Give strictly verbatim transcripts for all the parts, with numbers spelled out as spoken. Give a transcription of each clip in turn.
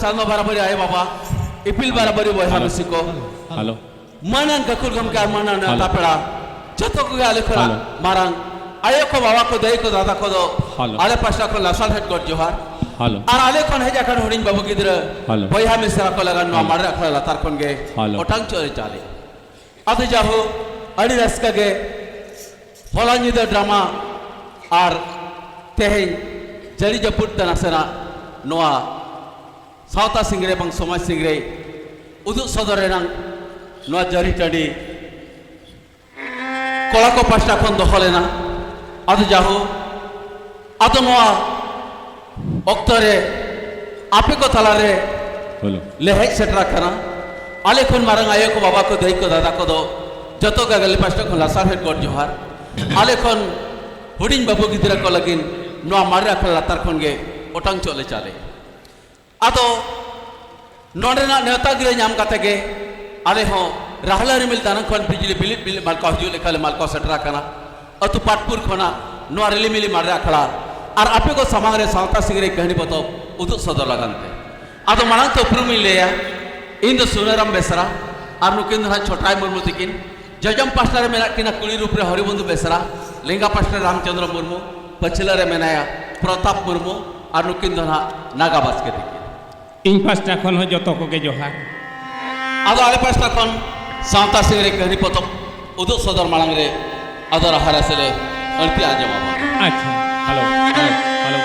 ᱥᱟᱨᱱᱟ ᱵᱟᱨᱟᱵᱟᱨᱤ ᱟᱭᱳ ᱵᱟᱵᱟ, ᱤᱯᱤᱞ ᱵᱟᱨᱟᱵᱟᱨᱤ ᱵᱚᱭᱦᱟ ᱦᱮᱞᱳ᱾ ᱢᱤᱥᱤ ᱠᱚ, ᱦᱮᱞᱳ᱾ ᱢᱟᱹᱱᱟᱱ ᱜᱟᱹᱠᱷᱩᱲ ᱜᱚᱢᱠᱮ ᱟᱨ ᱢᱟᱹᱱᱟᱱ ᱦᱮᱞᱳ᱾ ᱱᱮᱣᱛᱟ ᱯᱮᱲᱟ, ᱡᱚᱛᱚ ᱠᱚᱜᱮ ᱟᱞᱮ ᱠᱷᱚᱱᱟᱜ ᱦᱮᱞᱳ᱾ ᱢᱟᱨᱟᱝ ᱟᱭᱳ ᱠᱚ, ᱵᱟᱵᱟ ᱠᱚ, ᱫᱟᱹᱭ ᱠᱚ, ᱫᱟᱫᱟ ᱠᱚᱫᱚ ᱦᱮᱞᱳ᱾ ᱟᱞᱮ ᱯᱟᱥᱴᱟ ᱠᱷᱚᱱ ᱞᱟᱥᱟᱲᱦᱮᱫ ᱜᱚᱰ ᱡᱚᱦᱟᱨ᱾ ᱦᱮᱞᱳ᱾ ᱟᱨ ᱟᱞᱮ ᱠᱷᱚᱱ ᱦᱮᱡ ᱟᱠᱟᱱ ᱦᱩᱰᱤᱧ ᱵᱟᱹᱵᱩ ᱜᱤᱫᱽᱨᱟᱹ, ᱦᱮᱞᱳ᱾ ᱵᱚᱭᱦᱟ ᱢᱤᱥᱨᱟ ᱠᱚ ᱞᱟᱹᱜᱤᱫ ᱱᱚᱣᱟ ᱦᱮᱞᱳ᱾ ᱢᱟᱨᱮ ᱟᱠᱷᱲᱟ ᱞᱟᱛᱟᱨ ᱠᱷᱚᱱ ᱜᱮ ᱦᱮᱞᱳ᱾ ᱚᱴᱟᱝ ᱪᱚᱜ ᱨᱮ ᱪᱟᱞᱮ᱾ ᱟᱫᱚ ᱡᱟᱦᱳ, ᱟᱹᱰᱤ ᱨᱟᱹᱥᱠᱟᱹ ᱜᱮ ᱦᱚᱞᱟ ᱧᱤᱫᱟᱹ ᱰᱨᱟᱢᱟ ᱟᱨ ᱛᱮᱦᱮᱧ ᱡᱟᱹᱲᱤ ᱡᱟᱹᱯᱩᱫ ᱛᱮ ᱱᱟᱥᱮᱱᱟᱜ ᱱᱚᱣᱟ ᱥᱟᱶᱛᱟ ᱥᱤᱝᱨᱟᱹᱭ ᱵᱟᱝ ᱥᱚᱢᱟᱡᱽ ᱥᱤᱝᱨᱟᱹᱭ ᱩᱫᱩᱜ ᱥᱚᱫᱚᱨ ᱨᱮᱱᱟᱝ ᱱᱚᱣᱟ ᱡᱟᱹᱨᱤ ᱴᱟᱺᱰᱤ ᱠᱚᱲᱟ ᱠᱚ ᱯᱟᱥᱴᱟ ᱠᱷᱚᱱ ᱫᱚᱦᱚ ᱞᱮᱱᱟ᱾ ᱟᱫᱚ ᱡᱟᱦᱳ, ᱟᱫᱚ ᱱᱚᱣᱟ ᱚᱠᱛᱚ ᱨᱮ ᱟᱯᱮ ᱠᱚ ᱛᱟᱞᱟᱨᱮ ᱦᱮᱞᱳ᱾ ᱞᱮ ᱦᱮᱡ ᱥᱮᱴᱮᱨ ᱟᱠᱟᱱᱟ᱾ ᱟᱞᱮ ᱠᱷᱚᱱ ᱢᱟᱨᱟᱝ ᱟᱭᱳ ᱠᱚ, ᱵᱟᱵᱟ ᱠᱚ, ᱫᱟᱹᱭ ᱠᱚ, ᱫᱟᱫᱟ ᱠᱚᱫᱚ ᱡᱚᱛᱚ ᱜᱮ ᱟᱞᱮ ᱯᱟᱥᱴᱟ ᱠᱷᱚᱱ ᱞᱟᱥᱟᱲᱦᱮᱫ ᱜᱚᱰ ᱡᱚᱦᱟᱨ᱾ ᱟᱞᱮ ᱠᱷᱚᱱ ᱦᱩᱰᱤᱧ ᱵᱟᱹᱵᱩ ᱜᱤᱫᱽᱨᱟᱹ ᱠᱚ ᱞᱟᱹᱜᱤᱫ ᱱᱚᱣᱟ ᱢᱟᱨᱮ ᱟᱠᱷᱲᱟ ᱞᱟᱛᱟᱨ ᱠᱷᱚᱱ ᱜᱮ ᱚᱴᱟᱝ ᱪᱚᱜ ᱞᱮ ᱪᱟᱞᱮ᱾ ᱟᱫᱚ ᱱᱚᱰᱮᱱᱟᱜ ᱱᱮᱣᱛᱟ ᱜᱤᱨᱟᱹ ᱧᱟᱢ ᱠᱟᱛᱮ ᱜᱮ ᱟᱞᱮ ᱦᱚᱸ ᱨᱟᱦᱞᱟ ᱨᱤᱢᱤᱞ ᱫᱟᱱᱟᱝ ᱠᱷᱚᱱ ᱵᱤᱡᱽᱞᱤ ᱵᱤᱞᱤᱫ ᱵᱤᱞᱤᱫ ᱢᱟᱞᱠᱟᱣ ᱦᱤᱡᱩᱜ ᱞᱮᱠᱟ ᱞᱮ ᱢᱟᱞᱠᱟᱣ ᱥᱮᱴᱮᱨ ᱟᱠᱟᱱᱟ᱾ ᱟᱹᱛᱩ ᱯᱟᱴᱯᱩᱨ ᱠᱷᱚᱱᱟᱜ ᱱᱚᱣᱟ ᱨᱤᱞᱤᱢᱤᱞᱤ ᱢᱟᱨᱮ ᱟᱠᱷᱲᱟ ᱟᱨ ᱟᱯᱮ ᱠᱚ ᱥᱟᱢᱟᱝ ᱨᱮ ᱥᱟᱶᱛᱟ ᱥᱤᱝᱨᱟᱹᱭ ᱠᱟᱹᱦᱱᱤ ᱯᱚᱛᱚᱵ ᱩᱫᱩᱜ ᱥᱚᱫᱚᱨ ᱞᱟᱹᱜᱤᱫ ᱛᱮ᱾ ᱟᱫᱚ ᱢᱟᱲᱟᱝ ᱛᱮ ᱩᱯᱨᱩᱢ ᱤᱧ ᱞᱟᱹᱭᱟ, ᱤᱧ ᱫᱚ ᱥᱩᱱᱟᱹᱨᱟᱢ ᱵᱮᱥᱨᱟ ᱟᱨ ᱱᱩᱠᱤᱱ ᱫᱚ ᱱᱟᱦᱟᱜ ᱪᱷᱚᱴᱟᱭ ᱢᱩᱨᱢᱩ ᱛᱤᱠᱤᱱ᱾ ᱡᱚᱡᱚᱢ ᱯᱟᱥᱴᱟ ᱨᱮ ᱢᱮᱱᱟᱜ ᱠᱤᱱᱟ ᱠᱩᱲᱤ ᱨᱩᱯ ᱨᱮ ᱦᱚᱨᱤᱵᱚᱱᱫᱷᱩ ᱵᱮᱥᱨᱟ, ᱞᱮᱸᱜᱟ ᱯᱟᱥᱴᱟ ᱨᱮ ᱨᱟᱢᱪᱚᱸᱫᱽᱨᱚ ᱢᱩᱨᱢᱩ, ᱯᱟᱹᱪᱷᱞᱟᱹ ᱨᱮ ᱢᱮᱱᱟᱭᱟ ᱯᱨᱚᱛᱟᱯ ᱢᱩᱨᱢᱩ ᱟᱨ ᱱᱩᱠᱤᱱ ᱫᱚ ᱱᱟᱦᱟᱜ ᱱᱟᱜᱟ ᱵᱟᱥᱠᱮ ᱛᱤᱠᱤᱱ᱾ ᱤᱧ ᱯᱟᱥᱴᱟ ᱠᱷᱚᱱ ᱦᱚᱸ ᱡᱚᱛᱚ ᱠᱚᱜᱮ ᱡᱚᱦᱟᱨ᱾ ᱟᱫᱚ ᱟᱞᱮ ᱯᱟᱥᱴᱟ ᱠᱷᱚᱱ ᱥᱟᱶᱛᱟ ᱥᱤᱝᱨᱟᱹᱭ ᱠᱟᱹᱦᱱᱤ ᱯᱚᱛᱚᱵ ᱩᱫᱩᱜ ᱥᱚᱫᱚᱨ ᱢᱟᱲᱟᱝ ᱨᱮ ᱟᱫᱚ ᱨᱟᱦᱟ ᱨᱟᱥᱮ ᱞᱮ ᱟᱹᱲᱛᱤ ᱟᱸᱡᱚᱢ ᱟᱵᱚᱱ᱾ ᱟᱪᱪᱷᱟ᱾ Hello, hello, hello.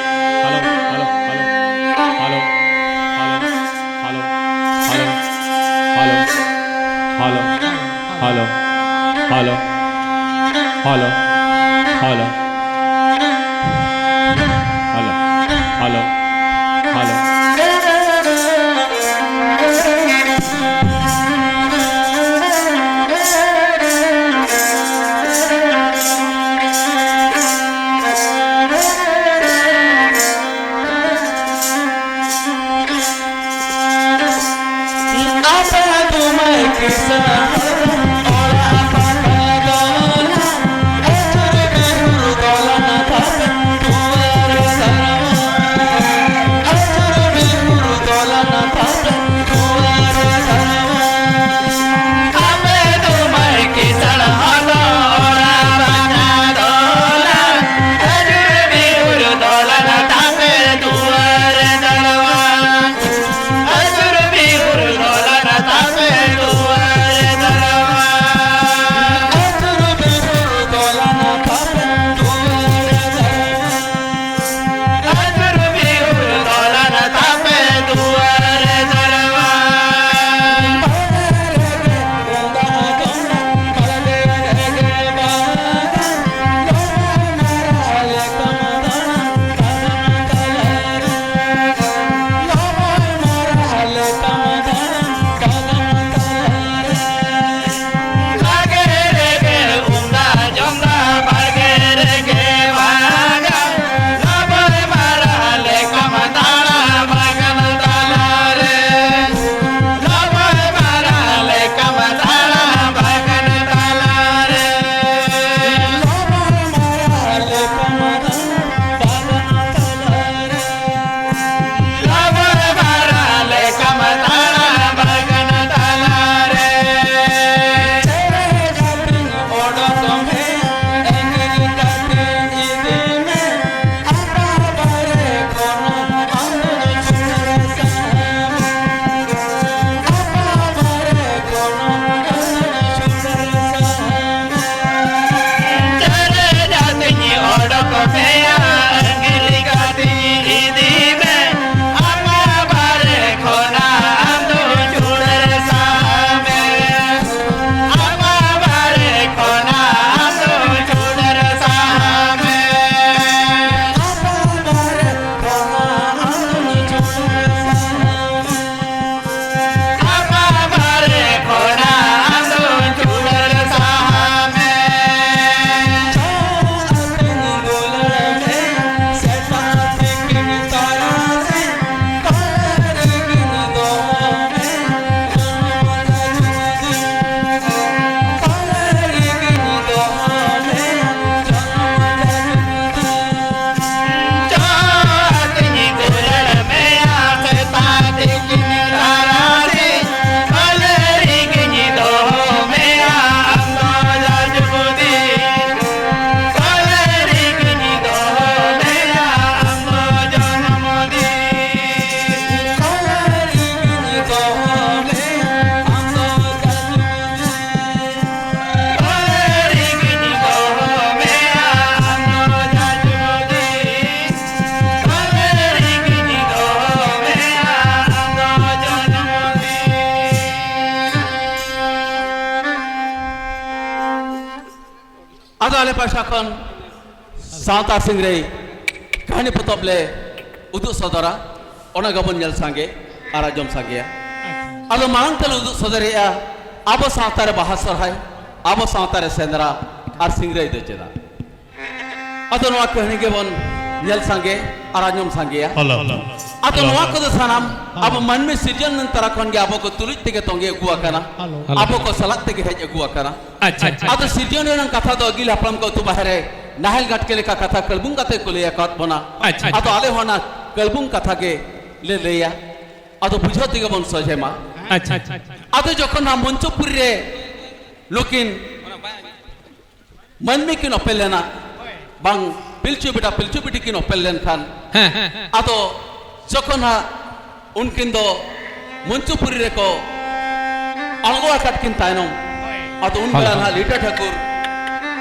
ᱟᱫᱚ ᱟᱞᱮ ᱯᱟᱦᱴᱟ ᱠᱷᱚᱱ ᱥᱟᱶᱛᱟ ᱥᱤᱝᱨᱟᱹᱭ ᱠᱟᱹᱦᱱᱤ ᱯᱚᱛᱚᱵ ᱞᱮ ᱩᱫᱩᱜ ᱥᱚᱫᱚᱨᱟ, ᱚᱱᱟ ᱜᱮᱵᱚᱱ ᱧᱮᱞ ᱥᱟᱸᱜᱮ ᱟᱨ ᱟᱸᱡᱚᱢ ᱥᱟᱸᱜᱮᱭᱟ᱾ ᱟᱫᱚ ᱢᱟᱲᱟᱝ ᱛᱮᱞᱮ ᱩᱫᱩᱜ ᱥᱚᱫᱚᱨᱮᱜᱼᱟ ᱟᱵᱚ ᱥᱟᱶᱛᱟ ᱨᱮ ᱵᱟᱦᱟ ᱥᱚᱨᱦᱟᱭ, ᱟᱵᱚ ᱥᱟᱶᱛᱟ ᱨᱮ ᱥᱮᱸᱫᱽᱨᱟ ᱟᱨ ᱥᱤᱝᱨᱟᱹᱭ ᱫᱚ ᱪᱮᱫᱟᱜ? ᱟᱫᱚ ᱱᱚᱣᱟ ᱠᱟᱹᱦᱱᱤ ᱜᱮᱵᱚᱱ ᱧᱮᱞ ᱥᱟᱸᱜᱮ ᱟᱨ ᱟᱸᱡᱚᱢ ᱥᱟᱸᱜᱮᱭᱟ᱾ ᱦᱮᱞᱳ᱾ ᱟᱫᱚ ᱦᱮᱞᱳ᱾ ᱱᱚᱣᱟ ᱠᱚᱫᱚ ᱥᱟᱱᱟᱢ ᱟᱵᱚ ᱢᱟᱹᱱᱢᱤ ᱥᱤᱨᱡᱚᱱ ᱛᱟᱨᱟ ᱠᱷᱚᱱ ᱜᱮ ᱟᱵᱚ ᱠᱚ ᱛᱩᱞᱩᱡ ᱛᱮᱜᱮ ᱛᱚᱸᱜᱮ ᱟᱹᱜᱩ ᱟᱠᱟᱱᱟ, ᱦᱮᱞᱳ᱾ ᱟᱵᱚ ᱠᱚ ᱥᱟᱞᱟᱜ ᱛᱮᱜᱮ ᱦᱮᱡ ᱟᱹᱜᱩ ᱟᱠᱟᱱᱟ᱾ ᱟᱪᱪᱷᱟ, ᱟᱪᱪᱷᱟ, ᱟᱫᱚ ᱟᱪᱪᱷᱟ᱾ ᱥᱤᱨᱡᱚᱱ ᱨᱮᱱᱟᱜ ᱠᱟᱛᱷᱟ ᱫᱚ ᱟᱹᱜᱤᱞ ᱦᱟᱯᱲᱟᱢ ᱠᱚ ᱟᱹᱛᱩ ᱵᱟᱦᱮᱨ ᱨᱮ ᱱᱟᱦᱮᱞ ᱜᱟᱴᱠᱮ ᱞᱮᱠᱟ ᱠᱟᱛᱷᱟ ᱠᱟᱹᱞᱵᱩᱝ ᱠᱟᱛᱮ ᱠᱚ ᱞᱟᱹᱭ ᱟᱠᱟᱫ ᱵᱚᱱᱟ᱾ ᱟᱪᱪᱷᱟ, ᱟᱫᱚ ᱟᱪᱪᱷᱟ᱾ ᱟᱞᱮ ᱦᱚᱸ ᱚᱱᱟ ᱠᱟᱹᱞᱵᱩᱝ ᱠᱟᱛᱷᱟ ᱜᱮ ᱞᱮ ᱞᱟᱹᱭᱟ, ᱟᱫᱚ ᱵᱩᱡᱷᱟᱹᱣ ᱛᱮᱜᱮ ᱵᱚᱱ ᱥᱚᱡᱷᱮ ᱢᱟ᱾ ᱟᱪᱪᱷᱟ, ᱟᱪᱪᱷᱟ, ᱟᱪᱪᱷᱟ᱾ ᱟᱫᱚ ᱡᱚᱠᱷᱚᱱ ᱱᱚᱣᱟ ᱢᱚᱧᱪᱚᱯᱩᱨᱤ ᱨᱮ ᱱᱩᱠᱤᱱ ᱢᱟᱹᱱᱢᱤ ᱠᱤᱱ ᱚᱯᱮᱞ ᱞᱮᱱᱟ, ᱵᱟᱝ ᱯᱤᱞᱪᱩ ᱵᱮᱴᱟ ᱯᱤᱞᱪᱩ ᱵᱤᱴᱤ ᱠᱤᱱ ᱚᱯᱮᱞ ᱞᱮᱱᱠᱷᱟᱱ, ᱦᱮᱸ, ᱦᱮᱸ, ᱦᱮᱸ᱾ ᱟᱫᱚ ᱡᱚᱠᱷᱚᱱ ᱦᱟᱸᱜ ᱩᱱᱠᱤᱱ ᱫᱚ ᱢᱚᱧᱪᱚᱯᱩᱨᱤ ᱨᱮᱠᱚ ᱟᱬᱜᱚ ᱟᱠᱟᱫ ᱠᱤᱱ ᱛᱟᱭᱱᱚᱢ, ᱟᱫᱚ ᱩᱱ ᱵᱮᱲᱟ ᱦᱳᱭ, ᱦᱳᱭ᱾ ᱱᱟᱦᱟᱜ ᱞᱤᱴᱟᱹ ᱴᱷᱟᱹᱠᱩᱨ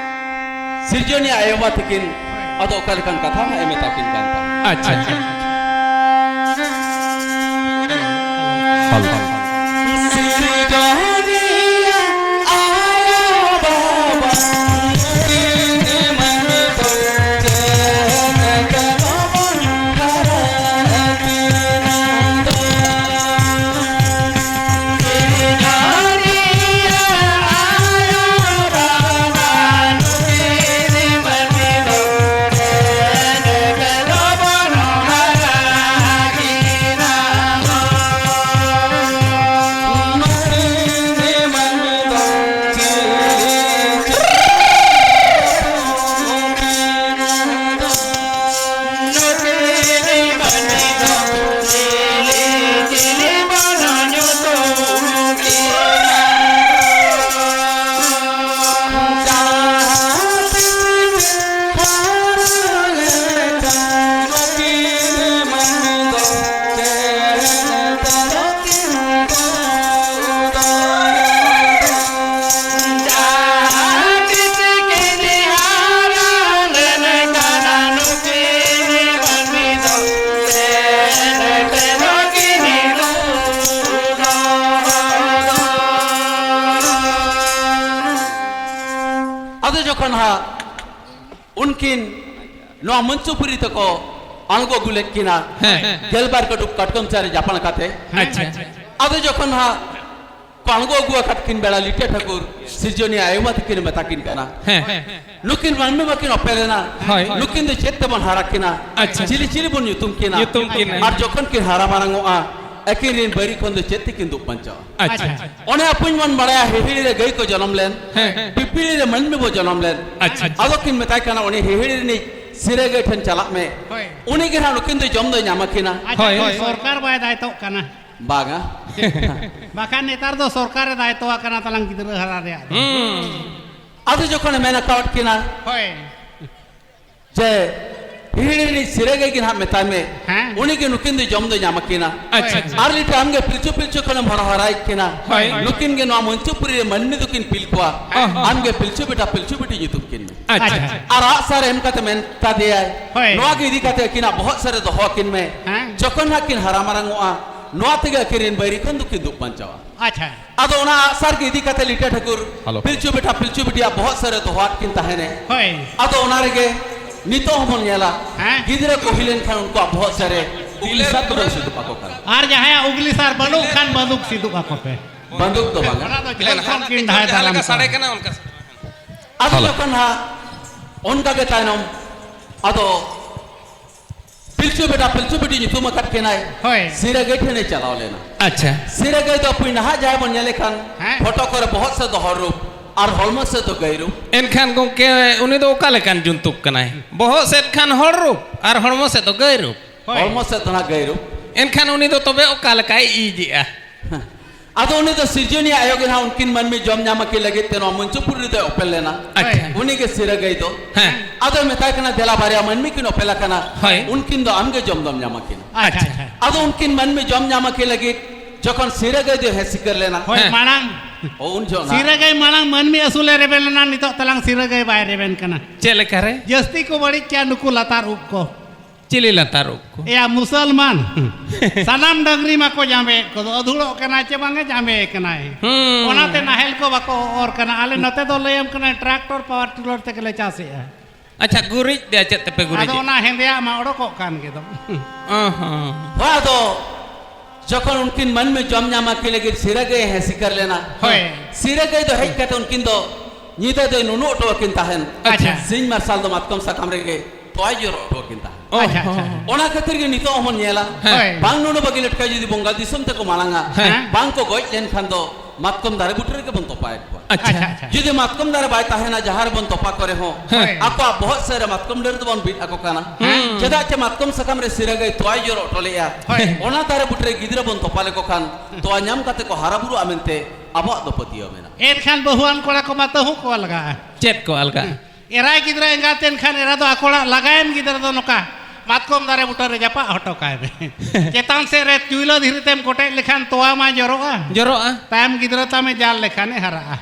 ᱥᱤᱨᱡᱚᱱᱤᱭᱟᱹ ᱟᱭᱳ ᱵᱟᱵᱟ ᱛᱟᱹᱠᱤᱱ ᱟᱫᱚ ᱚᱠᱟ ᱞᱮᱠᱟᱱ ᱠᱟᱛᱷᱟ ᱦᱟᱸᱜ ᱮ ᱢᱮᱛᱟ ᱠᱤᱱ ᱠᱟᱱ ᱛᱟᱦᱮᱸᱫ? ᱟᱪᱪᱷᱟ, ᱟᱪᱪᱷᱟ᱾ ᱟᱫᱚ ᱡᱚᱠᱷᱚᱱ ᱦᱟᱸᱜ ᱩᱱᱠᱤᱱ ᱱᱚᱣᱟ ᱢᱚᱧᱪᱚᱯᱩᱨᱤ ᱛᱮᱠᱚ ᱟᱬᱜᱚ ᱟᱹᱜᱩ ᱞᱮᱫ ᱠᱤᱱᱟ, ᱦᱮᱸ᱾ ᱜᱮᱞᱵᱟᱨ ᱠᱟᱹᱴᱩᱵ ᱠᱟᱴᱠᱚᱢ ᱪᱟᱨᱮ ᱡᱟᱯᱟᱱ ᱠᱟᱛᱮ, ᱟᱪᱪᱷᱟ᱾ ᱟᱫᱚ ᱡᱚᱠᱷᱚᱱ ᱦᱟᱸᱜ ᱠᱚ ᱟᱬᱜᱚ ᱟᱹᱜᱩ ᱟᱠᱟᱫ ᱠᱤᱱ ᱵᱮᱲᱟ ᱞᱤᱴᱟᱹ ᱴᱷᱟᱹᱠᱩᱨ ᱥᱤᱨᱡᱚᱱᱤᱭᱟᱹ ᱟᱭᱳ ᱢᱟ ᱛᱟᱹᱠᱤᱱ ᱢᱮᱛᱟ ᱠᱤᱱ ᱠᱟᱱᱟ, ᱦᱮᱸ᱾ ᱱᱩᱠᱤᱱ ᱢᱟᱹᱱᱢᱤ ᱢᱟᱠᱤᱱ ᱚᱯᱮᱞ ᱮᱱᱟ, ᱦᱳᱭ᱾ ᱱᱩᱠᱤᱱ ᱫᱚ ᱪᱮᱫ ᱛᱮᱵᱚᱱ ᱦᱟᱨᱟ ᱠᱤᱱᱟ? ᱟᱪᱪᱷᱟ᱾ ᱪᱤᱞᱤ ᱪᱤᱞᱤ ᱵᱚᱱ ᱧᱩᱛᱩᱢ ᱠᱤᱱᱟ? ᱧᱩᱛᱩᱢ ᱠᱤᱱᱟ᱾ ᱟᱨ ᱡᱚᱠᱷᱚᱱ ᱠᱤᱱ ᱦᱟᱨᱟ ᱢᱟᱨᱟᱝᱚᱜᱼᱟ, ᱟᱹᱠᱤᱱ ᱨᱤᱱ ᱵᱟᱹᱭᱨᱤ ᱠᱷᱚᱱ ᱫᱚ ᱪᱮᱫ ᱛᱮᱠᱤᱱ ᱫᱩᱜ ᱵᱟᱧᱪᱟᱣᱟ? ᱟᱪᱪᱷᱟ᱾ ᱚᱱᱮ ᱟᱯᱩᱧ ᱵᱚᱱ ᱵᱟᱲᱟᱭᱟ, ᱦᱤᱦᱤᱲᱤ ᱨᱮ ᱜᱟᱹᱭ ᱠᱚ ᱡᱚᱱᱚᱢ ᱞᱮᱱ, ᱦᱮᱸ᱾ ᱯᱤᱯᱤᱲᱤ ᱨᱮ ᱢᱟᱹᱱᱢᱤ ᱵᱚ ᱡᱚᱱᱚᱢ ᱞᱮᱱ᱾ ᱟᱪᱪᱷᱟ᱾ ᱟᱫᱚ ᱠᱤᱱ ᱢᱮᱛᱟᱭ ᱠᱟᱱᱟ, ᱩᱱᱤ ᱦᱤᱦᱤᱲᱤ ᱨᱤᱱᱤᱡ ᱥᱤᱨᱟᱹ ᱜᱟᱹᱭ ᱴᱷᱮᱱ ᱪᱟᱞᱟᱜ ᱢᱮ᱾ ᱦᱳᱭ᱾ ᱩᱱᱤ ᱜᱮ ᱱᱟᱦᱟᱜ ᱱᱩᱠᱤᱱ ᱫᱚ ᱡᱚᱢ ᱫᱚᱭ ᱧᱟᱢᱟ ᱠᱤᱱᱟ᱾ ᱟᱪᱪᱷᱟ, ᱦᱳᱭ᱾ ᱠᱷᱟᱹᱞᱤ ᱥᱚᱨᱠᱟᱨ ᱵᱟᱭ ᱫᱟᱭᱤᱛᱚᱜ ᱠᱟᱱᱟ᱾ ᱵᱟᱝᱟ᱾ ᱵᱟᱠᱷᱟᱱ ᱱᱮᱛᱟᱨ ᱫᱚ ᱥᱚᱨᱠᱟᱨᱮ ᱫᱟᱭᱤᱛᱚ ᱟᱠᱟᱱᱟ ᱛᱟᱞᱟᱝ ᱜᱤᱫᱽᱨᱟᱹ ᱦᱟᱨᱟ ᱨᱮᱭᱟᱜ ᱫᱚ᱾ ᱦᱩᱸ᱾ ᱟᱫᱚ ᱡᱚᱠᱷᱚᱱᱮ ᱢᱮᱱ ᱟᱠᱟᱣᱟᱫ ᱠᱤᱱᱟ, ᱦᱳᱭ᱾ ᱡᱮ ᱦᱤᱦᱤᱲᱤ ᱨᱤᱱᱤᱡ ᱥᱤᱨᱟᱹ ᱜᱟᱹᱭ ᱜᱮ ᱱᱟᱦᱟᱜ ᱢᱮᱛᱟᱭ ᱢᱮ, ᱦᱮᱸ᱾ ᱩᱱᱤ ᱜᱮ ᱱᱩᱠᱤᱱ ᱫᱚ ᱡᱚᱢ ᱫᱚ ᱧᱟᱢ ᱟᱹᱠᱤᱱᱟ᱾ ᱟᱪᱪᱷᱟ, ᱟᱪᱪᱷᱟ᱾ ᱟᱨ ᱞᱤᱴᱟᱹ ᱟᱢ ᱜᱮ ᱯᱤᱞᱪᱩ ᱯᱤᱞᱪᱩ ᱠᱷᱚᱱᱮᱢ ᱦᱚᱲ ᱦᱟᱨᱟᱭᱮᱫ ᱠᱤᱱᱟ᱾ ᱦᱳᱭ᱾ ᱱᱩᱠᱤᱱ ᱜᱮ ᱱᱚᱣᱟ ᱢᱚᱧᱪᱚᱯᱩᱨᱤ ᱨᱮ ᱢᱟᱹᱱᱢᱤ ᱫᱚᱠᱤᱱ ᱯᱤᱞ ᱠᱚᱣᱟ᱾ ᱦᱚᱸ, ᱦᱚᱸ᱾ ᱟᱢ ᱜᱮ ᱯᱤᱞᱪᱩ ᱵᱮᱴᱟ ᱯᱤᱞᱪᱩ ᱵᱤᱴᱤ ᱧᱩᱛᱩᱢ ᱠᱤᱱ ᱢᱮ᱾ ᱟᱪᱪᱷᱟ᱾ ᱟᱨ ᱟᱜ ᱥᱟᱨ ᱮᱢ ᱠᱟᱛᱮ ᱢᱮᱱ ᱛᱟᱫᱮᱭᱟᱭ, ᱦᱳᱭ᱾ ᱱᱚᱣᱟ ᱜᱮ ᱤᱫᱤ ᱠᱟᱛᱮ ᱟᱹᱠᱤᱱᱟᱜ ᱵᱚᱦᱚᱜ ᱥᱮᱫ ᱨᱮ ᱫᱚᱦᱚ ᱟᱹᱠᱤᱱ ᱢᱮ᱾ ᱦᱮᱸ᱾ ᱡᱚᱠᱷᱚᱱ ᱦᱟᱸᱜ ᱠᱤᱱ ᱦᱟᱨᱟ ᱢᱟᱨᱟᱝᱚᱜᱼᱟ, ᱱᱚᱣᱟ ᱛᱮᱜᱮ ᱟᱹᱠᱤᱱ ᱨᱮᱱ ᱵᱟᱹᱭᱨᱤ ᱠᱷᱚᱱ ᱫᱚᱠᱤᱱ ᱫᱩᱜ ᱵᱟᱧᱪᱟᱣᱟ᱾ ᱟᱪᱪᱷᱟ᱾ ᱟᱫᱚ ᱚᱱᱟ ᱟᱜ ᱥᱟᱨ ᱜᱮ ᱤᱫᱤ ᱠᱟᱛᱮ ᱞᱤᱴᱟᱹ ᱴᱷᱟᱹᱠᱩᱨ ᱦᱮᱞᱳ᱾ ᱯᱤᱞᱪᱩ ᱵᱮᱴᱟ ᱯᱤᱞᱪᱩ ᱵᱤᱴᱤᱭᱟᱜ ᱵᱚᱦᱚᱜ ᱥᱮᱫ ᱨᱮ ᱫᱚᱦᱚᱣᱟᱫ ᱠᱤᱱ ᱛᱟᱦᱮᱱᱮ᱾ ᱦᱳᱭ᱾ ᱟᱫᱚ ᱚᱱᱟ ᱨᱮᱜᱮ ᱱᱤᱛᱚᱜ ᱦᱚᱸᱵᱚᱱ ᱧᱮᱞᱟ, ᱦᱮᱸ᱾ ᱜᱤᱫᱽᱨᱟᱹ ᱠᱚ ᱦᱩᱭ ᱞᱮᱱᱠᱷᱟᱱ ᱩᱱᱠᱩᱣᱟᱜ ᱵᱚᱦᱚᱜ ᱥᱮᱫ ᱨᱮ ᱩᱜᱽᱞᱤ ᱥᱟᱨ ᱫᱚ ᱵᱟᱝ ᱥᱤᱫᱩᱵ ᱟᱠᱚ ᱠᱟᱱᱟ᱾ ᱟᱨ ᱡᱟᱦᱟᱸᱭᱟᱜ ᱩᱜᱽᱞᱤ ᱥᱟᱨ ᱵᱟᱹᱱᱩᱜ ᱠᱷᱟᱱ ᱵᱟᱹᱫᱩᱠ ᱥᱤᱫᱩᱵ ᱟᱠᱚ ᱯᱮ᱾ ᱵᱟᱹᱫᱩᱠ ᱫᱚ ᱵᱟᱝᱟ᱾ ᱚᱱᱟ ᱫᱚ ᱡᱷᱟᱲᱠᱷᱚᱸᱰ ᱠᱤᱱ ᱰᱷᱟᱭ ᱫᱟᱨᱟᱢ ᱠᱚᱣᱟ᱾ ᱥᱟᱰᱮ ᱠᱟᱱᱟ ᱚᱱᱠᱟ᱾ ᱟᱫᱚ ᱦᱮᱞᱳ᱾ ᱡᱚᱠᱷᱚᱱ ᱦᱟᱸᱜ ᱚᱱᱠᱟ ᱜᱮ ᱛᱟᱭᱱᱚᱢ, ᱟᱫᱚ ᱯᱤᱞᱪᱩ ᱵᱮᱴᱟ ᱯᱤᱞᱪᱩ ᱵᱤᱴᱤ ᱧᱩᱛᱩᱢ ᱟᱠᱟᱫ ᱠᱤᱱᱟᱭ᱾ ᱦᱳᱭ᱾ ᱥᱤᱨᱟᱹ ᱜᱟᱹᱭ ᱴᱷᱮᱱᱮ ᱪᱟᱞᱟᱣ ᱞᱮᱱᱟ᱾ ᱟᱪᱪᱷᱟ᱾ ᱥᱤᱨᱟᱹ ᱜᱟᱹᱭ ᱫᱚ ᱟᱯᱮ ᱱᱟᱦᱟᱜ ᱡᱟᱦᱟᱸᱭ ᱵᱚᱱ ᱧᱮᱞᱮ ᱠᱷᱟᱱ, ᱦᱮᱸ᱾ ᱯᱷᱳᱴᱳ ᱠᱚᱨᱮ ᱵᱚᱦᱚᱜ ᱥᱮᱫ ᱫᱚ ᱦᱚᱲ ᱨᱩᱯ ᱟᱨ ᱦᱚᱲᱢᱚ ᱥᱮᱫ ᱫᱚ ᱜᱟᱹᱭ ᱨᱩᱯ᱾ ᱮᱱᱠᱷᱟᱱ ᱜᱚᱢᱠᱮ, ᱩᱱᱤ ᱫᱚ ᱚᱠᱟ ᱞᱮᱠᱟᱱ ᱡᱚᱱᱛᱩ ᱠᱟᱱᱟᱭ? ᱵᱚᱦᱚᱜ ᱥᱮᱫ ᱠᱷᱟᱱ ᱦᱚᱲ ᱨᱩᱯ ᱟᱨ ᱦᱚᱲᱢᱚ ᱥᱮᱫ ᱫᱚ ᱜᱟᱹᱭ ᱨᱩᱯ᱾ ᱦᱳᱭ᱾ ᱦᱚᱲᱢᱚ ᱥᱮᱫ ᱫᱚ ᱱᱟᱦᱟᱜ ᱜᱟᱹᱭ ᱨᱩᱯ᱾ ᱮᱱᱠᱷᱟᱱ ᱩᱱᱤ ᱫᱚ ᱛᱚᱵᱮ ᱚᱠᱟ ᱞᱮᱠᱟᱭ ᱤᱡᱮᱜᱼᱟ? ᱟᱫᱚ ᱩᱱᱤ ᱫᱚ ᱥᱤᱨᱡᱚᱱᱤᱭᱟᱹ ᱟᱭᱳ ᱜᱮ ᱱᱟᱦᱟᱜ ᱩᱱᱠᱤᱱ ᱢᱟᱹᱱᱢᱤ ᱡᱚᱢ ᱧᱟᱢ ᱟᱹᱠᱤᱱ ᱞᱟᱹᱜᱤᱫ ᱛᱮ ᱱᱚᱣᱟ ᱢᱚᱧᱪᱚᱯᱩᱨᱤ ᱨᱮᱫᱚᱭ ᱚᱯᱮᱞ ᱞᱮᱱᱟ᱾ ᱟᱪᱪᱷᱟ᱾ ᱩᱱᱤ ᱜᱮ ᱥᱤᱨᱟᱹ ᱜᱟᱹᱭ ᱫᱚ᱾ ᱦᱮᱸ᱾ ᱟᱫᱚᱭ ᱢᱮᱛᱟᱭ ᱠᱟᱱᱟ, "ᱫᱮᱞᱟ, ᱵᱟᱨᱭᱟ ᱢᱟᱹᱱᱢᱤ ᱠᱤᱱ ᱚᱯᱮᱞ ᱟᱠᱟᱱᱟ, ᱦᱳᱭ᱾ ᱩᱱᱠᱤᱱ ᱫᱚ ᱟᱢ ᱜᱮ ᱡᱚᱢ ᱫᱚᱢ ᱧᱟᱢ ᱟᱹᱠᱤᱱᱟ᱾" ᱟᱪᱪᱷᱟ, ᱟᱪᱪᱷᱟ᱾ ᱟᱫᱚ ᱩᱱᱠᱤᱱ ᱢᱟᱹᱱᱢᱤ ᱡᱚᱢ ᱧᱟᱢ ᱟᱹᱠᱤᱱ ᱞᱟᱹᱜᱤᱫ ᱡᱚᱠᱷᱚᱱ ᱥᱤᱨᱟᱹ ᱜᱟᱹᱭ ᱫᱚᱭ ᱦᱮᱡ ᱥᱤᱠᱟᱹᱨ ᱞᱮᱱᱟ, ᱦᱳᱭ, ᱦᱮᱸ᱾ ᱢᱟᱲᱟᱝ᱾ ᱚ, ᱩᱱ ᱡᱚᱦᱚᱜ ᱱᱟ᱾ ᱥᱤᱨᱟᱹ ᱜᱟᱹᱭ ᱢᱟᱲᱟᱝ ᱢᱟᱹᱱᱢᱤ ᱟᱹᱥᱩᱞᱮ ᱨᱮᱵᱮᱱ ᱞᱮᱱᱟ, ᱱᱤᱛᱚᱜ ᱛᱟᱞᱟᱝ ᱥᱤᱨᱟᱹ ᱜᱟᱹᱭ ᱵᱟᱭ ᱨᱮᱵᱮᱱ ᱠᱟᱱᱟ᱾ ᱪᱮᱫ ᱞᱮᱠᱟ ᱨᱮ? ᱡᱟᱹᱥᱛᱤ ᱠᱚ ᱵᱟᱹᱲᱤᱡ ᱠᱮᱜᱼᱟ ᱱᱩᱠᱩ ᱞᱟᱛᱟᱨ ᱩᱵ ᱠᱚ᱾ ᱪᱤᱞᱤ ᱞᱟᱛᱟᱨ ᱩᱵ ᱠᱚ? ᱮᱭᱟ, ᱢᱩᱥᱚᱞᱢᱟᱱ᱾ ᱥᱟᱱᱟᱢ ᱰᱟᱹᱝᱨᱤ ᱢᱟᱠᱚ ᱡᱟᱸᱵᱮᱭᱮᱫ ᱠᱚᱫᱚ, ᱟᱹᱫᱷᱩᱲᱚᱜ ᱠᱟᱱᱟᱭ ᱪᱮ ᱵᱟᱝᱮ ᱡᱟᱸᱵᱮ ᱠᱟᱱᱟᱭ᱾ ᱦᱩᱸ᱾ ᱚᱱᱟᱛᱮ ᱱᱟᱦᱮᱞ ᱠᱚ ᱵᱟᱠᱚ ᱚᱨ ᱠᱟᱱᱟ᱾ ᱟᱞᱮ ᱱᱚᱛᱮ ᱫᱚ ᱞᱟᱹᱭᱟᱢ ᱠᱟᱱᱟ, ᱴᱨᱟᱠᱴᱚᱨ ᱯᱟᱣᱟᱨ ᱴᱤᱞᱟᱨ ᱛᱮᱜᱮ ᱞᱮ ᱪᱟᱥᱮᱜᱼᱟ᱾ ᱟᱪᱪᱷᱟ, ᱜᱩᱨᱤᱡ ᱫᱮ ᱪᱮᱫ ᱛᱮᱯᱮ ᱟᱫᱚ ᱜᱩᱨᱤᱡᱮᱫ? ᱚᱱᱟ ᱦᱮᱸᱫᱮᱭᱟᱜ ᱢᱟ ᱚᱰᱚᱠᱚᱜ ᱠᱟᱱ ᱜᱮ ᱫᱚ᱾ ᱚ ᱦᱚᱸ᱾ ᱦᱳᱭ, ᱟᱫᱚ ᱡᱚᱠᱷᱚᱱ ᱩᱱᱠᱤᱱ ᱢᱟᱹᱱᱢᱤ ᱡᱚᱢ ᱧᱟᱢ ᱟᱹᱠᱤᱱ ᱞᱟᱹᱜᱤᱫ ᱥᱤᱨᱟᱹ ᱜᱟᱹᱭ ᱦᱮᱸ ᱥᱤᱠᱟᱹᱨ ᱞᱮᱱᱟ᱾ ᱦᱳᱭ᱾ ᱥᱤᱨᱟᱹ ᱜᱟᱹᱭ ᱫᱚ ᱦᱮᱡ ᱠᱟᱛᱮ ᱩᱱᱠᱤᱱ ᱫᱚ ᱧᱤᱫᱟᱹ ᱫᱚᱭ ᱱᱩᱱᱩ ᱦᱚᱴᱚ ᱟᱹᱠᱤᱱ ᱛᱟᱦᱮᱱ᱾ ᱟᱪᱪᱷᱟ᱾ ᱥᱤᱧ ᱢᱟᱨᱥᱟᱞ ᱫᱚ ᱢᱟᱛᱠᱚᱢ ᱥᱟᱠᱟᱢ ᱨᱮᱜᱮ ᱛᱚᱣᱟᱭ ᱡᱚᱨᱚ ᱦᱚᱴᱚ ᱟᱹᱠᱤᱱ ᱛᱟᱦᱮᱱ᱾ ᱚ ᱟᱪᱪᱷᱟ, ᱦᱚᱸ᱾ ᱟᱪᱪᱷᱟ᱾ ᱚᱱᱟ ᱠᱷᱟᱹᱛᱤᱨ ᱜᱮ ᱱᱤᱛᱚᱜ ᱦᱚᱸᱵᱚᱱ ᱧᱮᱞᱟ, ᱦᱮᱸ᱾ ᱵᱟᱝ ᱱᱩᱱᱩ ᱵᱟᱹᱜᱤ ᱞᱮᱴᱠᱟ ᱡᱩᱫᱤ ᱵᱚᱸᱜᱟ ᱫᱤᱥᱚᱢ ᱛᱮᱠᱚ ᱢᱟᱲᱟᱝᱟ, ᱦᱮᱸ᱾ ᱵᱟᱝ ᱠᱚ ᱜᱚᱡ ᱞᱮᱱᱠᱷᱟᱱ ᱫᱚ ᱢᱟᱛᱠᱚᱢ ᱫᱟᱨᱮ ᱵᱩᱴᱟᱹ ᱨᱮᱜᱮ ᱵᱚᱱ ᱛᱚᱯᱟᱭᱮᱫ ᱠᱚᱣᱟ᱾ ᱟᱪᱪᱷᱟ᱾ ᱟᱪᱪᱷᱟ, ᱟᱪᱪᱷᱟ᱾ ᱡᱩᱫᱤ ᱢᱟᱛᱠᱚᱢ ᱫᱟᱨᱮ ᱵᱟᱭ ᱛᱟᱦᱮᱱᱟ, ᱡᱟᱦᱟᱸ ᱨᱮᱵᱚᱱ ᱛᱚᱯᱟ ᱠᱚ ᱨᱮᱦᱚᱸ, ᱦᱮᱸ᱾ ᱟᱠᱚᱣᱟᱜ ᱵᱚᱦᱚᱜ ᱥᱮᱫ ᱨᱮ ᱢᱟᱛᱠᱚᱢ ᱰᱟᱹᱨ ᱫᱚᱵᱚᱱ ᱵᱤᱫ ᱟᱠᱚ ᱠᱟᱱᱟ᱾ ᱦᱮᱸ᱾ ᱪᱮᱫᱟᱜ ᱪᱮ ᱢᱟᱛᱠᱚᱢ ᱥᱟᱠᱟᱢ ᱨᱮ ᱥᱤᱨᱟᱹ ᱜᱟᱹᱭ ᱛᱚᱣᱟᱭ ᱡᱚᱨᱚ ᱦᱚᱴᱚ ᱞᱮᱜᱼᱟ᱾ ᱦᱳᱭ᱾ ᱚᱱᱟ ᱫᱟᱨᱮ ᱵᱩᱴᱟᱹ ᱨᱮ ᱜᱤᱫᱽᱨᱟᱹ ᱵᱚᱱ ᱛᱚᱯᱟ ᱞᱮᱠᱚ ᱠᱷᱟᱱ, ᱛᱚᱣᱟ ᱧᱟᱢ ᱠᱟᱛᱮ ᱠᱚ ᱦᱟᱨᱟ ᱵᱩᱨᱩᱜᱼᱟ ᱢᱮᱱᱛᱮ ᱟᱵᱚᱣᱟᱜ ᱫᱚ ᱯᱟᱹᱛᱭᱟᱹᱣ ᱢᱮᱱᱟᱜᱼᱟ᱾ ᱮᱱᱠᱷᱟᱱ ᱵᱟᱹᱦᱩᱣᱟᱱ ᱠᱚᱲᱟ ᱠᱚᱢᱟ ᱛᱟᱹᱦᱩ ᱠᱚ ᱟᱞᱜᱟᱜᱼᱟ᱾ ᱪᱮᱫ ᱠᱚ ᱟᱞᱜᱟᱜᱼᱟ? ᱮᱨᱟᱭ ᱜᱤᱫᱽᱨᱟᱹ ᱮᱸᱜᱟᱛ ᱮᱱ ᱠᱷᱟᱱ ᱮᱨᱟ ᱫᱚ ᱟᱠᱚ ᱚᱲᱟᱜ ᱞᱟᱜᱟᱭᱮᱱ ᱜᱤᱫᱽᱨᱟᱹ ᱫᱚ ᱱᱚᱝᱠᱟ ᱢᱟᱛᱠᱚᱢ ᱫᱟᱨᱮ ᱵᱩᱴᱟᱹ ᱨᱮ ᱡᱟᱯᱟᱜ ᱦᱚᱴᱚ ᱠᱟᱭ ᱢᱮ᱾ ᱪᱮᱛᱟᱱ ᱥᱮᱫ ᱨᱮ ᱪᱩᱭᱞᱟᱹ ᱫᱷᱤᱨᱤ ᱛᱮᱢ ᱠᱚᱴᱮᱡ ᱞᱮᱠᱷᱟᱱ ᱛᱚᱣᱟ ᱢᱟ ᱡᱚᱨᱚᱜᱼᱟ᱾ ᱡᱚᱨᱚᱜᱼᱟ᱾ ᱛᱟᱭᱚᱢ ᱜᱤᱫᱽᱨᱟᱹ ᱛᱟᱢᱮ ᱡᱟᱞ ᱞᱮᱠᱷᱟᱱᱮ ᱦᱟᱨᱟᱜᱼᱟ᱾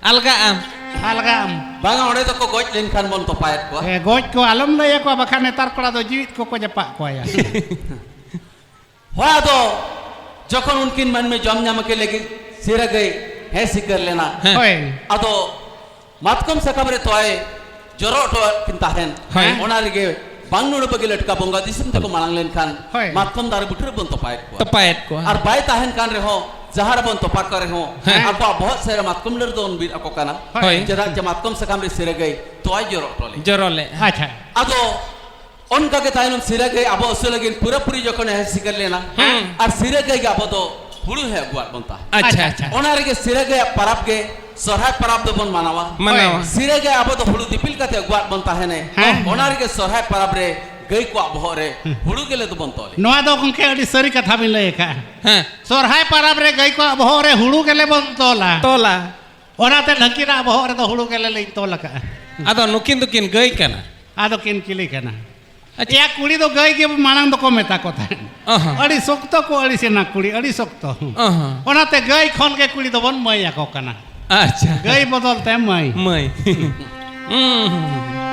ᱟᱞᱜᱟᱜ ᱟᱢ᱾ ᱟᱞᱜᱟᱜ ᱟᱢ᱾ ᱵᱟᱝᱟ, ᱚᱸᱰᱮ ᱫᱚᱠᱚ ᱜᱚᱡ ᱞᱮᱱᱠᱷᱟᱱ ᱵᱚᱱ ᱛᱚᱯᱟᱭᱮᱫ ᱠᱚᱣᱟ᱾ ᱦᱮᱸ, ᱜᱚᱡ ᱠᱚ ᱟᱞᱚᱢ ᱞᱟᱹᱭ ᱟᱠᱚᱣᱟ, ᱵᱟᱠᱷᱟᱱ ᱱᱮᱛᱟᱨ ᱠᱚᱲᱟ ᱫᱚ ᱡᱤᱣᱤᱫ ᱠᱚᱠᱚ ᱡᱟᱯᱟᱜ ᱠᱚᱣᱟ ᱭᱟ᱾ ᱦᱳᱭ, ᱟᱫᱚ ᱡᱚᱠᱷᱚᱱ ᱩᱱᱠᱤᱱ ᱢᱟᱹᱱᱢᱤ ᱡᱚᱢ ᱧᱟᱢ ᱟᱹᱠᱤᱱ ᱞᱟᱹᱜᱤᱫ ᱥᱤᱨᱟᱹ ᱜᱟᱹᱭ ᱦᱮᱸ ᱥᱤᱠᱟᱹᱨ ᱞᱮᱱᱟ, ᱦᱮᱸ᱾ ᱦᱳᱭ᱾ ᱟᱫᱚ ᱢᱟᱛᱠᱚᱢ ᱥᱟᱠᱟᱢ ᱨᱮ ᱛᱚᱣᱟᱭ ᱡᱚᱨᱚ ᱦᱚᱴᱚ ᱟᱫ ᱠᱤᱱ ᱛᱟᱦᱮᱸᱱ᱾ ᱦᱳᱭ᱾ ᱚᱱᱟ ᱨᱮᱜᱮ ᱵᱟᱝ ᱱᱩᱱᱩ ᱵᱟᱹᱜᱤ ᱞᱮᱴᱠᱟ ᱵᱚᱸᱜᱟ ᱫᱤᱥᱚᱢ ᱛᱮᱠᱚ ᱢᱟᱲᱟᱝ ᱞᱮᱱᱠᱷᱟᱱ ᱦᱳᱭ᱾ ᱢᱟᱛᱠᱚᱢ ᱫᱟᱨᱮ ᱵᱩᱴᱟᱹ ᱨᱮᱵᱚᱱ ᱛᱚᱯᱟᱭᱮᱫ ᱠᱚᱣᱟ᱾ ᱛᱚᱯᱟᱭᱮᱫ ᱠᱚᱣᱟ᱾ ᱟᱨ ᱵᱟᱭ ᱛᱟᱦᱮᱱ ᱠᱟᱱ ᱨᱮᱦᱚᱸ, ᱡᱟᱦᱟᱸ ᱨᱮᱵᱚᱱ ᱛᱚᱯᱟ ᱠᱚ ᱨᱮᱦᱚᱸ, ᱦᱮᱸ᱾ ᱟᱠᱚᱣᱟᱜ ᱵᱚᱦᱚᱜ ᱥᱮᱫ ᱨᱮ ᱢᱟᱛᱠᱚᱢ ᱰᱟᱹᱨ ᱫᱚᱵᱚᱱ ᱵᱤᱫ ᱟᱠᱚ ᱠᱟᱱᱟ᱾ ᱦᱳᱭ᱾ ᱪᱮᱫᱟᱜ ᱪᱮ ᱢᱟᱛᱠᱚᱢ ᱥᱟᱠᱟᱢ ᱨᱮ ᱥᱤᱨᱟᱹ ᱜᱟᱹᱭ ᱛᱚᱣᱟᱭ ᱡᱚᱨᱚ ᱦᱚᱴᱚ ᱞᱮᱫ᱾ ᱡᱚᱨᱚ ᱞᱮᱫ᱾ ᱟᱪᱪᱷᱟ᱾ ᱟᱫᱚ ᱚᱱᱠᱟ ᱜᱮ ᱛᱟᱭᱱᱚᱢ ᱥᱤᱨᱟᱹ ᱜᱟᱹᱭ ᱟᱵᱚ ᱟᱹᱥᱩᱞ ᱞᱟᱹᱜᱤᱫ ᱯᱩᱨᱟᱹᱯᱩᱨᱤ ᱡᱚᱠᱷᱚᱱ ᱦᱮᱸ ᱥᱤᱠᱟᱹᱨ ᱞᱮᱱᱟ, ᱦᱩᱸ᱾ ᱟᱨ ᱥᱤᱨᱟᱹ ᱜᱟᱹᱭ ᱜᱮ ᱟᱵᱚ ᱫᱚ ᱦᱩᱲᱩ ᱦᱮᱸ ᱟᱹᱜᱩᱣᱟᱫ ᱵᱚᱱ ᱛᱟᱦᱮᱸᱫ᱾ ᱟᱪᱪᱷᱟ, ᱟᱪᱪᱷᱟ᱾ ᱚᱱᱟ ᱨᱮᱜᱮ ᱥᱤᱨᱟᱹ ᱜᱟᱹᱭᱟᱜ ᱯᱟᱨᱟᱵᱽ ᱜᱮ ᱥᱚᱨᱦᱟᱭ ᱯᱟᱨᱟᱵᱽ ᱫᱚᱵᱚᱱ ᱢᱟᱱᱟᱣᱟ᱾ ᱢᱟᱱᱟᱣᱟ᱾ ᱦᱳᱭ᱾ ᱥᱤᱨᱟᱹ ᱜᱟᱹᱭ ᱟᱵᱚ ᱫᱚ ᱦᱩᱲᱩ ᱫᱤᱯᱤᱞ ᱠᱟᱛᱮ ᱟᱹᱜᱩᱣᱟᱫ ᱵᱚᱱ ᱛᱟᱦᱮᱱᱮ᱾ ᱦᱮᱸ᱾ ᱚᱱᱟ ᱨᱮᱜᱮ ᱥᱚᱨᱦᱟᱭ ᱯᱟᱨᱟᱵᱽ ᱨᱮ ᱜᱟᱹᱭ ᱠᱚᱣᱟᱜ ᱵᱚᱦᱚᱜ ᱨᱮ ᱦᱩᱸ᱾ ᱦᱩᱲᱩ ᱜᱮᱞᱮ ᱫᱚᱵᱚᱱ ᱛᱚᱞᱮ᱾ ᱱᱚᱣᱟ ᱫᱚ ᱜᱚᱢᱠᱮ ᱟᱹᱰᱤ ᱥᱟᱹᱨᱤ ᱠᱟᱛᱷᱟ ᱵᱤᱱ ᱞᱟᱹᱭ ᱟᱠᱟᱫᱼᱟ᱾ ᱦᱮᱸ᱾ ᱥᱚᱨᱦᱟᱭ ᱯᱟᱨᱟᱵᱽ ᱨᱮ ᱜᱟᱹᱭ ᱠᱚᱣᱟᱜ ᱵᱚᱦᱚᱜ ᱨᱮ ᱦᱩᱲᱩ ᱜᱮᱞᱮ ᱵᱚᱱ ᱛᱚᱞᱟ᱾ ᱛᱚᱞᱟ᱾ ᱚᱱᱟᱛᱮ ᱱᱟᱹᱠᱤᱱᱟᱜ ᱵᱚᱦᱚᱜ ᱨᱮᱫᱚ ᱦᱩᱲᱩ ᱜᱮᱞᱮ ᱞᱤᱧ ᱛᱚᱞ ᱟᱠᱟᱫᱼᱟ᱾ ᱟᱫᱚ ᱱᱩᱠᱤᱱ ᱫᱚᱠᱤᱱ ᱜᱟᱹᱭ ᱠᱟᱱᱟ? ᱟᱫᱚ ᱠᱤᱱ ᱪᱤᱞᱤ ᱠᱟᱱᱟ? ᱟᱪᱪᱷᱟ᱾ ᱮᱭᱟ, ᱠᱩᱲᱤ ᱫᱚ ᱜᱟᱹᱭ ᱜᱮ ᱢᱟᱲᱟᱝ ᱫᱚᱠᱚ ᱢᱮᱛᱟ ᱠᱚ ᱛᱟᱦᱮᱸᱫ᱾ ᱚ ᱦᱚᱸ᱾ ᱟᱹᱰᱤ ᱥᱚᱠᱛᱚ ᱠᱚ ᱟᱹᱲᱤᱥᱮᱱᱟ ᱠᱩᱲᱤ, ᱟᱹᱰᱤ ᱥᱚᱠᱛᱚ᱾ ᱚ ᱦᱚᱸ᱾ ᱚᱱᱟᱛᱮ ᱜᱟᱹᱭ ᱠᱷᱚᱱ ᱜᱮ ᱠᱩᱲᱤ ᱫᱚᱵᱚᱱ ᱢᱟᱹᱭ ᱟᱠᱚ ᱠᱟᱱᱟ᱾ ᱟᱪᱪᱷᱟ᱾ ᱜᱟᱹᱭ ᱵᱚᱫᱚᱞ ᱛᱮ ᱢᱟᱹᱭ᱾ ᱢᱟᱹᱭ᱾ ᱦᱩᱸ,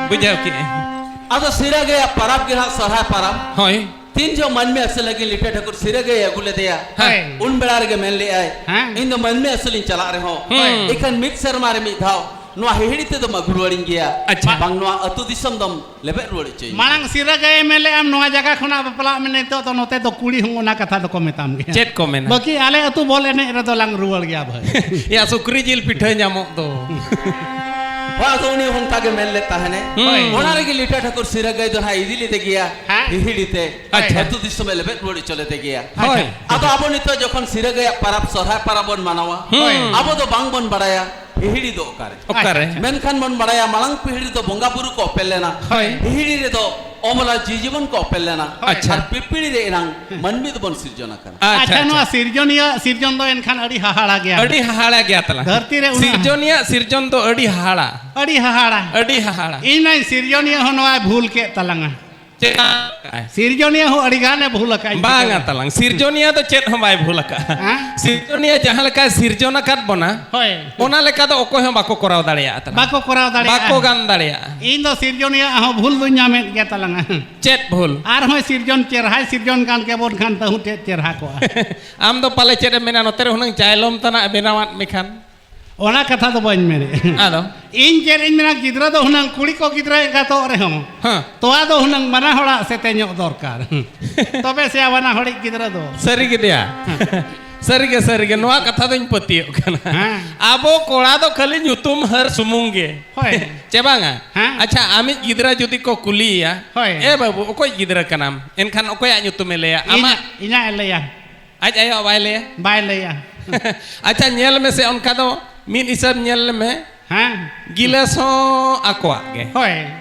ᱵᱩᱡᱷᱟᱹᱣ ᱠᱮᱜᱼᱟᱹᱧ᱾ ᱟᱫᱚ ᱥᱤᱨᱟᱹ ᱜᱟᱹᱭᱟᱜ ᱯᱟᱨᱟᱵᱽ ᱜᱮ ᱦᱟᱸᱜ ᱥᱚᱨᱦᱟᱭ ᱯᱟᱨᱟᱵᱽ᱾ ᱦᱳᱭ᱾ ᱛᱤᱱ ᱡᱚᱦᱚᱜ ᱢᱟᱹᱱᱢᱤ ᱟᱹᱥᱩᱞ ᱞᱟᱹᱜᱤᱫ ᱞᱤᱴᱟᱹ ᱴᱷᱟᱹᱠᱩᱨ ᱥᱤᱨᱟᱹ ᱜᱟᱹᱭ ᱟᱹᱜᱩ ᱞᱮᱫᱮᱭᱟ, ᱦᱮᱸ᱾ ᱩᱱ ᱵᱮᱲᱟ ᱨᱮᱜᱮ ᱢᱮᱱ ᱞᱮᱫᱟᱭ, ᱦᱮᱸ᱾ "ᱤᱧ ᱫᱚ ᱢᱟᱹᱱᱢᱤ ᱟᱹᱥᱩᱞ ᱤᱧ ᱪᱟᱞᱟᱜ ᱨᱮᱦᱚᱸ, ᱦᱮᱸ᱾ ᱮᱱᱠᱷᱟᱱ ᱢᱤᱫ ᱥᱮᱨᱢᱟ ᱨᱮ ᱢᱤᱫ ᱫᱷᱟᱣ ᱱᱚᱣᱟ ᱦᱤᱦᱤᱲᱤ ᱛᱮᱫᱚᱢ ᱟᱹᱜᱩ ᱨᱩᱣᱟᱹᱲᱤᱧ ᱜᱮᱭᱟ, ᱟᱪᱪᱷᱟ᱾ ᱵᱟᱝ ᱱᱚᱣᱟ ᱟᱹᱛᱩ ᱫᱤᱥᱚᱢ ᱫᱚᱢ ᱞᱮᱵᱮᱫ ᱨᱩᱣᱟᱹᱲ ᱦᱚᱪᱚᱭᱤᱧ ᱜᱮᱭᱟ᱾" ᱢᱟᱲᱟᱝ ᱥᱤᱨᱟᱹ ᱜᱟᱹᱭ ᱢᱮᱱ ᱞᱮᱫᱼᱟᱢ, ᱱᱚᱣᱟ ᱡᱟᱭᱜᱟ ᱠᱷᱚᱱᱟᱜ ᱵᱟᱯᱞᱟᱜ ᱢᱮ, ᱱᱤᱛᱚᱜ ᱫᱚ ᱱᱚᱛᱮ ᱫᱚ ᱠᱩᱲᱤ ᱦᱚᱸ ᱚᱱᱟ ᱠᱟᱛᱷᱟ ᱫᱚᱠᱚ ᱢᱮᱛᱟᱢ ᱜᱮᱭᱟ᱾ ᱪᱮᱫ ᱠᱚ ᱢᱮᱱᱟ? ᱵᱟᱹᱠᱤ ᱟᱞᱮ ᱟᱹᱛᱩ ᱵᱚᱞ ᱮᱱᱮᱡ ᱨᱮᱫᱚ ᱞᱟᱝ ᱨᱩᱣᱟᱹᱲ ᱜᱮᱭᱟ ᱵᱷᱟᱹᱭ᱾ ᱭᱟ, ᱥᱩᱠᱨᱤ ᱡᱤᱞ ᱯᱤᱴᱷᱟᱹ ᱧᱟᱢᱚᱜ ᱫᱚ᱾ ᱦᱳᱭ, ᱟᱫᱚ ᱩᱱᱤ ᱚᱱᱠᱟ ᱜᱮ ᱢᱮᱱ ᱞᱮᱫ ᱛᱟᱦᱮᱱᱮ᱾ ᱦᱩᱸ᱾ ᱚᱱᱟ ᱨᱮᱜᱮ ᱞᱤᱴᱟᱹ ᱴᱷᱟᱹᱠᱩᱨ ᱥᱤᱨᱟᱹ ᱜᱟᱹᱭ ᱫᱚ ᱱᱟᱦᱟᱜ ᱤᱫᱤ ᱞᱮᱫᱮ ᱜᱮᱭᱟ, ᱦᱮᱸ᱾ ᱦᱤᱦᱤᱲᱤ ᱛᱮ᱾ ᱟᱪᱪᱷᱟ᱾ ᱟᱹᱛᱩ ᱫᱤᱥᱚᱢᱮ ᱞᱮᱵᱮᱫ ᱨᱩᱣᱟᱹᱲ ᱦᱚᱪᱚ ᱞᱮᱫᱮ ᱜᱮᱭᱟ᱾ ᱦᱳᱭ᱾ ᱟᱫᱚ ᱟᱵᱚ ᱱᱤᱛᱚᱜ ᱡᱚᱠᱷᱚᱱ ᱥᱤᱨᱟᱹ ᱜᱟᱹᱭᱟᱜ ᱯᱟᱨᱟᱵᱽ, ᱥᱚᱨᱦᱟᱭ ᱯᱟᱨᱟᱵᱽ ᱵᱚᱱ ᱢᱟᱱᱟᱣᱟ, ᱦᱳᱭ᱾ ᱟᱵᱚ ᱫᱚ ᱵᱟᱝ ᱵᱚᱱ ᱵᱟᱲᱟᱭᱟ ᱦᱤᱦᱤᱲᱤ ᱫᱚ ᱚᱠᱟᱨᱮ᱾ ᱚᱠᱟᱨᱮ? ᱟᱪᱪᱷᱟ᱾ ᱢᱮᱱᱠᱷᱟᱱ ᱵᱚᱱ ᱵᱟᱲᱟᱭᱟ, ᱢᱟᱲᱟᱝ ᱯᱤᱦᱤᱲᱤ ᱫᱚ ᱵᱚᱸᱜᱟ ᱵᱩᱨᱩ ᱠᱚ ᱚᱯᱮᱞ ᱞᱮᱱᱟ᱾ ᱦᱳᱭ᱾ ᱦᱤᱦᱤᱲᱤ ᱨᱮᱫᱚ ᱚᱵᱚᱞᱟ ᱡᱤᱣᱤ ᱡᱤᱵᱚᱱ ᱠᱚ ᱚᱯᱮᱞ ᱞᱮᱱᱟ᱾ ᱟᱪᱪᱷᱟ᱾ ᱟᱨ ᱯᱤᱯᱤᱲᱤ ᱨᱮ ᱮᱱᱟᱝ ᱢᱟᱹᱱᱢᱤ ᱫᱚᱵᱚᱱ ᱥᱤᱨᱡᱚᱱ ᱟᱠᱟᱱᱟ᱾ ᱟᱪᱪᱷᱟ, ᱟᱪᱪᱷᱟ, ᱟᱪᱪᱷᱟ᱾ ᱱᱚᱣᱟ ᱥᱤᱨᱡᱚᱱᱤᱭᱟᱹ ᱥᱤᱨᱡᱚᱱ ᱫᱚ ᱮᱱᱠᱷᱟᱱ ᱟᱹᱰᱤ ᱦᱟᱦᱟᱲᱟ ᱜᱮᱭᱟ᱾ ᱟᱹᱰᱤ ᱦᱟᱦᱟᱲᱟ ᱜᱮᱭᱟ ᱛᱟᱞᱟᱝ᱾ ᱫᱷᱟᱹᱨᱛᱤ ᱨᱮ ᱩᱱᱟᱹᱜ ᱥᱤᱨᱡᱚᱱᱤᱭᱟᱹ ᱥᱤᱨᱡᱚᱱ ᱫᱚ ᱟᱹᱰᱤ ᱦᱟᱦᱟᱲᱟ᱾ ᱟᱹᱰᱤ ᱦᱟᱦᱟᱲᱟ᱾ ᱟᱹᱰᱤ ᱦᱟᱦᱟᱲᱟ᱾ ᱤᱧ ᱢᱟ ᱥᱤᱨᱡᱚᱱᱤᱭᱟᱹ ᱦᱚᱸ ᱱᱚᱣᱟᱭ ᱵᱷᱩᱞ ᱠᱮᱫ ᱛᱟᱞᱟᱝᱟ᱾ ᱪᱮᱫ? ᱥᱤᱨᱡᱚᱱᱤᱭᱟᱹ ᱦᱚᱸ ᱟᱹᱰᱤ ᱜᱟᱱᱮ ᱵᱷᱩᱞ ᱟᱠᱟᱫ᱾ ᱵᱟᱝᱟ ᱛᱟᱞᱟᱝ, ᱥᱤᱨᱡᱚᱱᱤᱭᱟᱹ ᱫᱚ ᱪᱮᱫ ᱦᱚᱸ ᱵᱟᱭ ᱵᱷᱩᱞ ᱟᱠᱟᱫᱼᱟ᱾ ᱦᱮᱸ? ᱥᱤᱨᱡᱚᱱᱤᱭᱟᱹ ᱡᱟᱦᱟᱸ ᱞᱮᱠᱟᱭ ᱥᱤᱨᱡᱚᱱ ᱟᱠᱟᱫ ᱵᱚᱱᱟ, ᱦᱳᱭ᱾ ᱚᱱᱟ ᱞᱮᱠᱟ ᱫᱚ ᱚᱠᱚᱭ ᱦᱚᱸ ᱵᱟᱠᱚ ᱠᱚᱨᱟᱣ ᱫᱟᱲᱮᱭᱟᱜᱼᱟ ᱛᱟᱞᱟᱝ᱾ ᱵᱟᱠᱚ ᱠᱚᱨᱟᱣ ᱫᱟᱲᱮᱭᱟᱜᱼᱟ᱾ ᱵᱟᱠᱚ ᱜᱟᱱ ᱫᱟᱲᱮᱭᱟᱜᱼᱟ᱾ ᱤᱧ ᱫᱚ ᱥᱤᱨᱡᱚᱱᱤᱭᱟᱹ ᱦᱚᱸ ᱵᱷᱩᱞ ᱫᱩᱧ ᱧᱟᱢᱮᱫ ᱜᱮᱭᱟ ᱛᱟᱞᱟᱝᱟ᱾ ᱪᱮᱫ ᱵᱷᱩᱞ? ᱟᱨᱦᱚᱸ ᱥᱤᱨᱡᱚᱱ ᱪᱮᱨᱦᱟᱭ ᱥᱤᱨᱡᱚᱱ ᱠᱟᱱ ᱠᱮᱵᱚᱱ ᱠᱷᱟᱱ ᱛᱟᱹᱦᱩ ᱪᱮᱫ ᱪᱮᱨᱦᱟ ᱠᱚᱜᱼᱟ᱾ ᱟᱢ ᱫᱚ ᱯᱟᱞᱮ ᱪᱮᱫ ᱮᱢ ᱢᱮᱱᱟ, ᱱᱚᱛᱮ ᱨᱮ ᱦᱩᱱᱟᱹᱝ ᱪᱟᱭᱞᱚᱢ ᱛᱟᱱᱟᱜ ᱮ ᱵᱮᱱᱟᱣᱟᱫ ᱢᱮ ᱠᱷᱟᱱ? ᱚᱱᱟ ᱠᱟᱛᱷᱟ ᱫᱚ ᱵᱟᱹᱧ ᱢᱮᱱᱮᱫ᱾ ᱟᱫᱚ? ᱤᱧ ᱪᱮᱫ ᱤᱧ ᱢᱮᱱᱟ, ᱜᱤᱫᱽᱨᱟᱹ ᱫᱚ ᱦᱩᱱᱟᱹᱝ ᱠᱩᱲᱤ ᱠᱚ ᱜᱤᱫᱽᱨᱟᱹ ᱮᱸᱜᱟᱛᱚᱜ ᱨᱮᱦᱚᱸ, ᱦᱮᱸ᱾ ᱛᱚᱣᱟ ᱫᱚ ᱦᱩᱱᱟᱹᱝ ᱵᱟᱱᱟ ᱦᱚᱲᱟᱜ ᱥᱮᱛᱮᱧᱚᱜ ᱫᱚᱨᱠᱟᱨ᱾ ᱛᱚᱵᱮ ᱥᱮ ᱵᱟᱱᱟ ᱦᱚᱲᱤᱡ ᱜᱤᱫᱽᱨᱟᱹ ᱫᱚ᱾ ᱥᱟᱹᱨᱤ ᱜᱮ ᱫᱮᱭᱟ᱾ ᱦᱮᱸ᱾ ᱥᱟᱹᱨᱤ ᱜᱮ, ᱥᱟᱹᱨᱤ ᱜᱮ, ᱱᱚᱣᱟ ᱠᱟᱛᱷᱟ ᱫᱚᱧ ᱯᱟᱹᱛᱭᱟᱹᱜ ᱠᱟᱱᱟ᱾ ᱦᱮᱸ᱾ ᱟᱵᱚ ᱠᱚᱲᱟ ᱫᱚ ᱠᱷᱟᱹᱞᱤ ᱧᱩᱛᱩᱢ ᱦᱟᱹᱨ ᱥᱩᱢᱩᱝ ᱜᱮ᱾ ᱦᱳᱭ᱾ ᱪᱮ ᱵᱟᱝᱟ? ᱦᱮᱸ᱾ ᱟᱪᱪᱷᱟ, ᱟᱢᱤᱡ ᱜᱤᱫᱽᱨᱟᱹ ᱡᱩᱫᱤ ᱠᱚ ᱠᱩᱞᱤᱭᱮᱭᱟ, ᱦᱳᱭ᱾ "ᱮ ᱵᱟᱹᱵᱩ, ᱚᱠᱚᱭ ᱜᱤᱫᱽᱨᱟᱹ ᱠᱟᱱᱟᱢ?" ᱮᱱᱠᱷᱟᱱ ᱚᱠᱚᱭᱟᱜ ᱧᱩᱛᱩᱢᱮ ᱞᱟᱹᱭᱟ? ᱟᱢᱟᱜ? ᱤᱧᱟᱜ, ᱤᱧᱟᱜ ᱮ ᱞᱟᱹᱭᱟ᱾ ᱟᱡ ᱟᱭᱳᱣᱟᱜ ᱵᱟᱭ ᱞᱟᱹᱭᱟ? ᱵᱟᱭ ᱞᱟᱹᱭᱟ᱾ ᱟᱪᱪᱷᱟ, ᱧᱮᱞ ᱢᱮᱥᱮ, ᱚᱱᱠᱟ ᱫᱚ ᱢᱤᱫ ᱦᱤᱥᱟᱹᱵ ᱧᱮᱞ ᱢᱮ᱾ ᱦᱮᱸ᱾ ᱜᱤᱞᱟᱹᱥ ᱦᱚᱸ ᱟᱠᱚᱣᱟᱜ ᱜᱮ᱾ ᱦᱳᱭ᱾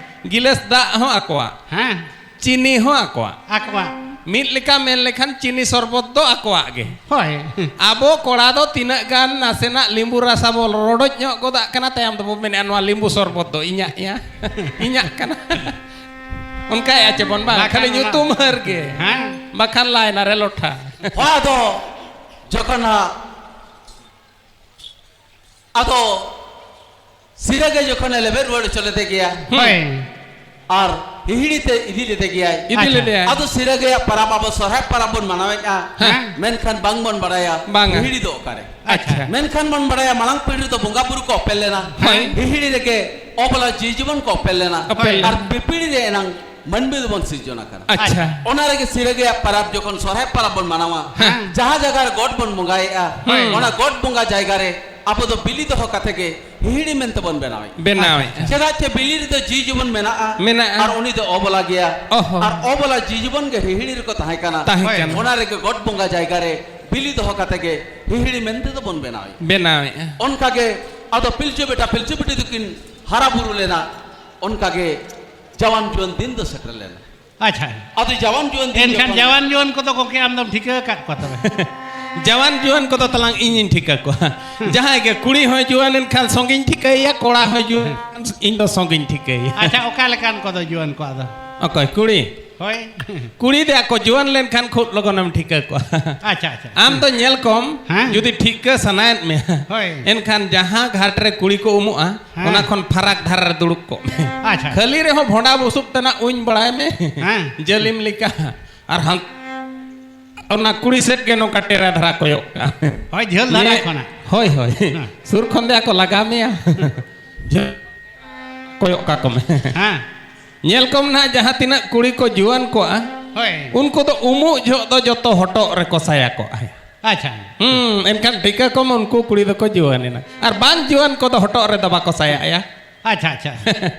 ᱜᱤᱞᱟᱹᱥ ᱫᱟᱜ ᱦᱚᱸ ᱟᱠᱚᱣᱟᱜ᱾ ᱦᱮᱸ᱾ ᱪᱤᱱᱤ ᱦᱚᱸ ᱟᱠᱚᱣᱟᱜ᱾ ᱟᱠᱚᱣᱟᱜ᱾ ᱢᱤᱫ ᱞᱮᱠᱟ ᱢᱮᱱ ᱞᱮᱠᱷᱟᱱ ᱪᱤᱱᱤ ᱥᱚᱨᱵᱚᱛ ᱫᱚ ᱟᱠᱚᱣᱟᱜ ᱜᱮ᱾ ᱦᱳᱭ᱾ ᱟᱵᱚ ᱠᱚᱲᱟ ᱫᱚ ᱛᱤᱱᱟᱹᱜ ᱜᱟᱱ ᱱᱟᱥᱮᱱᱟᱜ ᱞᱤᱸᱵᱩ ᱨᱟᱥᱟ ᱵᱚ ᱨᱚᱰᱚᱡ ᱧᱚᱜ ᱜᱚᱫᱟᱜ ᱠᱟᱱᱟ, ᱛᱟᱭᱚᱢ ᱫᱚᱵᱚ ᱢᱮᱱᱮᱫᱼᱟ, "ᱱᱚᱣᱟ ᱞᱤᱸᱵᱩ ᱥᱚᱨᱵᱚᱛ ᱫᱚ ᱤᱧᱟᱜ, ᱤᱧᱟᱜ, ᱤᱧᱟᱜ ᱠᱟᱱᱟ᱾" ᱚᱱᱠᱟᱭᱮᱫᱼᱟ ᱪᱮ ᱵᱚᱱ ᱵᱟᱝ? ᱵᱟᱠᱷᱟᱱ ᱠᱷᱟᱹᱞᱤ ᱚᱱᱟ ᱧᱩᱛᱩᱢ ᱦᱟᱹᱨ ᱜᱮ᱾ ᱦᱮᱸ᱾ ᱵᱟᱠᱷᱟᱱ ᱞᱟᱭᱱᱟ ᱨᱮ ᱞᱚᱴᱷᱟ᱾ ᱦᱳᱭ, ᱟᱫᱚ ᱡᱚᱠᱷᱚᱱ ᱦᱟᱸᱜ ᱟᱫᱚ ᱥᱤᱨᱟᱹ ᱜᱮ ᱡᱚᱠᱷᱚᱱᱮ ᱞᱮᱵᱮᱫ ᱨᱩᱣᱟᱹᱲ ᱦᱚᱪᱚ ᱞᱮᱫᱮ ᱜᱮᱭᱟ, ᱦᱳᱭ᱾ ᱟᱨ ᱦᱤᱦᱤᱲᱤ ᱛᱮ ᱤᱫᱤ ᱞᱮᱫᱮ ᱜᱮᱭᱟᱭ᱾ ᱤᱫᱤ ᱟᱪᱪᱷᱟ᱾ ᱞᱮᱫᱮᱭᱟᱭ᱾ ᱟᱫᱚ ᱥᱤᱨᱟᱹ ᱜᱮᱭᱟ ᱯᱟᱨᱟᱵᱽ, ᱟᱵᱚ ᱥᱚᱨᱦᱟᱭ ᱯᱟᱨᱟᱵᱽ ᱵᱚᱱ ᱢᱟᱱᱟᱣᱮᱫᱼᱟ᱾ ᱦᱮᱸ᱾ ᱢᱮᱱᱠᱷᱟᱱ ᱵᱟᱝ ᱵᱚᱱ ᱵᱟᱲᱟᱭᱟ ᱵᱟᱝᱟ᱾ ᱦᱤᱦᱤᱲᱤ ᱫᱚ ᱚᱠᱟᱨᱮ᱾ ᱟᱪᱪᱷᱟ᱾ ᱢᱮᱱᱠᱷᱟᱱ ᱵᱚᱱ ᱵᱟᱲᱟᱭᱟ ᱢᱟᱲᱟᱝ ᱯᱤᱲᱦᱤ ᱨᱮᱫᱚ ᱵᱚᱸᱜᱟ ᱵᱩᱨᱩ ᱠᱚ ᱚᱯᱮᱞ ᱞᱮᱱᱟ᱾ ᱦᱳᱭ᱾ ᱦᱤᱦᱤᱲᱤ ᱨᱮᱜᱮ ᱚᱵᱚᱞᱟ ᱡᱤᱣᱤ ᱡᱤᱵᱚᱱ ᱠᱚ ᱚᱯᱮᱞ ᱞᱮᱱᱟ᱾ ᱚᱯᱮᱞ ᱞᱮᱱᱟ᱾ ᱟᱨ ᱯᱤᱯᱤᱲᱤ ᱨᱮ ᱮᱱᱟᱝ ᱢᱟᱹᱱᱢᱤ ᱫᱚᱵᱚᱱ ᱥᱤᱨᱡᱚᱱ ᱟᱠᱟᱱᱟ᱾ ᱟᱪᱪᱷᱟ᱾ ᱚᱱᱟ ᱨᱮᱜᱮ ᱥᱤᱨᱟᱹ ᱜᱮᱭᱟ ᱯᱟᱨᱟᱵᱽ ᱡᱚᱠᱷᱚᱱ ᱥᱚᱨᱦᱟᱭ ᱯᱟᱨᱟᱵᱽ ᱵᱚᱱ ᱢᱟᱱᱟᱣᱟ, ᱦᱮᱸ᱾ ᱡᱟᱦᱟᱸ ᱡᱟᱭᱜᱟ ᱨᱮ ᱜᱚᱴ ᱵᱚᱱ ᱵᱚᱸᱜᱟᱭᱮᱫᱼᱟ, ᱦᱳᱭ᱾ ᱚᱱᱟ ᱜᱚᱴ ᱵᱚᱸᱜᱟ ᱡᱟᱭᱜᱟ ᱨᱮ ᱟᱵᱚ ᱫᱚ ᱵᱤᱞᱤ ᱫᱚᱦᱚ ᱠᱟᱛᱮ ᱜᱮ ᱦᱤᱦᱤᱲᱤ ᱢᱮᱱᱛᱮ ᱵᱚᱱ ᱵᱮᱱᱟᱣᱮᱫᱼᱟ᱾ ᱵᱮᱱᱟᱣᱮᱫᱼᱟ᱾ ᱪᱮᱫᱟᱜ ᱪᱮ ᱵᱤᱞᱤ ᱨᱮᱫᱚ ᱡᱤᱣᱤ ᱡᱤᱵᱚᱱ ᱢᱮᱱᱟᱜᱼᱟ᱾ ᱢᱮᱱᱟᱜᱼᱟ᱾ ᱟᱨ ᱩᱱᱤ ᱫᱚ ᱚᱵᱚᱞᱟ ᱜᱮᱭᱟ᱾ ᱚᱦᱚ᱾ ᱟᱨ ᱚᱵᱚᱞᱟ ᱡᱤᱣᱤ ᱡᱤᱵᱚᱱ ᱜᱮ ᱦᱤᱦᱤᱲᱤ ᱨᱮᱠᱚ ᱛᱟᱦᱮᱸ ᱠᱟᱱᱟ᱾ ᱛᱟᱦᱮᱸ ᱦᱳᱭ᱾ ᱠᱟᱱᱟ᱾ ᱚᱱᱟ ᱨᱮᱜᱮ ᱜᱚᱴ ᱵᱚᱸᱜᱟ ᱡᱟᱭᱜᱟ ᱨᱮ ᱵᱤᱞᱤ ᱫᱚᱦᱚ ᱠᱟᱛᱮ ᱜᱮ ᱦᱤᱦᱤᱲᱤ ᱢᱮᱱᱛᱮ ᱫᱚ ᱵᱚᱱ ᱵᱮᱱᱟᱣᱮᱫᱼᱟ᱾ ᱵᱮᱱᱟᱣᱮᱫᱼᱟ᱾ ᱚᱱᱠᱟ ᱜᱮ ᱟᱫᱚ ᱯᱤᱞᱪᱩ ᱵᱮᱴᱟ ᱯᱤᱞᱪᱩ ᱵᱤᱴᱤ ᱫᱚᱠᱤᱱ ᱦᱟᱨᱟ ᱵᱩᱨᱩ ᱞᱮᱱᱟ᱾ ᱚᱱᱠᱟ ᱜᱮ ᱡᱟᱣᱟᱱ ᱡᱩᱣᱟᱹᱱ ᱫᱤᱱ ᱫᱚ ᱥᱮᱴᱮᱨ ᱞᱮᱱᱟ᱾ ᱟᱪᱪᱷᱟ᱾ ᱟᱫᱚ ᱡᱟᱣᱟᱱ ᱡᱩᱣᱟᱹᱱ ᱫᱤᱱ ᱮᱱᱠᱷᱟᱱ ᱡᱚᱠᱷᱚᱱ ᱡᱟᱣᱟᱱ ᱡᱩᱣᱟᱹᱱ ᱠᱚᱫᱚ ᱜᱚᱢᱠᱮ ᱟᱢ ᱫᱚᱢ ᱴᱷᱤᱠᱟᱹ ᱟᱠᱟᱫ ᱠᱚᱣᱟ ᱛᱚᱵᱮ? ᱡᱟᱣᱟᱱ ᱡᱩᱣᱟᱹᱱ ᱠᱚᱫᱚ ᱛᱟᱞᱟᱝ ᱤᱧᱤᱧ ᱴᱷᱤᱠᱟᱹ ᱠᱚᱣᱟ᱾ ᱡᱟᱦᱟᱸᱭ ᱜᱮ ᱠᱩᱲᱤ ᱦᱚᱸᱭ ᱡᱩᱣᱟᱹᱱ ᱮᱱᱠᱷᱟᱱ ᱥᱚᱸᱜᱮᱧ ᱴᱷᱤᱠᱟᱹᱭᱮᱭᱟ, ᱠᱚᱲᱟ ᱦᱚᱸᱭ ᱡᱩᱣᱟᱹᱱ ᱮᱱᱠᱷᱟᱱ ᱤᱧ ᱫᱚ ᱥᱚᱸᱜᱮᱧ ᱴᱷᱤᱠᱟᱹᱭᱮᱭᱟ᱾ ᱟᱪᱪᱷᱟ, ᱚᱠᱟ ᱞᱮᱠᱟᱱ ᱠᱚᱫᱚ ᱡᱩᱣᱟᱹᱱ ᱠᱚᱣᱟᱜ ᱫᱚ? ᱚᱠᱚᱭ ᱠᱩᱲᱤ? ᱦᱳᱭ᱾ ᱠᱩᱲᱤ ᱫᱮ ᱟᱠᱚ ᱡᱩᱣᱟᱹᱱ ᱞᱮᱱᱠᱷᱟᱱ ᱠᱷᱩᱵ ᱞᱚᱜᱚᱱᱮᱢ ᱴᱷᱤᱠᱟᱹ ᱠᱚᱣᱟ᱾ ᱟᱪᱪᱷᱟ, ᱟᱪᱪᱷᱟ᱾ ᱟᱢ ᱫᱚ ᱧᱮᱞ ᱠᱚᱢ, ᱦᱮᱸ᱾ ᱡᱩᱫᱤ ᱴᱷᱤᱠᱟᱹ ᱥᱟᱱᱟᱭᱮᱫ ᱢᱮᱭᱟ, ᱦᱳᱭ᱾ ᱮᱱᱠᱷᱟᱱ ᱡᱟᱦᱟᱸ ᱜᱷᱟᱴ ᱨᱮ ᱠᱩᱲᱤ ᱠᱚ ᱩᱢᱩᱜᱼᱟ, ᱦᱮᱸ᱾ ᱚᱱᱟ ᱠᱷᱚᱱ ᱯᱷᱟᱨᱟᱠ ᱫᱷᱟᱨᱟ ᱨᱮ ᱫᱩᱲᱩᱵ ᱠᱚᱜ ᱢᱮ᱾ ᱟᱪᱪᱷᱟ᱾ ᱠᱷᱟᱹᱞᱤ ᱨᱮᱦᱚᱸ ᱵᱷᱚᱸᱰᱟ ᱵᱩᱥᱩᱵ ᱛᱮᱱᱟᱜ ᱩᱧ ᱵᱟᱲᱟᱭ ᱢᱮ, ᱦᱮᱸ᱾ ᱡᱟᱹᱞᱤᱢ ᱞᱮᱠᱟ᱾ ᱟᱨ ᱦᱟᱱ-, ᱚᱱᱟ ᱠᱩᱲᱤ ᱥᱮᱫ ᱜᱮ ᱱᱚᱝᱠᱟ ᱴᱮᱨᱟ ᱫᱷᱟᱨᱟ ᱠᱚᱭᱚᱜ ᱠᱟᱜ ᱢᱮ᱾ ᱦᱳᱭ, ᱡᱷᱟᱹᱞ ᱫᱷᱟᱨᱟ ᱱᱤᱭᱟᱹ-, ᱠᱷᱚᱱᱟᱜ᱾ ᱦᱳᱭ, ᱦᱳᱭ᱾ ᱦᱮᱸ᱾ ᱥᱩᱨ ᱠᱷᱚᱱ ᱫᱚ ᱟᱠᱚ ᱞᱟᱜᱟ ᱢᱮᱭᱟ᱾ ᱡᱷᱟᱹᱞ ᱠᱚᱭᱚᱜ ᱠᱟᱠᱚ ᱢᱮ᱾ ᱦᱮᱸ᱾ ᱧᱮᱞ ᱠᱚᱢ ᱱᱟᱦᱟᱜ, ᱡᱟᱦᱟᱸ ᱛᱤᱱᱟᱹᱜ ᱠᱩᱲᱤ ᱠᱚ ᱡᱩᱣᱟᱹᱱ ᱠᱚᱜᱼᱟ, ᱦᱳᱭ᱾ ᱩᱱᱠᱩ ᱫᱚ ᱩᱢᱩᱜ ᱡᱚᱦᱚᱜ ᱫᱚ ᱡᱚᱛᱚ ᱦᱚᱴᱚᱜ ᱨᱮᱠᱚ ᱥᱟᱭᱟ ᱠᱚᱜᱼᱟ᱾ ᱟᱪᱪᱷᱟ᱾ ᱦᱩᱸ, ᱮᱱᱠᱷᱟᱱ ᱴᱷᱤᱠᱟᱹ ᱠᱚᱢ ᱩᱱᱠᱩ ᱠᱩᱲᱤ ᱫᱚᱠᱚ ᱡᱩᱣᱟᱹᱱ ᱮᱱᱟ᱾ ᱟᱨ ᱵᱟᱝ ᱡᱩᱣᱟᱹᱱ ᱠᱚᱫᱚ ᱦᱚᱴᱚᱜ ᱨᱮᱫᱚ ᱵᱟᱠᱚ ᱥᱟᱭᱟᱜᱼᱟ᱾ ᱟᱪᱪᱷᱟ, ᱟᱪᱪᱷᱟ᱾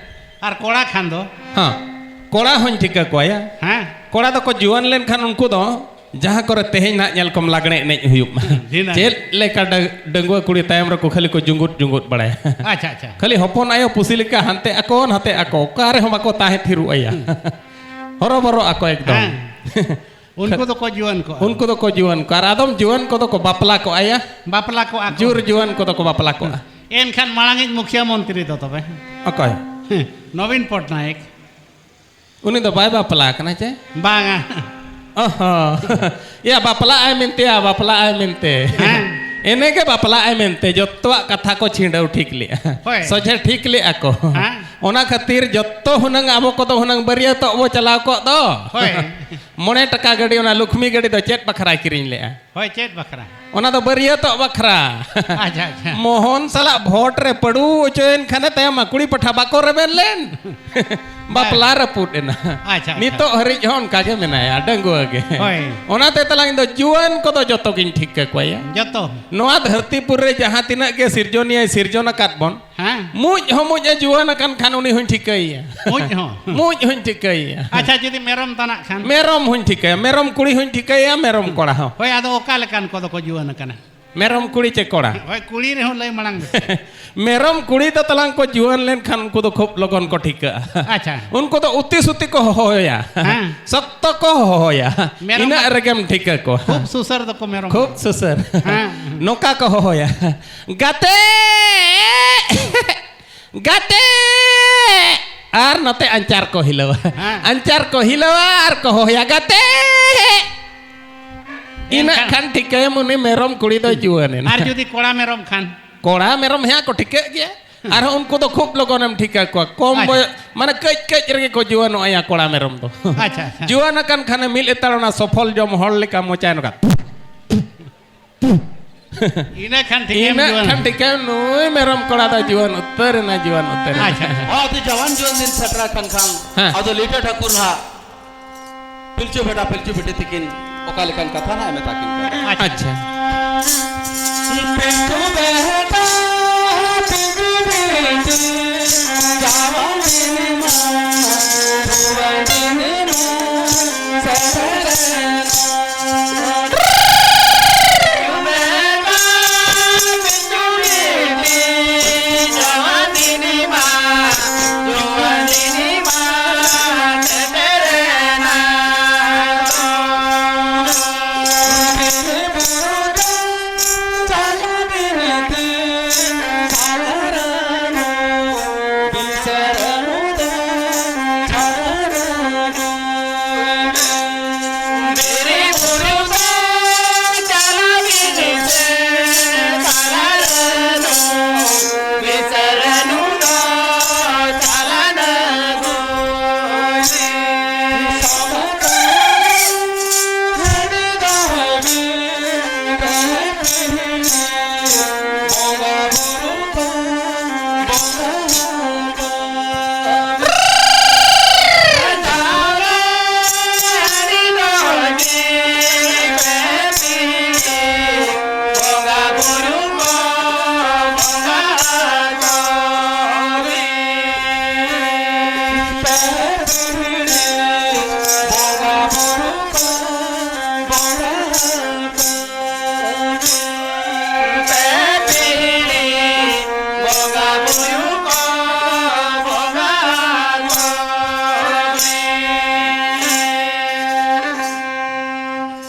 ᱟᱨ ᱠᱚᱲᱟ ᱠᱷᱟᱱ ᱫᱚ? ᱦᱚᱸ, ᱠᱚᱲᱟ ᱦᱚᱸᱧ ᱴᱷᱤᱠᱟᱹ ᱠᱚᱣᱟ ᱭᱟ᱾ ᱦᱮᱸ᱾ ᱠᱚᱲᱟ ᱫᱚᱠᱚ ᱡᱩᱣᱟᱹᱱ ᱞᱮᱱᱠᱷᱟᱱ ᱩᱱᱠᱩ ᱫᱚ ᱡᱟᱦᱟᱸ ᱠᱚᱨᱮ ᱛᱮᱦᱮᱧ ᱱᱟᱦᱟᱜ ᱧᱮᱞ ᱠᱚᱢ ᱞᱟᱜᱽᱬᱮ ᱮᱱᱮᱡ ᱦᱩᱭᱩᱜ ᱢᱟ᱾ ᱦᱩᱸ, ᱫᱷᱤᱱᱟᱹᱱ᱾ ᱪᱮᱫ ᱞᱮᱠᱟ ᱰᱟᱹ-, ᱰᱟᱺᱜᱩᱣᱟᱹ ᱠᱩᱲᱤ ᱛᱟᱭᱚᱢ ᱨᱮᱠᱚ ᱠᱷᱟᱹᱞᱤ ᱠᱚ ᱡᱩᱸᱜᱩᱫ ᱡᱩᱸᱜᱩᱫ ᱵᱟᱲᱟᱭᱟ᱾ ᱟᱪᱪᱷᱟ, ᱟᱪᱪᱷᱟ᱾ ᱠᱷᱟᱹᱞᱤ ᱦᱚᱯᱚᱱ ᱟᱭᱳ ᱯᱩᱥᱤ ᱞᱮᱠᱟ ᱦᱟᱱᱛᱮ ᱟᱠᱚ, ᱱᱟᱛᱮ ᱟᱠᱚ, ᱚᱠᱟ ᱨᱮᱦᱚᱸ ᱵᱟᱠᱚ ᱛᱟᱦᱮᱸ ᱛᱷᱤᱨᱚᱜᱼᱟ ᱭᱟ᱾ ᱦᱩᱸ᱾ ᱦᱚᱨᱚᱵᱚᱨᱚ ᱟᱠᱚ ᱮᱠᱫᱚᱢ᱾ ᱦᱮᱸ᱾ ᱩᱱᱠᱩ ᱫᱚᱠᱚ ᱡᱩᱣᱟᱹᱱ ᱠᱚᱜᱼᱟ᱾ ᱩᱱᱠᱩ ᱫᱚᱠᱚ ᱡᱩᱣᱟᱹᱱ ᱠᱚᱜᱼᱟ᱾ ᱟᱨ ᱟᱫᱚᱢ ᱡᱩᱣᱟᱹᱱ ᱠᱚᱫᱚ ᱠᱚ ᱵᱟᱯᱞᱟ ᱠᱚᱜᱼᱟ ᱭᱟ᱾ ᱵᱟᱯᱞᱟ ᱠᱚᱜᱼᱟ ᱠᱚ᱾ ᱡᱩᱨ ᱡᱩᱣᱟᱹᱱ ᱠᱚᱫᱚ ᱠᱚ ᱵᱟᱯᱞᱟ ᱠᱚᱜᱼᱟ᱾ ᱮᱱᱠᱷᱟᱱ ᱢᱟᱲᱟᱝᱤᱡ ᱢᱩᱠᱷᱤᱭᱟᱹ ᱢᱚᱱᱛᱨᱤ ᱫᱚ ᱛᱚᱵᱮ? ᱚᱠᱚᱭ? ᱱᱚᱵᱤᱱ ᱯᱚᱴᱱᱟᱭᱮᱠ᱾ ᱩᱱᱤ ᱫᱚ ᱵᱟᱭ ᱵᱟᱯᱞᱟ ᱟᱠᱟᱱᱟ ᱪᱮ? ᱵᱟᱝᱟ᱾ ᱚᱦᱚ᱾ ᱭᱟ, ᱵᱟᱯᱞᱟᱜ ᱟᱭ ᱢᱮᱱᱛᱮᱭᱟ, ᱵᱟᱯᱞᱟᱜ ᱟᱭ ᱢᱮᱱᱛᱮ᱾ ᱦᱮᱸ᱾ ᱮᱱᱮ ᱜᱮ ᱵᱟᱯᱞᱟᱜ ᱟᱭ ᱢᱮᱱᱛᱮ ᱡᱚᱛᱚᱣᱟᱜ ᱠᱟᱛᱷᱟ ᱠᱚ ᱪᱷᱤᱸᱰᱟᱹᱣ ᱴᱷᱤᱠ ᱞᱮᱜᱼᱟ᱾ ᱦᱳᱭ᱾ ᱥᱚᱡᱷᱮ ᱴᱷᱤᱠ ᱞᱮᱜᱼᱟ ᱠᱚ᱾ ᱦᱮᱸ᱾ ᱚᱱᱟ ᱠᱷᱟᱹᱛᱤᱨ ᱡᱚᱛᱚ ᱦᱩᱱᱟᱹᱝ ᱟᱵᱚ ᱠᱚᱫᱚ ᱦᱩᱱᱟᱹᱝ ᱵᱟᱹᱨᱭᱟᱹᱛᱚᱜ ᱵᱚ ᱪᱟᱞᱟᱣ ᱠᱚᱜ ᱫᱚ᱾ ᱦᱳᱭ᱾ ᱢᱚᱬᱮ ᱴᱟᱠᱟ ᱜᱟᱹᱰᱤ, ᱚᱱᱟ ᱞᱩᱠᱷᱢᱤ ᱜᱟᱹᱰᱤ ᱫᱚ ᱪᱮᱫ ᱵᱟᱠᱷᱨᱟᱭ ᱠᱤᱨᱤᱧ ᱞᱮᱜᱼᱟ? ᱦᱳᱭ, ᱪᱮᱫ ᱵᱟᱠᱷᱨᱟ? ᱚᱱᱟ ᱫᱚ ᱵᱟᱹᱨᱭᱟᱹᱛᱚᱜ ᱵᱟᱠᱷᱨᱟ᱾ ᱟᱪᱪᱷᱟ, ᱟᱪᱪᱷᱟ᱾ ᱢᱳᱦᱚᱱ ᱥᱟᱞᱟᱜ ᱵᱷᱳᱴ ᱨᱮ ᱯᱟᱹᱰᱩ ᱚᱪᱚᱭᱮᱱ ᱠᱷᱟᱱᱮ, ᱛᱟᱭᱚᱢ ᱢᱟ ᱠᱩᱲᱤ ᱯᱟᱴᱷᱟ ᱵᱟᱠᱚ ᱨᱮᱵᱮᱱ ᱞᱮᱱ᱾ ᱵᱟᱯᱞᱟ ᱨᱟᱹᱯᱩᱫ ᱮᱱᱟ᱾ ᱟᱪᱪᱷᱟ, ᱟᱪᱪᱷᱟ᱾ ᱱᱤᱛᱚᱜ ᱦᱟᱹᱨᱤᱡ ᱦᱚᱸ ᱚᱱᱠᱟ ᱜᱮ ᱢᱮᱱᱟᱭᱟ, ᱰᱟᱺᱜᱩᱣᱟᱹ ᱜᱮ᱾ ᱦᱳᱭ᱾ ᱚᱱᱟᱛᱮ ᱛᱟᱞᱟᱝ ᱤᱧ ᱫᱚ ᱡᱩᱣᱟᱹᱱ ᱠᱚᱫᱚ ᱡᱚᱛᱚ ᱜᱤᱧ ᱴᱷᱤᱠᱟᱹ ᱠᱚᱣᱟ᱾ ᱡᱚᱛᱚ᱾ ᱱᱚᱣᱟ ᱫᱷᱟᱹᱨᱛᱤ ᱯᱩᱨᱤ ᱨᱮ ᱡᱟᱦᱟᱸ ᱛᱤᱱᱟᱹᱜ ᱜᱮ ᱥᱤᱨᱡᱚᱱᱤᱭᱟᱹᱭ ᱥᱤᱨᱡᱚᱱ ᱟᱠᱟᱫ ᱵᱚᱱ, ᱦᱮᱸ᱾ ᱢᱩᱡ ᱦᱚᱸ ᱢᱩᱡ ᱮ ᱡᱩᱣᱟᱹᱱ ᱟᱠᱟᱱ ᱠᱷᱟᱱ ᱩᱱᱤ ᱦᱚᱸᱧ ᱴᱷᱤᱠᱟᱹᱭᱮᱭᱟ᱾ ᱢᱩᱡ ᱦᱚᱸ? ᱢᱩᱡ ᱦᱚᱸᱧ ᱴᱷᱤᱠᱟᱹᱭᱮᱭᱟ᱾ ᱟᱪᱪᱷᱟ, ᱡᱩᱫᱤ ᱢᱮᱨᱚᱢ ᱛᱟᱱᱟᱜ ᱠᱷᱟᱱ? ᱢᱮᱨᱚᱢ ᱦᱚᱸᱧ ᱴᱷᱤᱠᱟᱹᱭᱟ, ᱢᱮᱨᱚᱢ ᱠᱩᱲᱤ ᱦᱚᱸᱧ ᱴᱷᱤᱠᱟᱹᱭᱟ, ᱢᱮᱨᱚᱢ ᱠᱚᱲᱟ ᱦᱚᱸ᱾ ᱦᱳᱭ, ᱟᱫᱚ ᱚᱠᱟ ᱞᱮᱠᱟᱱ ᱠᱚᱫᱚ ᱠᱚ ᱡᱩᱣᱟᱹᱱ ᱟᱠᱟᱱᱟ? ᱢᱮᱨᱚᱢ ᱠᱩᱲᱤ ᱪᱮ ᱠᱚᱲᱟ? ᱦᱳᱭ, ᱠᱩᱲᱤ ᱨᱮᱦᱚᱸ ᱞᱟᱹᱭ ᱢᱟᱲᱟᱝ ᱢᱮᱥᱮ᱾ ᱢᱮᱨᱚᱢ ᱠᱩᱲᱤ ᱫᱚ ᱛᱟᱞᱟᱝ ᱠᱚ ᱡᱩᱣᱟᱹᱱ ᱞᱮᱱᱠᱷᱟᱱ ᱩᱱᱠᱩ ᱫᱚ ᱠᱷᱩᱵ ᱞᱚᱜᱚᱱ ᱠᱚ ᱴᱷᱤᱠᱟᱹᱜᱼᱟ᱾ ᱟᱪᱪᱷᱟ᱾ ᱩᱱᱠᱩ ᱫᱚ ᱩᱛᱤ ᱥᱩᱛᱤ ᱠᱚ ᱦᱚᱦᱚᱭᱟ᱾ ᱦᱮᱸ᱾ ᱥᱚᱠᱛᱚ ᱠᱚ ᱦᱚᱦᱚᱭᱟ᱾ ᱢᱮᱨᱚᱢ ᱤᱱᱟᱹᱜ ᱨᱮᱜᱮᱢ ᱴᱷᱤᱠᱟᱹ ᱠᱚᱣᱟ᱾ ᱠᱷᱩᱵ ᱥᱩᱥᱟᱹᱨ ᱫᱚᱠᱚ ᱢᱮᱨᱚᱢ᱾ ᱠᱷᱩᱵ ᱥᱩᱥᱟᱹᱨ᱾ ᱦᱮᱸ᱾ ᱱᱚᱝᱠᱟ ᱠᱚ ᱦᱚᱦᱚᱭᱟ, "ᱜᱟᱛᱮ!" ᱜᱟᱛᱮ! ᱟᱨ ᱱᱚᱛᱮ ᱟᱧᱪᱟᱨ ᱠᱚ ᱦᱤᱞᱟᱹᱣᱟ᱾ ᱦᱮᱸ᱾ ᱟᱧᱪᱟᱨ ᱠᱚ ᱦᱤᱞᱟᱹᱣᱟ ᱟᱨ ᱠᱚ ᱦᱚᱦᱚᱭᱟ, "ᱜᱟᱛᱮ!" ᱤᱱᱟᱹᱜ ᱮᱱᱠᱷᱟᱱ ᱠᱷᱟᱱ ᱴᱷᱤᱠᱟᱹᱭᱟᱢ ᱩᱱᱤ ᱢᱮᱨᱚᱢ ᱠᱩᱲᱤ ᱫᱚᱭ ᱡᱩᱣᱟᱹᱱ ᱮᱱᱟ᱾ ᱟᱨ ᱡᱩᱫᱤ ᱠᱚᱲᱟ ᱢᱮᱨᱚᱢ ᱠᱷᱟᱱ? ᱠᱚᱲᱟ ᱢᱮᱨᱚᱢ ᱦᱮᱸ ᱠᱚ ᱴᱷᱤᱠᱟᱹᱜ ᱜᱮᱭᱟ᱾ ᱟᱨᱦᱚᱸ ᱩᱱᱠᱩ ᱫᱚ ᱠᱷᱩᱵ ᱞᱚᱜᱚᱱᱮᱢ ᱴᱷᱤᱠᱟᱹ ᱠᱚᱣᱟ᱾ ᱠᱚᱢ ᱟᱪᱪᱷᱟ᱾ ᱵᱚᱭ-, ᱢᱟᱱᱮ ᱠᱟᱹᱡ ᱠᱟᱹᱡ ᱨᱮᱜᱮ ᱠᱚ ᱡᱩᱣᱟᱹᱱᱚᱜᱼᱟ ᱠᱚᱲᱟ ᱢᱮᱨᱚᱢ ᱫᱚ᱾ ᱟᱪᱪᱷᱟ, ᱟᱪᱪᱷᱟ᱾ ᱡᱩᱣᱟᱹᱱ ᱟᱠᱟᱱ ᱠᱷᱟᱱᱮ ᱢᱤᱫ ᱞᱮᱛᱟᱲ ᱚᱱᱟ ᱥᱚᱯᱷᱚᱞ ᱡᱚᱢ ᱦᱚᱲ ᱞᱮᱠᱟ ᱢᱚᱪᱟᱭ ᱱᱚᱝᱠᱟ᱾ ᱤᱱᱟᱹ ᱠᱷᱟᱱ ᱴᱷᱤᱠᱟᱹᱭᱟᱢ ᱤᱱᱟᱹ ᱡᱩᱣᱟᱹᱱ᱾ ᱠᱷᱟᱱ ᱴᱷᱤᱠᱟᱹᱭᱟᱢ ᱱᱩᱭ ᱢᱮᱨᱚᱢ ᱠᱚᱲᱟ ᱫᱚ ᱡᱩᱣᱟᱹᱱ ᱩᱛᱟᱹᱨ ᱮᱱᱟ, ᱡᱩᱣᱟᱹᱱ ᱩᱛᱟᱹᱨ ᱮᱱᱟ᱾ ᱟᱪᱪᱷᱟ, ᱟᱪᱪᱷᱟ᱾ ᱟᱫᱚ ᱡᱟᱣᱟᱱ ᱡᱩᱣᱟᱹᱱ ᱫᱤᱱ ᱥᱮᱴᱮᱨ ᱟᱠᱟᱱ ᱠᱷᱟᱱ, ᱦᱮᱸ᱾ ᱟᱫᱚ ᱞᱤᱴᱟᱹ ᱴᱷᱟᱹᱠᱩᱨ ᱦᱟᱸᱜ ᱯᱤᱞᱪᱩ ᱵᱮᱴᱟ ᱯᱤᱞᱪᱩ ᱵᱤᱴᱤ ᱛᱤᱠᱤᱱ ᱚᱠᱟ ᱞᱮᱠᱟᱱ ᱠᱟᱛᱷᱟ ᱱᱟᱜ ᱮ ᱢᱮᱛᱟ ᱠᱤᱱ ᱠᱟᱱᱟ᱾ ᱟᱪᱪᱷᱟ᱾ ᱟᱪᱪᱷᱟ᱾ ᱯᱤᱞᱪᱩ ᱵᱮᱴᱟ ᱯᱤᱞᱪᱩ ᱵᱤᱴᱤ ᱡᱟᱣᱟᱱ ᱫᱤᱱ ᱢᱟ ᱡᱩᱣᱟᱹᱱ ᱫᱤᱱ ᱢᱟ ᱥᱮᱴᱮᱨᱮᱱᱟ᱾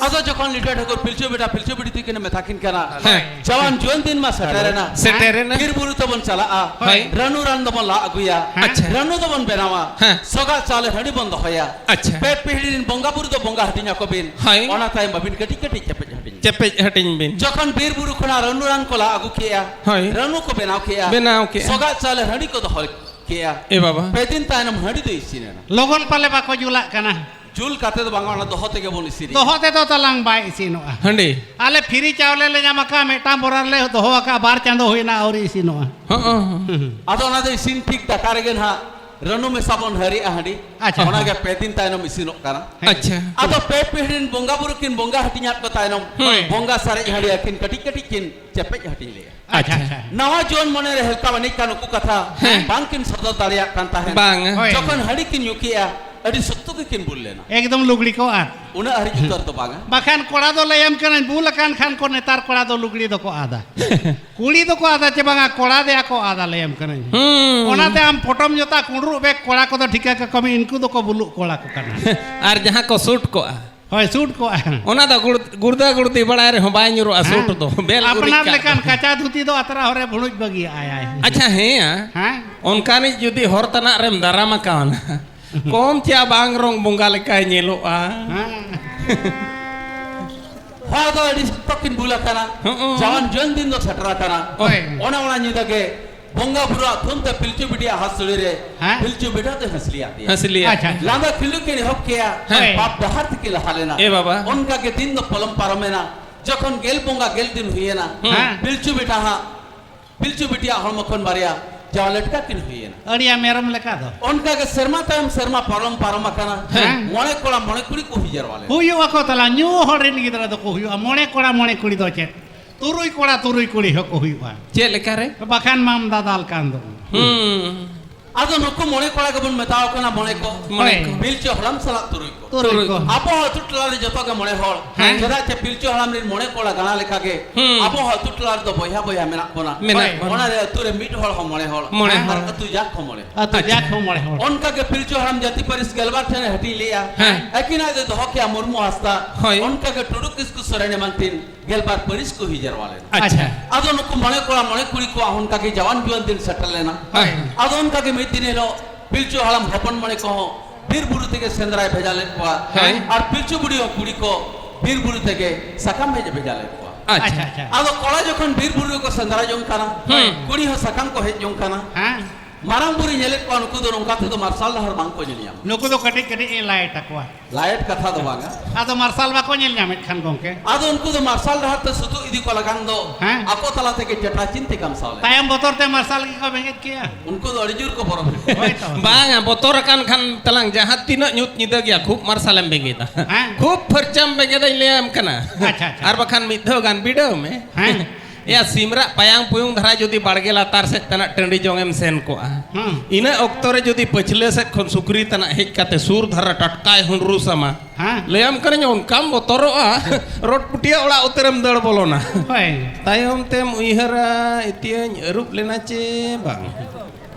ᱟᱫᱚ ᱡᱚᱠᱷᱚᱱ ᱞᱤᱴᱟᱹ ᱴᱷᱟᱹᱠᱩᱨ ᱯᱤᱞᱪᱩ ᱵᱮᱴᱟ ᱯᱤᱞᱪᱩ ᱵᱩᱰᱷᱤ ᱛᱤᱠᱤᱱᱮ ᱢᱮᱛᱟ ᱠᱤᱱ ᱠᱟᱱᱟ, ᱦᱮᱸ᱾ ᱡᱟᱣᱟᱱ ᱡᱩᱣᱟᱹᱱ ᱫᱤᱱ ᱢᱟ ᱥᱮᱴᱮᱨᱮᱱᱟ᱾ ᱥᱮᱴᱮᱨᱮᱱᱟ᱾ ᱵᱤᱨ ᱵᱩᱨᱩ ᱛᱮᱵᱚᱱ ᱪᱟᱞᱟᱜᱼᱟ᱾ ᱦᱳᱭ᱾ ᱨᱟᱹᱱᱩ ᱨᱟᱱ ᱫᱚᱵᱚᱱ ᱞᱟ ᱟᱹᱜᱩᱭᱟ᱾ ᱟᱪᱪᱷᱟ᱾ ᱨᱟᱹᱱᱩ ᱫᱚᱵᱚᱱ ᱵᱮᱱᱟᱣᱟ᱾ ᱦᱮᱸ᱾ ᱥᱚᱜᱟᱜ ᱪᱟᱣᱞᱮ ᱦᱟᱺᱰᱤ ᱵᱚᱱ ᱫᱚᱦᱚᱭᱟ᱾ ᱟᱪᱪᱷᱟ᱾ ᱯᱮ ᱯᱤᱦᱲᱤ ᱨᱤᱱ ᱵᱚᱸᱜᱟ ᱵᱩᱨᱩ ᱫᱚ ᱵᱚᱸᱜᱟ ᱦᱟᱹᱴᱤᱧ ᱟᱠᱚ ᱵᱤᱱ᱾ ᱦᱳᱭ᱾ ᱚᱱᱟ ᱛᱟᱭᱚᱢ ᱟᱹᱵᱤᱱ ᱠᱟᱹᱴᱤᱡ ᱠᱟᱹᱴᱤᱡ ᱪᱮᱯᱮᱡ ᱦᱟᱹᱴᱤᱧ᱾ ᱪᱮᱯᱮᱡ ᱦᱟᱹᱴᱤᱧ ᱵᱤᱱ᱾ ᱡᱚᱠᱷᱚᱱ ᱵᱤᱨ ᱵᱩᱨᱩ ᱠᱷᱚᱱᱟᱜ ᱨᱟᱹᱱᱩ ᱨᱟᱱ ᱠᱚ ᱞᱟ ᱟᱹᱜᱩ ᱠᱮᱜᱼᱟ, ᱦᱳᱭ᱾ ᱨᱟᱹᱱᱩ ᱠᱚ ᱵᱮᱱᱟᱣ ᱠᱮᱜᱼᱟ, ᱵᱮᱱᱟᱣ ᱠᱮᱜᱼᱟ᱾ ᱥᱚᱜᱟᱜ ᱪᱟᱣᱞᱮ ᱦᱟᱺᱰᱤ ᱠᱚ ᱫᱚᱦᱚ ᱠᱮᱜᱼᱟ᱾ ᱮ ᱵᱟᱵᱟ᱾ ᱯᱮ ᱫᱤᱱ ᱛᱟᱭᱱᱚᱢ ᱦᱟᱺᱰᱤ ᱫᱚ ᱤᱥᱤᱱ ᱮᱱᱟ᱾ ᱞᱚᱜᱚᱱ ᱯᱟᱞᱮ ᱵᱟᱠᱚ ᱡᱩᱞᱟᱜ ᱠᱟᱱᱟ᱾ ᱡᱩᱞ ᱠᱟᱛᱮ ᱫᱚ ᱵᱟᱝ, ᱚᱱᱟ ᱫᱚᱦᱚ ᱛᱮᱜᱮ ᱵᱚᱱ ᱤᱥᱤᱱ᱾ ᱫᱚᱦᱚ ᱛᱮᱫᱚ ᱛᱟᱞᱟᱝ ᱵᱟᱭ ᱤᱥᱤᱱᱚᱜᱼᱟ᱾ ᱦᱟᱺᱰᱤ᱾ ᱟᱞᱮ ᱯᱷᱤᱨᱤ ᱪᱟᱣᱞᱮ ᱞᱮ ᱧᱟᱢ ᱟᱠᱟᱫᱼᱟ, ᱢᱤᱫᱴᱟᱝ ᱵᱚᱨᱟ ᱨᱮᱞᱮ ᱫᱚᱦᱚ ᱟᱠᱟᱫᱼᱟ, ᱵᱟᱨ ᱪᱟᱸᱫᱚ ᱦᱩᱭᱱᱟ, ᱟᱹᱣᱨᱤ ᱤᱥᱤᱱᱚᱜᱼᱟ᱾ ᱦᱚᱸ, ᱦᱚᱸ᱾ ᱟᱫᱚ ᱚᱱᱟ ᱫᱚ ᱤᱥᱤᱱ ᱴᱷᱤᱠ ᱫᱟᱠᱟ ᱨᱮᱜᱮ ᱱᱟᱦᱟᱜ ᱨᱟᱹᱱᱩ ᱢᱮᱥᱟ ᱵᱚᱱ ᱦᱟᱹᱨᱤᱜᱼᱟ ᱦᱟᱺᱰᱤ᱾ ᱟᱪᱪᱷᱟ᱾ ᱚᱱᱟ ᱜᱮ ᱯᱮ ᱫᱤᱱ ᱛᱟᱭᱱᱚᱢ ᱤᱥᱤᱱᱚᱜ ᱠᱟᱱᱟ᱾ ᱟᱪᱪᱷᱟ᱾ ᱟᱫᱚ ᱯᱮ ᱯᱤᱦᱲᱤ ᱨᱤᱱ ᱵᱚᱸᱜᱟ ᱵᱩᱨᱩ ᱠᱤᱱ ᱵᱚᱸᱜᱟ ᱦᱟᱹᱴᱤᱧᱟᱫ ᱠᱚ ᱛᱟᱭᱱᱚᱢ, ᱦᱩᱸ᱾ ᱵᱚᱸᱜᱟ ᱥᱟᱨᱮᱡ ᱦᱟᱺᱰᱤ ᱟᱹᱠᱤᱱ ᱠᱟᱹᱴᱤᱡ ᱠᱟᱹᱴᱤᱡ ᱠᱤᱱ ᱪᱮᱯᱮᱡ ᱦᱟᱹᱴᱤᱧ ᱞᱮᱜᱼᱟ᱾ ᱟᱪᱪᱷᱟ, ᱟᱪᱪᱷᱟ᱾ ᱟᱪᱪᱷᱟ᱾ ᱱᱟᱣᱟ ᱡᱩᱣᱟᱹᱱ ᱢᱚᱱᱮ ᱨᱮ ᱦᱮᱞᱠᱟᱣ ᱟᱹᱱᱤᱡ ᱠᱟᱱ ᱩᱠᱩ ᱠᱟᱛᱷᱟ ᱦᱮᱸ᱾ ᱵᱟᱝ ᱠᱤᱱ ᱥᱚᱫᱚᱨ ᱫᱟᱲᱮᱭᱟᱜ ᱠᱟᱱ ᱛᱟᱦᱮᱸᱫ᱾ ᱵᱟᱝ᱾ ᱦᱳᱭ᱾ ᱡᱚᱠᱷᱚᱱ ᱦᱟᱺᱰᱤ ᱠᱤᱱ ᱧᱩ ᱠᱮᱜᱼᱟ, ᱟᱹᱰᱤ ᱥᱚᱠᱛᱚ ᱜᱮᱠᱤᱱ ᱵᱩᱞ ᱞᱮᱱᱟ᱾ ᱮᱠᱫᱚᱢ ᱞᱩᱜᱽᱲᱤ ᱠᱚ ᱟᱫ᱾ ᱩᱱᱟᱹᱜ ᱦᱟᱹᱨᱤᱡ ᱩᱛᱟᱹᱨ ᱫᱚ ᱵᱟᱝᱟ᱾ ᱵᱟᱠᱷᱟᱱ ᱠᱚᱲᱟ ᱫᱚ ᱞᱟᱹᱭᱟᱢ ᱠᱟᱹᱱᱟᱹᱧ, ᱵᱩᱞ ᱟᱠᱟᱱ ᱠᱷᱟᱱ ᱠᱚ ᱱᱮᱛᱟᱨ ᱠᱚᱲᱟ ᱫᱚ ᱞᱩᱜᱽᱲᱤ ᱫᱚᱠᱚ ᱟᱫᱟ᱾ ᱠᱩᱲᱤ ᱫᱚᱠᱚ ᱟᱫᱟ ᱪᱮ ᱵᱟᱝᱟ, ᱠᱚᱲᱟ ᱫᱮᱭᱟ ᱠᱚ ᱟᱫᱟ ᱞᱟᱹᱭᱟᱢ ᱠᱟᱹᱱᱟᱹᱧ᱾ ᱦᱩᱸ᱾ ᱚᱱᱟᱛᱮ ᱟᱢ ᱯᱚᱴᱚᱢ ᱡᱚᱛᱟ ᱠᱩᱸᱰᱨᱩᱜ ᱵᱮᱜᱽ ᱠᱚᱲᱟ ᱠᱚᱫᱚ ᱴᱷᱤᱠᱟᱹ ᱠᱟᱠᱚ ᱢᱮ, ᱤᱱᱠᱩ ᱫᱚᱠᱚ ᱵᱩᱞᱩᱜ ᱠᱚᱲᱟ ᱠᱚ ᱠᱟᱱᱟ᱾ ᱟᱨ ᱡᱟᱦᱟᱸ ᱠᱚ ᱥᱩᱴ ᱠᱚᱜᱼᱟ᱾ ᱦᱳᱭ, ᱥᱩᱴ ᱠᱚᱜᱼᱟ᱾ ᱚᱱᱟ ᱫᱚ ᱜᱩᱲ-, ᱜᱩᱲᱫᱟ ᱜᱩᱲᱫᱤ ᱵᱟᱲᱟᱭ ᱨᱮᱦᱚᱸ ᱵᱟᱭ ᱧᱩᱨᱩᱜᱼᱟ, ᱦᱮᱸ᱾ ᱥᱩᱴ ᱫᱚ᱾ ᱵᱮᱞ ᱩᱨᱤᱡ ᱟᱯᱱᱟᱨ ᱠᱟᱜ ᱞᱮᱠᱟᱱ ᱫᱚ᱾ ᱠᱟᱪᱟ ᱫᱷᱩᱛᱤ ᱫᱚ ᱟᱛᱨᱟ ᱦᱚᱨᱮ ᱵᱷᱩᱲᱩᱡ ᱵᱟᱹᱜᱤᱭᱟᱜᱼᱟᱭ᱾ ᱟᱪᱪᱷᱟ, ᱦᱮᱸᱭᱟ᱾ ᱦᱮᱸ? ᱚᱱᱠᱟᱱᱤᱡ ᱡᱩᱫᱤ ᱦᱚᱨ ᱛᱟᱱᱟᱜ ᱨᱮᱢ ᱫᱟᱨᱟᱢ ᱟᱠᱟᱣᱱᱟ, ᱠᱚᱢ ᱪᱮᱭᱟ ᱵᱟᱝ ᱨᱚᱝ ᱵᱚᱸᱜᱟ ᱞᱮᱠᱟᱭ ᱧᱮᱞᱚᱜᱼᱟ᱾ ᱦᱮᱸ᱾ ᱦᱚᱲ ᱫᱚ ᱟᱹᱰᱤ ᱥᱚᱠᱛᱚ ᱠᱤᱱ ᱵᱩᱞ ᱟᱠᱟᱱᱟ᱾ ᱦᱩᱸ᱾ ᱡᱟᱣᱟᱱ ᱡᱩᱣᱟᱹᱱ ᱫᱤᱱ ᱫᱚ ᱥᱮᱴᱮᱨ ᱟᱠᱟᱱᱟ᱾ ᱦᱳᱭ᱾ ᱚᱱᱟ, ᱚᱱᱟ ᱧᱤᱫᱟᱹ ᱜᱮ ᱵᱚᱸᱜᱟ ᱵᱩᱨᱩᱣᱟᱜ ᱛᱷᱩᱢ ᱛᱮ ᱯᱤᱞᱪᱩ ᱵᱤᱴᱤᱭᱟᱜ ᱦᱟᱸᱥᱩᱲᱤ ᱨᱮ ᱦᱮᱸ? ᱯᱤᱞᱪᱩ ᱵᱤᱴᱟ ᱫᱚᱭ ᱦᱟᱸᱥᱞᱤᱭᱟᱫ ᱫᱮᱭᱟ᱾ ᱦᱟᱸᱥᱞᱤᱭᱟᱫ ᱟᱪᱪᱷᱟ, ᱫᱮᱭᱟ᱾ ᱟᱪᱪᱷᱟ᱾ ᱞᱟᱸᱫᱟ ᱠᱷᱤᱞᱰᱩ ᱠᱤᱱ ᱮᱦᱚᱵ ᱠᱮᱭᱟ, ᱦᱮᱸ᱾ ᱯᱟᱯ ᱰᱟᱦᱟᱨ ᱛᱮᱠᱤᱱ ᱞᱟᱦᱟ ᱞᱮᱱᱟ᱾ ᱮ ᱵᱟᱵᱟ᱾ ᱚᱱᱠᱟ ᱜᱮ ᱫᱤᱱ ᱫᱚ ᱯᱚᱞᱚᱢ ᱯᱟᱨᱚᱢᱮᱱᱟ᱾ ᱡᱚᱠᱷᱚᱱ ᱜᱮᱞ ᱵᱚᱸᱜᱟ ᱜᱮᱞ ᱫᱤᱱ ᱦᱩᱭᱮᱱᱟ, ᱦᱮᱸ᱾ ᱯᱤᱞᱪᱩ ᱵᱤᱴᱟ ᱦᱟᱸᱜ ᱯᱤᱞᱪᱩ ᱵᱤᱴᱤᱭᱟᱜ ᱦᱚᱲᱢᱚ ᱠᱷᱚᱱ ᱵᱟᱨᱭᱟ ᱡᱟᱶ ᱞᱮᱴᱠᱟ ᱠᱤᱱ ᱦᱩᱭᱮᱱᱟ᱾ ᱟᱹᱲᱤᱭᱟ ᱢᱮᱨᱚᱢ ᱞᱮᱠᱟ ᱫᱚ᱾ ᱚᱱᱠᱟ ᱜᱮ ᱥᱮᱨᱢᱟ ᱛᱟᱭᱚᱢ ᱥᱮᱨᱢᱟ ᱯᱟᱨᱚᱢ ᱯᱟᱨᱚᱢ ᱟᱠᱟᱱᱟ᱾ ᱦᱮᱸ᱾ ᱢᱚᱬᱮ ᱠᱚᱲᱟ ᱢᱚᱬᱮ ᱠᱩᱲᱤ ᱠᱚ ᱦᱩᱭ ᱡᱟᱨᱣᱟ ᱞᱮᱱᱟ᱾ ᱦᱩᱭᱩᱜ ᱟᱠᱚ ᱛᱟᱞᱟ, ᱧᱩ ᱦᱚᱲ ᱨᱮᱱ ᱜᱤᱫᱽᱨᱟᱹ ᱫᱚᱠᱚ ᱦᱩᱭᱩᱜᱼᱟ᱾ ᱢᱚᱬᱮ ᱠᱚᱲᱟ ᱢᱚᱬᱮ ᱠᱩᱲᱤ ᱫᱚ ᱪᱮᱫ? ᱛᱩᱨᱩᱭ ᱠᱚᱲᱟ ᱛᱩᱨᱩᱭ ᱠᱩᱲᱤ ᱦᱚᱸᱠᱚ ᱦᱩᱭᱩᱜᱼᱟ᱾ ᱪᱮᱫ ᱞᱮᱠᱟ ᱨᱮ? ᱵᱟᱠᱷᱟᱱ ᱢᱟᱢ ᱫᱟᱫᱟᱞ ᱠᱟᱱ ᱫᱚ᱾ ᱦᱩᱸ᱾ ᱟᱫᱚ ᱱᱩᱠᱩ ᱢᱚᱬᱮ ᱠᱚᱲᱟ ᱜᱮᱵᱚᱱ ᱢᱮᱛᱟᱣ ᱠᱟᱱᱟ ᱢᱚᱬᱮ ᱠᱚ᱾ ᱢᱚᱬᱮ ᱠᱚ᱾ ᱯᱤᱞᱪᱩ ᱦᱟᱲᱟᱢ ᱥᱟᱞᱟᱜ ᱛᱩᱨᱩᱭ ᱠᱚ᱾ ᱛᱩᱨᱩᱭ ᱠᱚ᱾ ᱟᱵᱚ ᱟᱹᱛᱩ ᱴᱚᱞᱟ ᱨᱮ ᱡᱚᱛᱚ ᱜᱮ ᱢᱚᱬᱮ ᱦᱚᱲ᱾ ᱦᱮᱸ᱾ ᱪᱮᱫᱟᱜ ᱪᱮ ᱯᱤᱞᱪᱩ ᱦᱟᱲᱟᱢ ᱨᱮᱱ ᱢᱚᱬᱮ ᱠᱚᱲᱟ ᱜᱟᱬᱟ ᱞᱮᱠᱟ ᱜᱮ ᱦᱩᱸ᱾ ᱟᱵᱚ ᱟᱹᱛᱩ ᱴᱚᱞᱟ ᱨᱮᱫᱚ ᱵᱚᱭᱦᱟ ᱵᱚᱭᱦᱟ ᱢᱮᱱᱟᱜ ᱵᱚᱱᱟ᱾ ᱢᱮᱱᱟᱜ ᱦᱳᱭ᱾ ᱵᱚᱱᱟ᱾ ᱚᱱᱟ ᱨᱮ ᱟᱹᱛᱩ ᱨᱮ ᱢᱤᱫ ᱦᱚᱲ ᱦᱚᱸ ᱢᱚᱬᱮ ᱦᱚᱲ᱾ ᱢᱚᱬᱮ ᱟᱨ ᱦᱚᱲ᱾ ᱟᱹᱛᱩ ᱡᱟᱠ ᱦᱚᱸ ᱢᱚᱬᱮ ᱦᱚᱲ᱾ ᱟᱹᱛᱩ ᱟᱪᱪᱷᱟ᱾ ᱡᱟᱠ ᱦᱚᱸ ᱢᱚᱬᱮ ᱦᱚᱲ᱾ ᱚᱱᱠᱟ ᱜᱮ ᱯᱤᱞᱪᱩ ᱦᱟᱲᱟᱢ ᱡᱟᱹᱛᱤ ᱯᱟᱹᱨᱤᱥ ᱜᱮᱞᱵᱟᱨ ᱴᱷᱮᱱ ᱮ ᱦᱟᱹᱴᱤᱧ ᱞᱮᱜᱼᱟ᱾ ᱦᱮᱸ᱾ ᱟᱹᱠᱤᱱᱟᱜ ᱫᱚ ᱫᱚᱦᱚ ᱠᱮᱜᱼᱟ ᱢᱩᱨᱢᱩ ᱦᱟᱸᱥᱫᱟ᱾ ᱦᱳᱭ᱾ ᱚᱱᱠᱟ ᱜᱮ ᱴᱩᱰᱩ ᱠᱤᱥᱠᱩ ᱥᱚᱨᱮᱱ ᱮᱢᱟᱱ ᱛᱤᱱ ᱜᱮᱞᱵᱟᱨ ᱯᱟᱹᱨᱤᱥ ᱠᱚ ᱦᱩᱭ ᱡᱟᱨᱣᱟ ᱞᱮᱱᱟ᱾ ᱟᱪᱪᱷᱟ᱾ ᱟᱫᱚ ᱱᱩᱠᱩ ᱢᱚᱬᱮ ᱠᱚᱲᱟ ᱢᱚᱬᱮ ᱠᱩᱲᱤ ᱠᱚᱣᱟᱜ ᱚᱱᱠᱟ ᱜᱮ ᱡᱟᱣᱟᱱ ᱡᱩᱣᱟᱹᱱ ᱫᱤᱱ ᱥᱮᱴᱮᱨ ᱞᱮᱱᱟ᱾ ᱦᱳᱭ᱾ ᱟᱫᱚ ᱚᱱᱠᱟ ᱜᱮ ᱢᱤᱫ ᱫᱤᱱ ᱦᱤᱞᱳᱜ ᱯᱤᱞᱪᱩ ᱦᱟᱲᱟᱢ ᱦᱚᱯᱚᱱ ᱢᱚᱬᱮ ᱠᱚᱦᱚᱸ ᱵᱤᱨ ᱵᱩᱨᱩ ᱛᱮᱜᱮ ᱥᱮᱸᱫᱽᱨᱟᱭ ᱵᱷᱮᱡᱟ ᱞᱮᱫ ᱠᱚᱣᱟ᱾ ᱦᱳᱭ᱾ ᱟᱨ ᱯᱤᱞᱪᱩ ᱵᱩᱰᱷᱤ ᱦᱚᱸ ᱠᱩᱲᱤ ᱠᱚ ᱵᱤᱨ ᱵᱩᱨᱩ ᱛᱮᱜᱮ ᱥᱟᱠᱟᱢ ᱦᱮᱡ ᱮ ᱵᱷᱮᱡᱟ ᱞᱮᱫ ᱠᱚᱣᱟ᱾ ᱟᱪᱪᱷᱟ᱾ ᱟᱪᱪᱷᱟ, ᱟᱪᱪᱷᱟ᱾ ᱟᱫᱚ ᱠᱚᱲᱟ ᱡᱚᱠᱷᱚᱱ ᱵᱤᱨ ᱵᱩᱨᱩ ᱨᱮᱠᱚ ᱥᱮᱸᱫᱽᱨᱟ ᱡᱚᱝ ᱠᱟᱱᱟ, ᱦᱩᱸ᱾ ᱠᱩᱲᱤ ᱦᱚᱸ ᱥᱟᱠᱟᱢ ᱠᱚ ᱦᱮᱡ ᱡᱚᱝ ᱠᱟᱱᱟ᱾ ᱦᱮᱸ᱾ ᱢᱟᱨᱟᱝ ᱵᱩᱨᱩᱭ ᱧᱮᱞᱮᱫ ᱠᱚᱣᱟ, ᱱᱩᱠᱩ ᱫᱚ ᱱᱚᱝᱠᱟ ᱛᱮᱫᱚ ᱢᱟᱨᱥᱟᱞ ᱰᱟᱦᱟᱨ ᱵᱟᱝ ᱠᱚ ᱧᱮᱞ ᱧᱟᱢᱟ᱾ ᱱᱩᱠᱩ ᱫᱚ ᱠᱟᱹᱴᱤᱡ ᱠᱟᱹᱴᱤᱡ ᱮ ᱞᱟᱭᱮᱴ ᱟᱠᱚᱣᱟ᱾ ᱞᱟᱭᱮᱴ ᱠᱟᱛᱷᱟ ᱫᱚ ᱵᱟᱝᱟ᱾ ᱟᱫᱚ ᱢᱟᱨᱥᱟᱞ ᱵᱟᱠᱚ ᱧᱮᱞ ᱧᱟᱢᱮᱫ ᱠᱷᱟᱱ, ᱜᱚᱝᱠᱮ? ᱟᱫᱚ ᱩᱱᱠᱩ ᱫᱚ ᱢᱟᱨᱥᱟᱞ ᱰᱟᱦᱟᱨ ᱛᱮ ᱥᱩᱛᱩᱜ ᱤᱫᱤ ᱠᱚ ᱞᱟᱜᱟᱱ ᱫᱚ ᱦᱮᱸ᱾ ᱟᱠᱚ ᱛᱟᱞᱟ ᱛᱮᱜᱮ ᱪᱮᱴᱨᱟ ᱪᱤᱱᱛᱤ ᱠᱟᱢᱥᱟᱣ ᱞᱮᱱᱟ᱾ ᱛᱟᱭᱚᱢ ᱵᱚᱛᱚᱨ ᱛᱮ ᱢᱟᱨᱥᱟᱞ ᱜᱮᱠᱚ ᱵᱮᱸᱜᱮᱫ ᱠᱮᱜᱼᱟ᱾ ᱩᱱᱠᱩ ᱫᱚ ᱟᱹᱰᱤ ᱡᱳᱨ ᱠᱚ ᱵᱚᱨᱚ ᱵᱷᱤᱲ᱾ ᱦᱳᱭ ᱛᱚ᱾ ᱵᱟᱝᱟ, ᱵᱚᱛᱚᱨ ᱟᱠᱟᱱ ᱠᱷᱟᱱ ᱛᱟᱞᱟᱝ ᱡᱟᱦᱟᱸ ᱛᱤᱱᱟᱹᱜ ᱧᱩᱛ ᱧᱤᱫᱟᱹ ᱜᱮᱭᱟ, ᱠᱷᱩᱵ ᱢᱟᱨᱥᱟᱞᱮᱢ ᱵᱮᱸᱜᱮᱫᱟ᱾ ᱦᱮᱸ᱾ ᱠᱷᱩᱵ ᱯᱷᱟᱨᱪᱟᱢ ᱵᱮᱸᱜᱮᱫᱟ, ᱤᱧ ᱞᱟᱹᱭᱟᱢ ᱠᱟᱱᱟ᱾ ᱟᱪᱪᱷᱟ, ᱟᱪᱪᱷᱟ᱾ ᱟᱨ ᱵᱟᱠᱷᱟᱱ ᱢᱤᱫ ᱫᱷᱟᱣ ᱜᱟᱱ ᱵᱤᱰᱟᱹᱣ ᱢᱮ᱾ ᱦᱮᱸ᱾ ᱮᱭᱟ, ᱥᱤᱢᱨᱟᱜ ᱯᱟᱭᱟᱝ ᱯᱩᱭᱩᱝ ᱫᱷᱟᱨᱟ ᱡᱩᱫᱤ ᱵᱟᱲᱜᱮ ᱞᱟᱛᱟᱨ ᱥᱮᱫ ᱛᱟᱱᱟᱜ ᱴᱟᱺᱰᱤ ᱡᱚᱝ ᱮᱢ ᱥᱮᱱ ᱠᱚᱜᱼᱟ, ᱦᱮᱸ᱾ ᱤᱱᱟᱹ ᱚᱠᱛᱚ ᱨᱮ ᱡᱩᱫᱤ ᱯᱟᱹᱪᱷᱞᱟᱹ ᱥᱮᱫ ᱠᱷᱚᱱ ᱥᱩᱠᱨᱤ ᱛᱟᱱᱟᱜ ᱦᱮᱡ ᱠᱟᱛᱮ ᱥᱩᱨ ᱫᱷᱟᱨᱟ ᱴᱟᱴᱠᱟᱭ ᱦᱩᱱᱰᱨᱩᱥ ᱟᱢᱟ, ᱦᱮᱸ᱾ ᱞᱟᱹᱭᱟᱢ ᱠᱟᱹᱱᱟᱹᱧ, ᱚᱱᱠᱟᱢ ᱵᱚᱛᱚᱨᱚᱜᱼᱟ, ᱨᱚᱰ ᱯᱩᱴᱤᱭᱟᱹ ᱚᱲᱟᱜ ᱩᱛᱟᱹᱨᱮᱢ ᱫᱟᱹᱲ ᱵᱚᱞᱚᱱᱟ᱾ ᱦᱳᱭ᱾ ᱛᱟᱭᱚᱢ ᱛᱮᱢ ᱩᱭᱦᱟᱹᱨᱟ, ᱤᱛᱤᱭᱟᱹᱧ ᱟᱹᱨᱩᱵ ᱞᱮᱱᱟ ᱪᱮ ᱵᱟᱝ?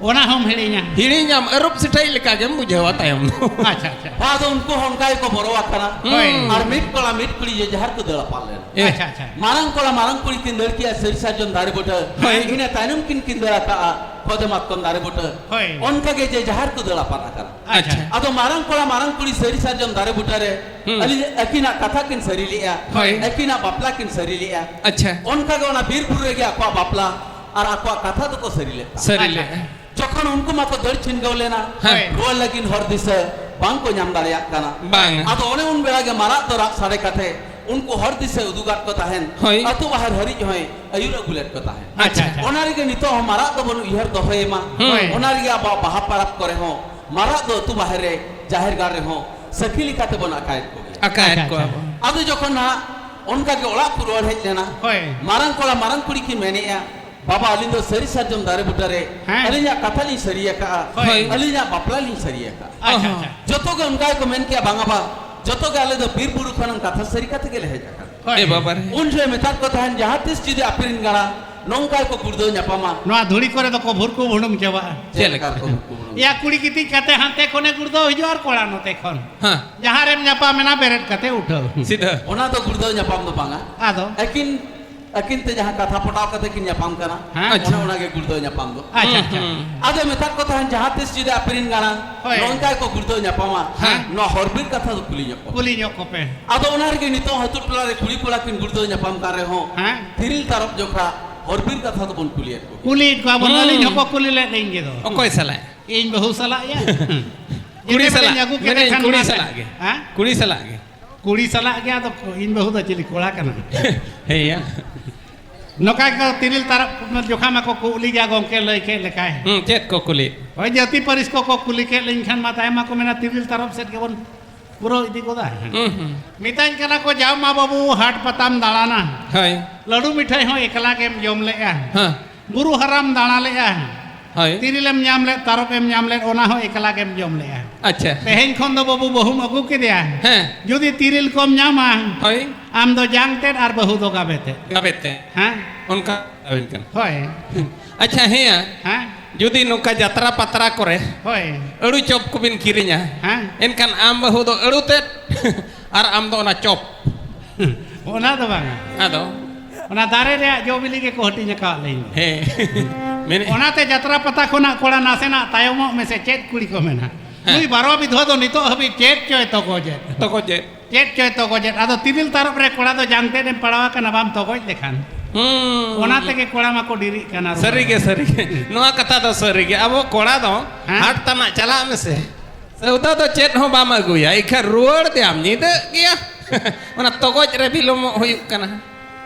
ᱚᱱᱟ ᱦᱚᱸᱢ ᱦᱤᱲᱤᱧᱟ᱾ ᱦᱤᱲᱤᱧᱟᱢ, ᱟᱹᱨᱩᱵ ᱥᱤᱴᱷᱟᱹᱭ ᱞᱮᱠᱟ ᱜᱮᱢ ᱵᱩᱡᱷᱟᱹᱣᱟ ᱛᱟᱭᱚᱢ ᱫᱚ᱾ ᱟᱪᱪᱷᱟ, ᱟᱪᱪᱷᱟ᱾ ᱟᱫᱚ ᱩᱱᱠᱩ ᱦᱚᱸ ᱚᱱᱠᱟ ᱜᱮᱠᱚ ᱵᱚᱨᱚ ᱟᱠᱟᱱᱟ᱾ ᱦᱳᱭ᱾ ᱟᱨ ᱢᱤᱫ ᱠᱚᱲᱟ ᱢᱤᱫ ᱠᱩᱲᱤ ᱡᱮ ᱡᱟᱦᱟᱨ ᱠᱚ ᱫᱟᱹᱲ ᱟᱯᱟᱱ ᱞᱮᱱᱟ᱾ ᱮ᱾ ᱟᱪᱪᱷᱟ, ᱟᱪᱪᱷᱟ᱾ ᱢᱟᱨᱟᱝ ᱠᱚᱲᱟ ᱢᱟᱨᱟᱝ ᱠᱩᱲᱤ ᱠᱤᱱ ᱫᱟᱹᱲ ᱠᱮᱜᱼᱟ ᱥᱟᱹᱨᱤ ᱥᱟᱨᱡᱚᱢ ᱫᱟᱨᱮ ᱵᱩᱴᱟᱹ᱾ ᱦᱳᱭ᱾ ᱤᱱᱟᱹ ᱛᱟᱭᱱᱚᱢ ᱠᱤᱱ ᱠᱤᱱ ᱫᱟᱹᱲ ᱟᱠᱟᱜᱼᱟ ᱠᱚᱫᱮ ᱢᱟᱛᱠᱚᱢ ᱫᱟᱨᱮ ᱵᱩᱴᱟᱹ᱾ ᱦᱳᱭ᱾ ᱚᱱᱠᱟ ᱜᱮ ᱡᱮ ᱡᱟᱦᱟᱨ ᱠᱚ ᱫᱟᱹᱲ ᱟᱯᱟᱱ ᱟᱠᱟᱱᱟ᱾ ᱟᱪᱪᱷᱟ᱾ ᱟᱪᱪᱷᱟ᱾ ᱟᱫᱚ ᱢᱟᱨᱟᱝ ᱠᱚᱲᱟ ᱢᱟᱨᱟᱝ ᱠᱩᱲᱤ ᱥᱟᱹᱨᱤ ᱥᱟᱨᱡᱚᱢ ᱫᱟᱨᱮ ᱵᱩᱴᱟᱹ ᱨᱮ ᱦᱩᱸ᱾ ᱟᱹᱞᱤᱧ ᱟᱹᱠᱤᱱᱟᱜ ᱠᱟᱛᱷᱟ ᱠᱤᱱ ᱥᱟᱹᱨᱤ ᱞᱮᱜᱼᱟ᱾ ᱦᱳᱭ᱾ ᱟᱹᱠᱤᱱᱟᱜ ᱵᱟᱯᱞᱟ ᱠᱤᱱ ᱥᱟᱹᱨᱤ ᱞᱮᱜᱼᱟ᱾ ᱟᱪᱪᱷᱟ᱾ ᱚᱱᱠᱟ ᱜᱮ ᱚᱱᱟ ᱵᱤᱨ ᱵᱩᱨᱩ ᱨᱮᱜᱮ ᱟᱠᱚᱣᱟᱜ ᱵᱟᱯᱞᱟ ᱟᱨ ᱟᱠᱚᱣᱟᱜ ᱠᱟᱛᱷᱟ ᱫᱚᱠᱚ ᱥᱟᱹᱨᱤ ᱞᱮᱫ ᱛᱟᱦᱮᱸᱫ᱾ ᱥᱟᱹᱨᱤ ᱟᱪᱪᱷᱟ᱾ ᱞᱮᱜᱼᱟ᱾ ᱡᱚᱠᱷᱚᱱ ᱩᱱᱠᱩ ᱢᱟᱠᱚ ᱫᱟᱹᱲ ᱪᱷᱤᱱᱜᱟᱹᱣ ᱞᱮᱱᱟ, ᱦᱮᱸ᱾ ᱨᱩᱣᱟᱹᱲ ᱞᱟᱹᱜᱤᱫ ᱦᱚᱨ ᱫᱤᱥᱟᱹ ᱵᱟᱝ ᱠᱚ ᱧᱟᱢ ᱫᱟᱲᱮᱭᱟᱜ ᱠᱟᱱᱟ᱾ ᱵᱟᱝ᱾ ᱟᱫᱚ ᱚᱱᱮ ᱩᱱ ᱵᱮᱲᱟ ᱜᱮ ᱢᱟᱨᱟᱜ ᱫᱚ ᱨᱟᱜ ᱥᱟᱰᱮ ᱠᱟᱛᱮ ᱩᱱᱠᱩ ᱦᱚᱨ ᱫᱤᱥᱟᱹ ᱩᱫᱩᱜᱟᱫ ᱠᱚ ᱛᱟᱦᱮᱱ᱾ ᱦᱳᱭ᱾ ᱟᱹᱛᱩ ᱵᱟᱦᱮᱨ ᱦᱟᱹᱨᱤᱡ ᱦᱚᱸᱭ ᱟᱹᱭᱩᱨ ᱟᱹᱜᱩ ᱞᱮᱫ ᱠᱚ ᱛᱟᱦᱮᱱ᱾ ᱟᱪᱪᱷᱟ, ᱟᱪᱪᱷᱟ᱾ ᱚᱱᱟ ᱨᱮᱜᱮ ᱱᱤᱛᱚᱜ ᱦᱚᱸ ᱢᱟᱨᱟᱜ ᱫᱚᱵᱚᱱ ᱩᱭᱦᱟᱹᱨ ᱫᱚᱦᱚᱭᱮ ᱢᱟ᱾ ᱦᱳᱭ᱾ ᱚᱱᱟ ᱨᱮᱜᱮ ᱟᱵᱚᱣᱟᱜ ᱵᱟᱦᱟ ᱯᱟᱨᱟᱵᱽ ᱠᱚᱨᱮ ᱦᱚᱸ ᱢᱟᱨᱟᱜ ᱫᱚ ᱟᱹᱛᱩ ᱵᱟᱦᱮᱨ ᱨᱮ, ᱡᱟᱦᱮᱨ ᱜᱟᱲ ᱨᱮᱦᱚᱸ ᱥᱟᱹᱠᱷᱤ ᱞᱮᱠᱟ ᱛᱮᱵᱚᱱ ᱟᱠᱟᱭᱮᱫ ᱠᱚᱜᱮᱭᱟ᱾ ᱟᱠᱟᱭᱮᱫ ᱟᱪᱪᱷᱟ, ᱠᱚᱣᱟ ᱟᱪᱪᱷᱟ᱾ ᱵᱚᱱ᱾ ᱟᱫᱚ ᱡᱚᱠᱷᱚᱱ ᱱᱟᱦᱟᱜ ᱚᱱᱠᱟ ᱜᱮ ᱚᱲᱟᱜ ᱠᱚ ᱨᱩᱣᱟᱹᱲ ᱦᱮᱡ ᱞᱮᱱᱟ, ᱦᱳᱭ᱾ ᱢᱟᱨᱟᱝ ᱠᱚᱲᱟ ᱢᱟᱨᱟᱝ ᱠᱩᱲᱤ ᱠᱤᱱ ᱢᱮᱱᱮᱜᱼᱟ, "ᱵᱟᱵᱟ, ᱟᱹᱞᱤᱧ ᱫᱚ ᱥᱟᱹᱨᱤ ᱥᱟᱨᱡᱚᱢ ᱫᱟᱨᱮ ᱵᱩᱴᱟᱹ ᱨᱮ ᱦᱮᱸ᱾ ᱟᱹᱞᱤᱧᱟᱜ ᱠᱟᱛᱷᱟ ᱞᱤᱧ ᱥᱟᱹᱨᱤ ᱟᱠᱟᱜᱼᱟ, ᱦᱳᱭ᱾ ᱟᱹᱞᱤᱧᱟᱜ ᱵᱟᱯᱞᱟ ᱞᱤᱧ ᱥᱟᱹᱨᱤ ᱟᱠᱟᱜᱼᱟ᱾" ᱟᱪᱪᱷᱟ, ᱚᱦᱚᱸ᱾ ᱟᱪᱪᱷᱟ᱾ ᱡᱚᱛᱚ ᱜᱮ ᱚᱱᱠᱟ ᱜᱮᱠᱚ ᱢᱮᱱ ᱠᱮᱜᱼᱟ, "ᱵᱟᱝᱟ ᱵᱟ, ᱡᱚᱛᱚ ᱜᱮ ᱟᱞᱮ ᱫᱚ ᱵᱤᱨ ᱵᱩᱨᱩ ᱠᱷᱚᱱᱟᱝ ᱠᱟᱛᱷᱟ ᱥᱟᱹᱨᱤ ᱠᱟᱛᱮ ᱜᱮᱞᱮ ᱦᱮᱡ ᱟᱠᱟᱱᱟ᱾" ᱦᱳᱭ᱾ ᱮ ᱵᱟᱵᱟ ᱨᱮ᱾ ᱩᱱ ᱡᱚᱦᱚᱜ ᱢᱮᱛᱟᱫ ᱠᱚ ᱛᱟᱦᱮᱱ, ᱡᱟᱦᱟᱸ ᱛᱤᱥ ᱡᱩᱫᱤ ᱟᱯᱮ ᱨᱮᱱ ᱜᱟᱬᱟ ᱱᱚᱝᱠᱟ ᱜᱮᱠᱚ ᱜᱩᱲᱫᱟᱹᱣ ᱧᱟᱯᱟᱢᱟ, ᱱᱚᱣᱟ ᱫᱷᱩᱲᱤ ᱠᱚᱨᱮ ᱫᱚᱠᱚ ᱵᱷᱩᱨᱠᱩ ᱵᱷᱩᱲᱩᱢ ᱪᱟᱵᱟᱜᱼᱟ᱾ ᱪᱮᱫ ᱞᱮᱠᱟ? ᱠᱚ ᱵᱷᱩᱨᱠᱩ ᱵᱷᱩᱲᱩᱢ? ᱭᱟ ᱠᱩᱲᱤ ᱜᱤᱛᱤᱡ ᱠᱟᱛᱮ ᱦᱟᱱᱛᱮ ᱠᱷᱚᱱᱮ ᱜᱩᱲᱫᱟᱹᱣ ᱦᱤᱡᱩᱜᱼᱟ ᱟᱨ ᱠᱚᱲᱟ ᱱᱚᱛᱮ ᱠᱷᱚᱱ᱾ ᱦᱮᱸ᱾ ᱡᱟᱦᱟᱸ ᱨᱮᱢ ᱧᱟᱯᱟᱢᱮᱱᱟ ᱵᱮᱨᱮᱫ ᱠᱟᱛᱮ ᱩᱴᱷᱟᱹᱣ᱾ ᱥᱤᱫᱷᱟᱹ᱾ ᱚᱱᱟ ᱫᱚ ᱜᱩᱲᱫᱟᱹᱣ ᱧᱟᱯᱟᱢ ᱫᱚ ᱵᱟᱝᱟ᱾ ᱟᱫᱚ? ᱟᱹᱠᱤᱱ, ᱟᱹᱠᱤᱱ ᱛᱮ ᱡᱟᱦᱟᱸ ᱠᱟᱛᱷᱟ ᱯᱚᱴᱟᱣ ᱠᱟᱛᱮ ᱠᱤᱱ ᱧᱟᱯᱟᱢ ᱠᱟᱱᱟ, ᱦᱮᱸ᱾ ᱚᱱᱮ ᱚᱱᱟᱜᱮ ᱜᱩᱲᱫᱟᱹᱣ ᱧᱟᱯᱟᱢ ᱫᱚ᱾ ᱟᱪᱪᱷᱟ, ᱟᱪᱪᱷᱟ᱾ ᱦᱩᱸ, ᱦᱩᱸ᱾ ᱟᱫᱚ ᱢᱮᱛᱟᱫ ᱠᱚ ᱛᱟᱦᱮᱱ, ᱡᱟᱦᱟᱸ ᱛᱤᱥ ᱡᱩᱫᱤ ᱟᱯᱮ ᱨᱮᱱ ᱜᱟᱬᱟ ᱦᱳᱭ᱾ ᱱᱚᱝᱠᱟ ᱜᱮᱠᱚ ᱜᱩᱲᱫᱟᱹᱣ ᱧᱟᱯᱟᱢᱟ, ᱦᱮᱸ᱾ ᱱᱚᱣᱟ ᱦᱚᱨ ᱵᱤᱨ ᱠᱟᱛᱷᱟ ᱫᱚ ᱠᱩᱞᱤ ᱧᱚᱜ ᱠᱚᱯᱮ᱾ ᱠᱩᱞᱤ ᱧᱚᱜ ᱠᱚᱯᱮ᱾ ᱟᱫᱚ ᱚᱱᱟ ᱨᱮᱜᱮ ᱱᱤᱛᱚᱜ ᱟᱹᱛᱩ ᱴᱚᱞᱟ ᱨᱮ ᱠᱩᱲᱤ ᱠᱚᱲᱟ ᱠᱤᱱ ᱜᱩᱲᱫᱟᱹᱣ ᱧᱟᱯᱟᱢ ᱠᱟᱱ ᱨᱮᱦᱚᱸ, ᱦᱮᱸ᱾ ᱛᱤᱨᱤᱞ ᱛᱟᱨᱚᱵ ᱡᱚᱠᱷᱟ ᱦᱚᱨ ᱵᱤᱨ ᱠᱟᱛᱷᱟ ᱫᱚᱵᱚᱱ ᱠᱩᱞᱤᱭᱮᱫ ᱠᱚ᱾ ᱠᱩᱞᱤᱭᱮᱫ ᱠᱚᱣᱟ ᱵᱚᱱ, ᱦᱩᱸ᱾ ᱟᱹᱞᱤᱧ ᱦᱚᱸᱠᱚ ᱠᱩᱞᱤ ᱞᱮᱫ ᱞᱤᱧ ᱜᱮ ᱫᱚ᱾ ᱚᱠᱚᱭ ᱥᱟᱞᱟᱭ? ᱤᱧ ᱵᱟᱹᱦᱩ ᱥᱟᱞᱟᱜ ᱭᱟ᱾ ᱠᱩᱲᱤ ᱡᱮᱛᱮ ᱵᱮᱞᱮᱧ ᱥᱟᱞᱟᱜ᱾ ᱟᱹᱜᱩ ᱠᱮᱫᱮ ᱢᱮᱱᱮᱫ ᱠᱷᱟᱱ ᱠᱩᱲᱤ ᱚᱱᱟ ᱥᱟᱞᱟᱜ ᱜᱮ᱾ ᱦᱮᱸ? ᱠᱩᱲᱤ ᱥᱟᱞᱟᱜ ᱜᱮ᱾ ᱠᱩᱲᱤ ᱥᱟᱞᱟᱜ ᱜᱮ, ᱟᱫᱚ ᱤᱧ ᱵᱟᱹᱦᱩ ᱫᱚ ᱪᱤᱞᱤ ᱠᱚᱲᱟ ᱠᱟᱱᱟ? ᱦᱮᱸᱭᱟ᱾ ᱱᱚᱝᱠᱟ ᱜᱮ ᱛᱤᱨᱤᱞ ᱛᱟᱨᱚᱵ ᱡᱚᱠᱷᱟ ᱢᱟᱠᱚ ᱠᱩᱞᱤ ᱜᱮᱭᱟ ᱜᱚᱢᱠᱮ ᱞᱟᱹᱭ ᱠᱮᱫ ᱞᱮᱠᱟᱭ᱾ ᱦᱩᱸ, ᱪᱮᱫ ᱠᱚ ᱠᱩᱞᱤ? ᱦᱳᱭ, ᱡᱟᱹᱛᱤ ᱯᱟᱹᱨᱤᱥ ᱠᱚᱠᱚ ᱠᱩᱞᱤ ᱠᱮᱫ ᱞᱤᱧ ᱠᱷᱟᱱ ᱢᱟ ᱛᱟᱭᱚᱢ ᱢᱟᱠᱚ ᱢᱮᱱᱟ ᱛᱤᱨᱤᱞ ᱛᱟᱨᱚᱵ ᱥᱮᱫ ᱜᱮᱵᱚᱱ ᱯᱩᱨᱟᱹᱣ ᱤᱫᱤ ᱜᱚᱫᱟ᱾ ᱦᱩᱸ, ᱦᱩᱸ᱾ ᱢᱮᱛᱟᱹᱧ ᱠᱟᱱᱟ ᱠᱚ, "ᱡᱟᱣ ᱢᱟ ᱵᱟᱹᱵᱩ ᱦᱟᱴ ᱯᱟᱛᱟᱢ ᱫᱟᱬᱟᱱᱟ, ᱦᱳᱭ᱾ ᱞᱟᱹᱰᱩ ᱢᱤᱴᱷᱟᱹᱭ ᱦᱚᱸ ᱮᱠᱞᱟ ᱜᱮᱢ ᱡᱚᱢ ᱞᱮᱜᱼᱟ, ᱦᱮᱸ᱾ ᱵᱩᱨᱩ ᱦᱟᱨᱟᱢ ᱫᱟᱬᱟ ᱞᱮᱜᱼᱟ, ᱦᱳᱭ᱾ ᱛᱤᱨᱤᱞᱮᱢ ᱧᱟᱢ ᱞᱮᱫ, ᱛᱟᱨᱚᱵ ᱮᱢ ᱧᱟᱢ ᱞᱮᱫ, ᱚᱱᱟ ᱦᱚᱸ ᱮᱠᱞᱟ ᱜᱮᱢ ᱡᱚᱢ ᱞᱮᱜᱼᱟ᱾ ᱟᱪᱪᱷᱟ᱾ ᱛᱮᱦᱮᱧ ᱠᱷᱚᱱ ᱫᱚ ᱵᱟᱹᱵᱩ ᱵᱟᱹᱦᱩᱢ ᱟᱹᱜᱩ ᱠᱮᱫᱮᱭᱟ, ᱦᱮᱸ᱾ ᱡᱩᱫᱤ ᱛᱤᱨᱤᱞ ᱠᱚᱢ ᱧᱟᱢᱟ, ᱦᱳᱭ᱾ ᱟᱢ ᱫᱚ ᱡᱟᱝ ᱛᱮᱫ ᱟᱨ ᱵᱟᱹᱦᱩ ᱫᱚ ᱜᱟᱵᱮ ᱛᱮᱫ᱾" ᱜᱟᱵᱮ ᱛᱮ᱾ ᱦᱮᱸ? ᱚᱱᱠᱟ ᱟᱵᱮᱱ ᱠᱟᱱᱟ᱾ ᱦᱳᱭ᱾ ᱟᱪᱪᱷᱟ, ᱦᱮᱸᱭᱟ᱾ ᱦᱮᱸ? ᱡᱩᱫᱤ ᱱᱚᱝᱠᱟ ᱡᱟᱛᱨᱟ ᱯᱟᱛᱨᱟ ᱠᱚᱨᱮ ᱦᱳᱭ᱾ ᱟᱹᱲᱩ ᱪᱚᱯ ᱠᱚᱵᱤᱱ ᱠᱤᱨᱤᱧᱟ, ᱦᱮᱸ᱾ ᱮᱱᱠᱷᱟᱱ ᱟᱢ ᱵᱟᱹᱦᱩ ᱫᱚ ᱟᱹᱲᱩ ᱛᱮᱫ ᱟᱨ ᱟᱢ ᱫᱚ ᱚᱱᱟ ᱪᱚᱯ᱾ ᱚᱱᱟ ᱫᱚ ᱵᱟᱝᱟ᱾ ᱟᱫᱚ? ᱚᱱᱟ ᱫᱟᱨᱮ ᱨᱮᱭᱟᱜ ᱡᱚ ᱵᱤᱞᱤ ᱜᱮᱠᱚ ᱦᱟᱹᱴᱤᱧ ᱟᱠᱟᱫ ᱞᱤᱧ᱾ ᱦᱮᱸ᱾ ᱢᱮᱱᱮᱫ ᱚᱱᱟᱛᱮ ᱡᱟᱛᱨᱟ ᱯᱟᱛᱟ ᱠᱷᱚᱱᱟᱜ ᱠᱚᱲᱟ ᱱᱟᱥᱮᱱᱟᱜ ᱛᱟᱭᱚᱢᱚᱜ ᱢᱮᱥᱮ, ᱪᱮᱫ ᱠᱩᱲᱤ ᱠᱚ ᱢᱮᱱᱟ? ᱦᱮᱸ᱾ ᱱᱩᱭ ᱵᱟᱨᱚ ᱵᱤᱫᱷᱣᱟ ᱫᱚ ᱱᱤᱛᱚᱜ ᱦᱟᱹᱵᱤᱡ ᱪᱮᱫ ᱪᱚᱭ ᱛᱚᱜᱚᱡᱮᱫ᱾ ᱛᱚᱠᱚᱡᱮᱫ᱾ ᱪᱮᱫ ᱪᱚᱭ ᱛᱚᱜᱚᱡᱮᱫ᱾ ᱟᱫᱚ ᱛᱤᱨᱤᱞ ᱛᱟᱨᱚᱵ ᱨᱮ ᱠᱚᱲᱟ ᱫᱚ ᱡᱟᱝ ᱛᱮᱫ ᱮᱢ ᱯᱟᱲᱟᱣ ᱟᱠᱟᱱᱟ, ᱵᱟᱢ ᱛᱚᱜᱚᱡ ᱞᱮᱠᱷᱟᱱ᱾ ᱦᱩᱸ᱾ ᱚᱱᱟ ᱛᱮᱜᱮ ᱠᱚᱲᱟ ᱢᱟᱠᱚ ᱰᱮᱨᱤᱜ ᱠᱟᱱᱟ᱾ ᱥᱟᱹᱨᱤᱜᱮ, ᱥᱟᱹᱨᱤᱜᱮ᱾ ᱱᱚᱣᱟ ᱠᱟᱛᱷᱟ ᱫᱚ ᱥᱟᱹᱨᱤᱜᱮ᱾ ᱟᱵᱚ ᱠᱚᱲᱟ ᱫᱚ ᱦᱮᱸ? ᱦᱟᱴ ᱛᱟᱱᱟᱜ ᱪᱟᱞᱟᱜ ᱢᱮᱥᱮ᱾ ᱥᱚᱣᱫᱟ ᱫᱚ ᱪᱮᱫ ᱦᱚᱸ ᱵᱟᱢ ᱟᱹᱜᱩᱭᱟ, ᱤᱠᱷᱟᱹᱱ ᱨᱩᱣᱟᱹᱲ ᱛᱮ ᱟᱢ ᱧᱤᱫᱟᱹᱜ ᱜᱮᱭᱟ᱾ ᱚᱱᱟ ᱛᱚᱜᱚᱡ ᱨᱮ ᱵᱤᱞᱚᱢᱚᱜ ᱦᱩᱭᱩᱜ ᱠᱟᱱᱟ᱾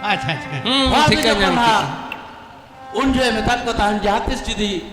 ᱟᱪᱪᱷᱟ, ᱟᱪᱪᱷᱟ᱾ ᱦᱩᱸ, ᱵᱟᱝ ᱴᱷᱤᱠᱟᱹ ᱫᱚ ᱧᱟᱢ ᱵᱟᱝ᱾ ᱠᱮᱫᱟ᱾ ᱩᱱ ᱡᱚᱦᱚᱜ ᱢᱮᱛᱟᱫ ᱠᱚ ᱛᱟᱦᱮᱱ, ᱡᱟᱦᱟᱸ ᱛᱤᱥ ᱡᱩᱫᱤ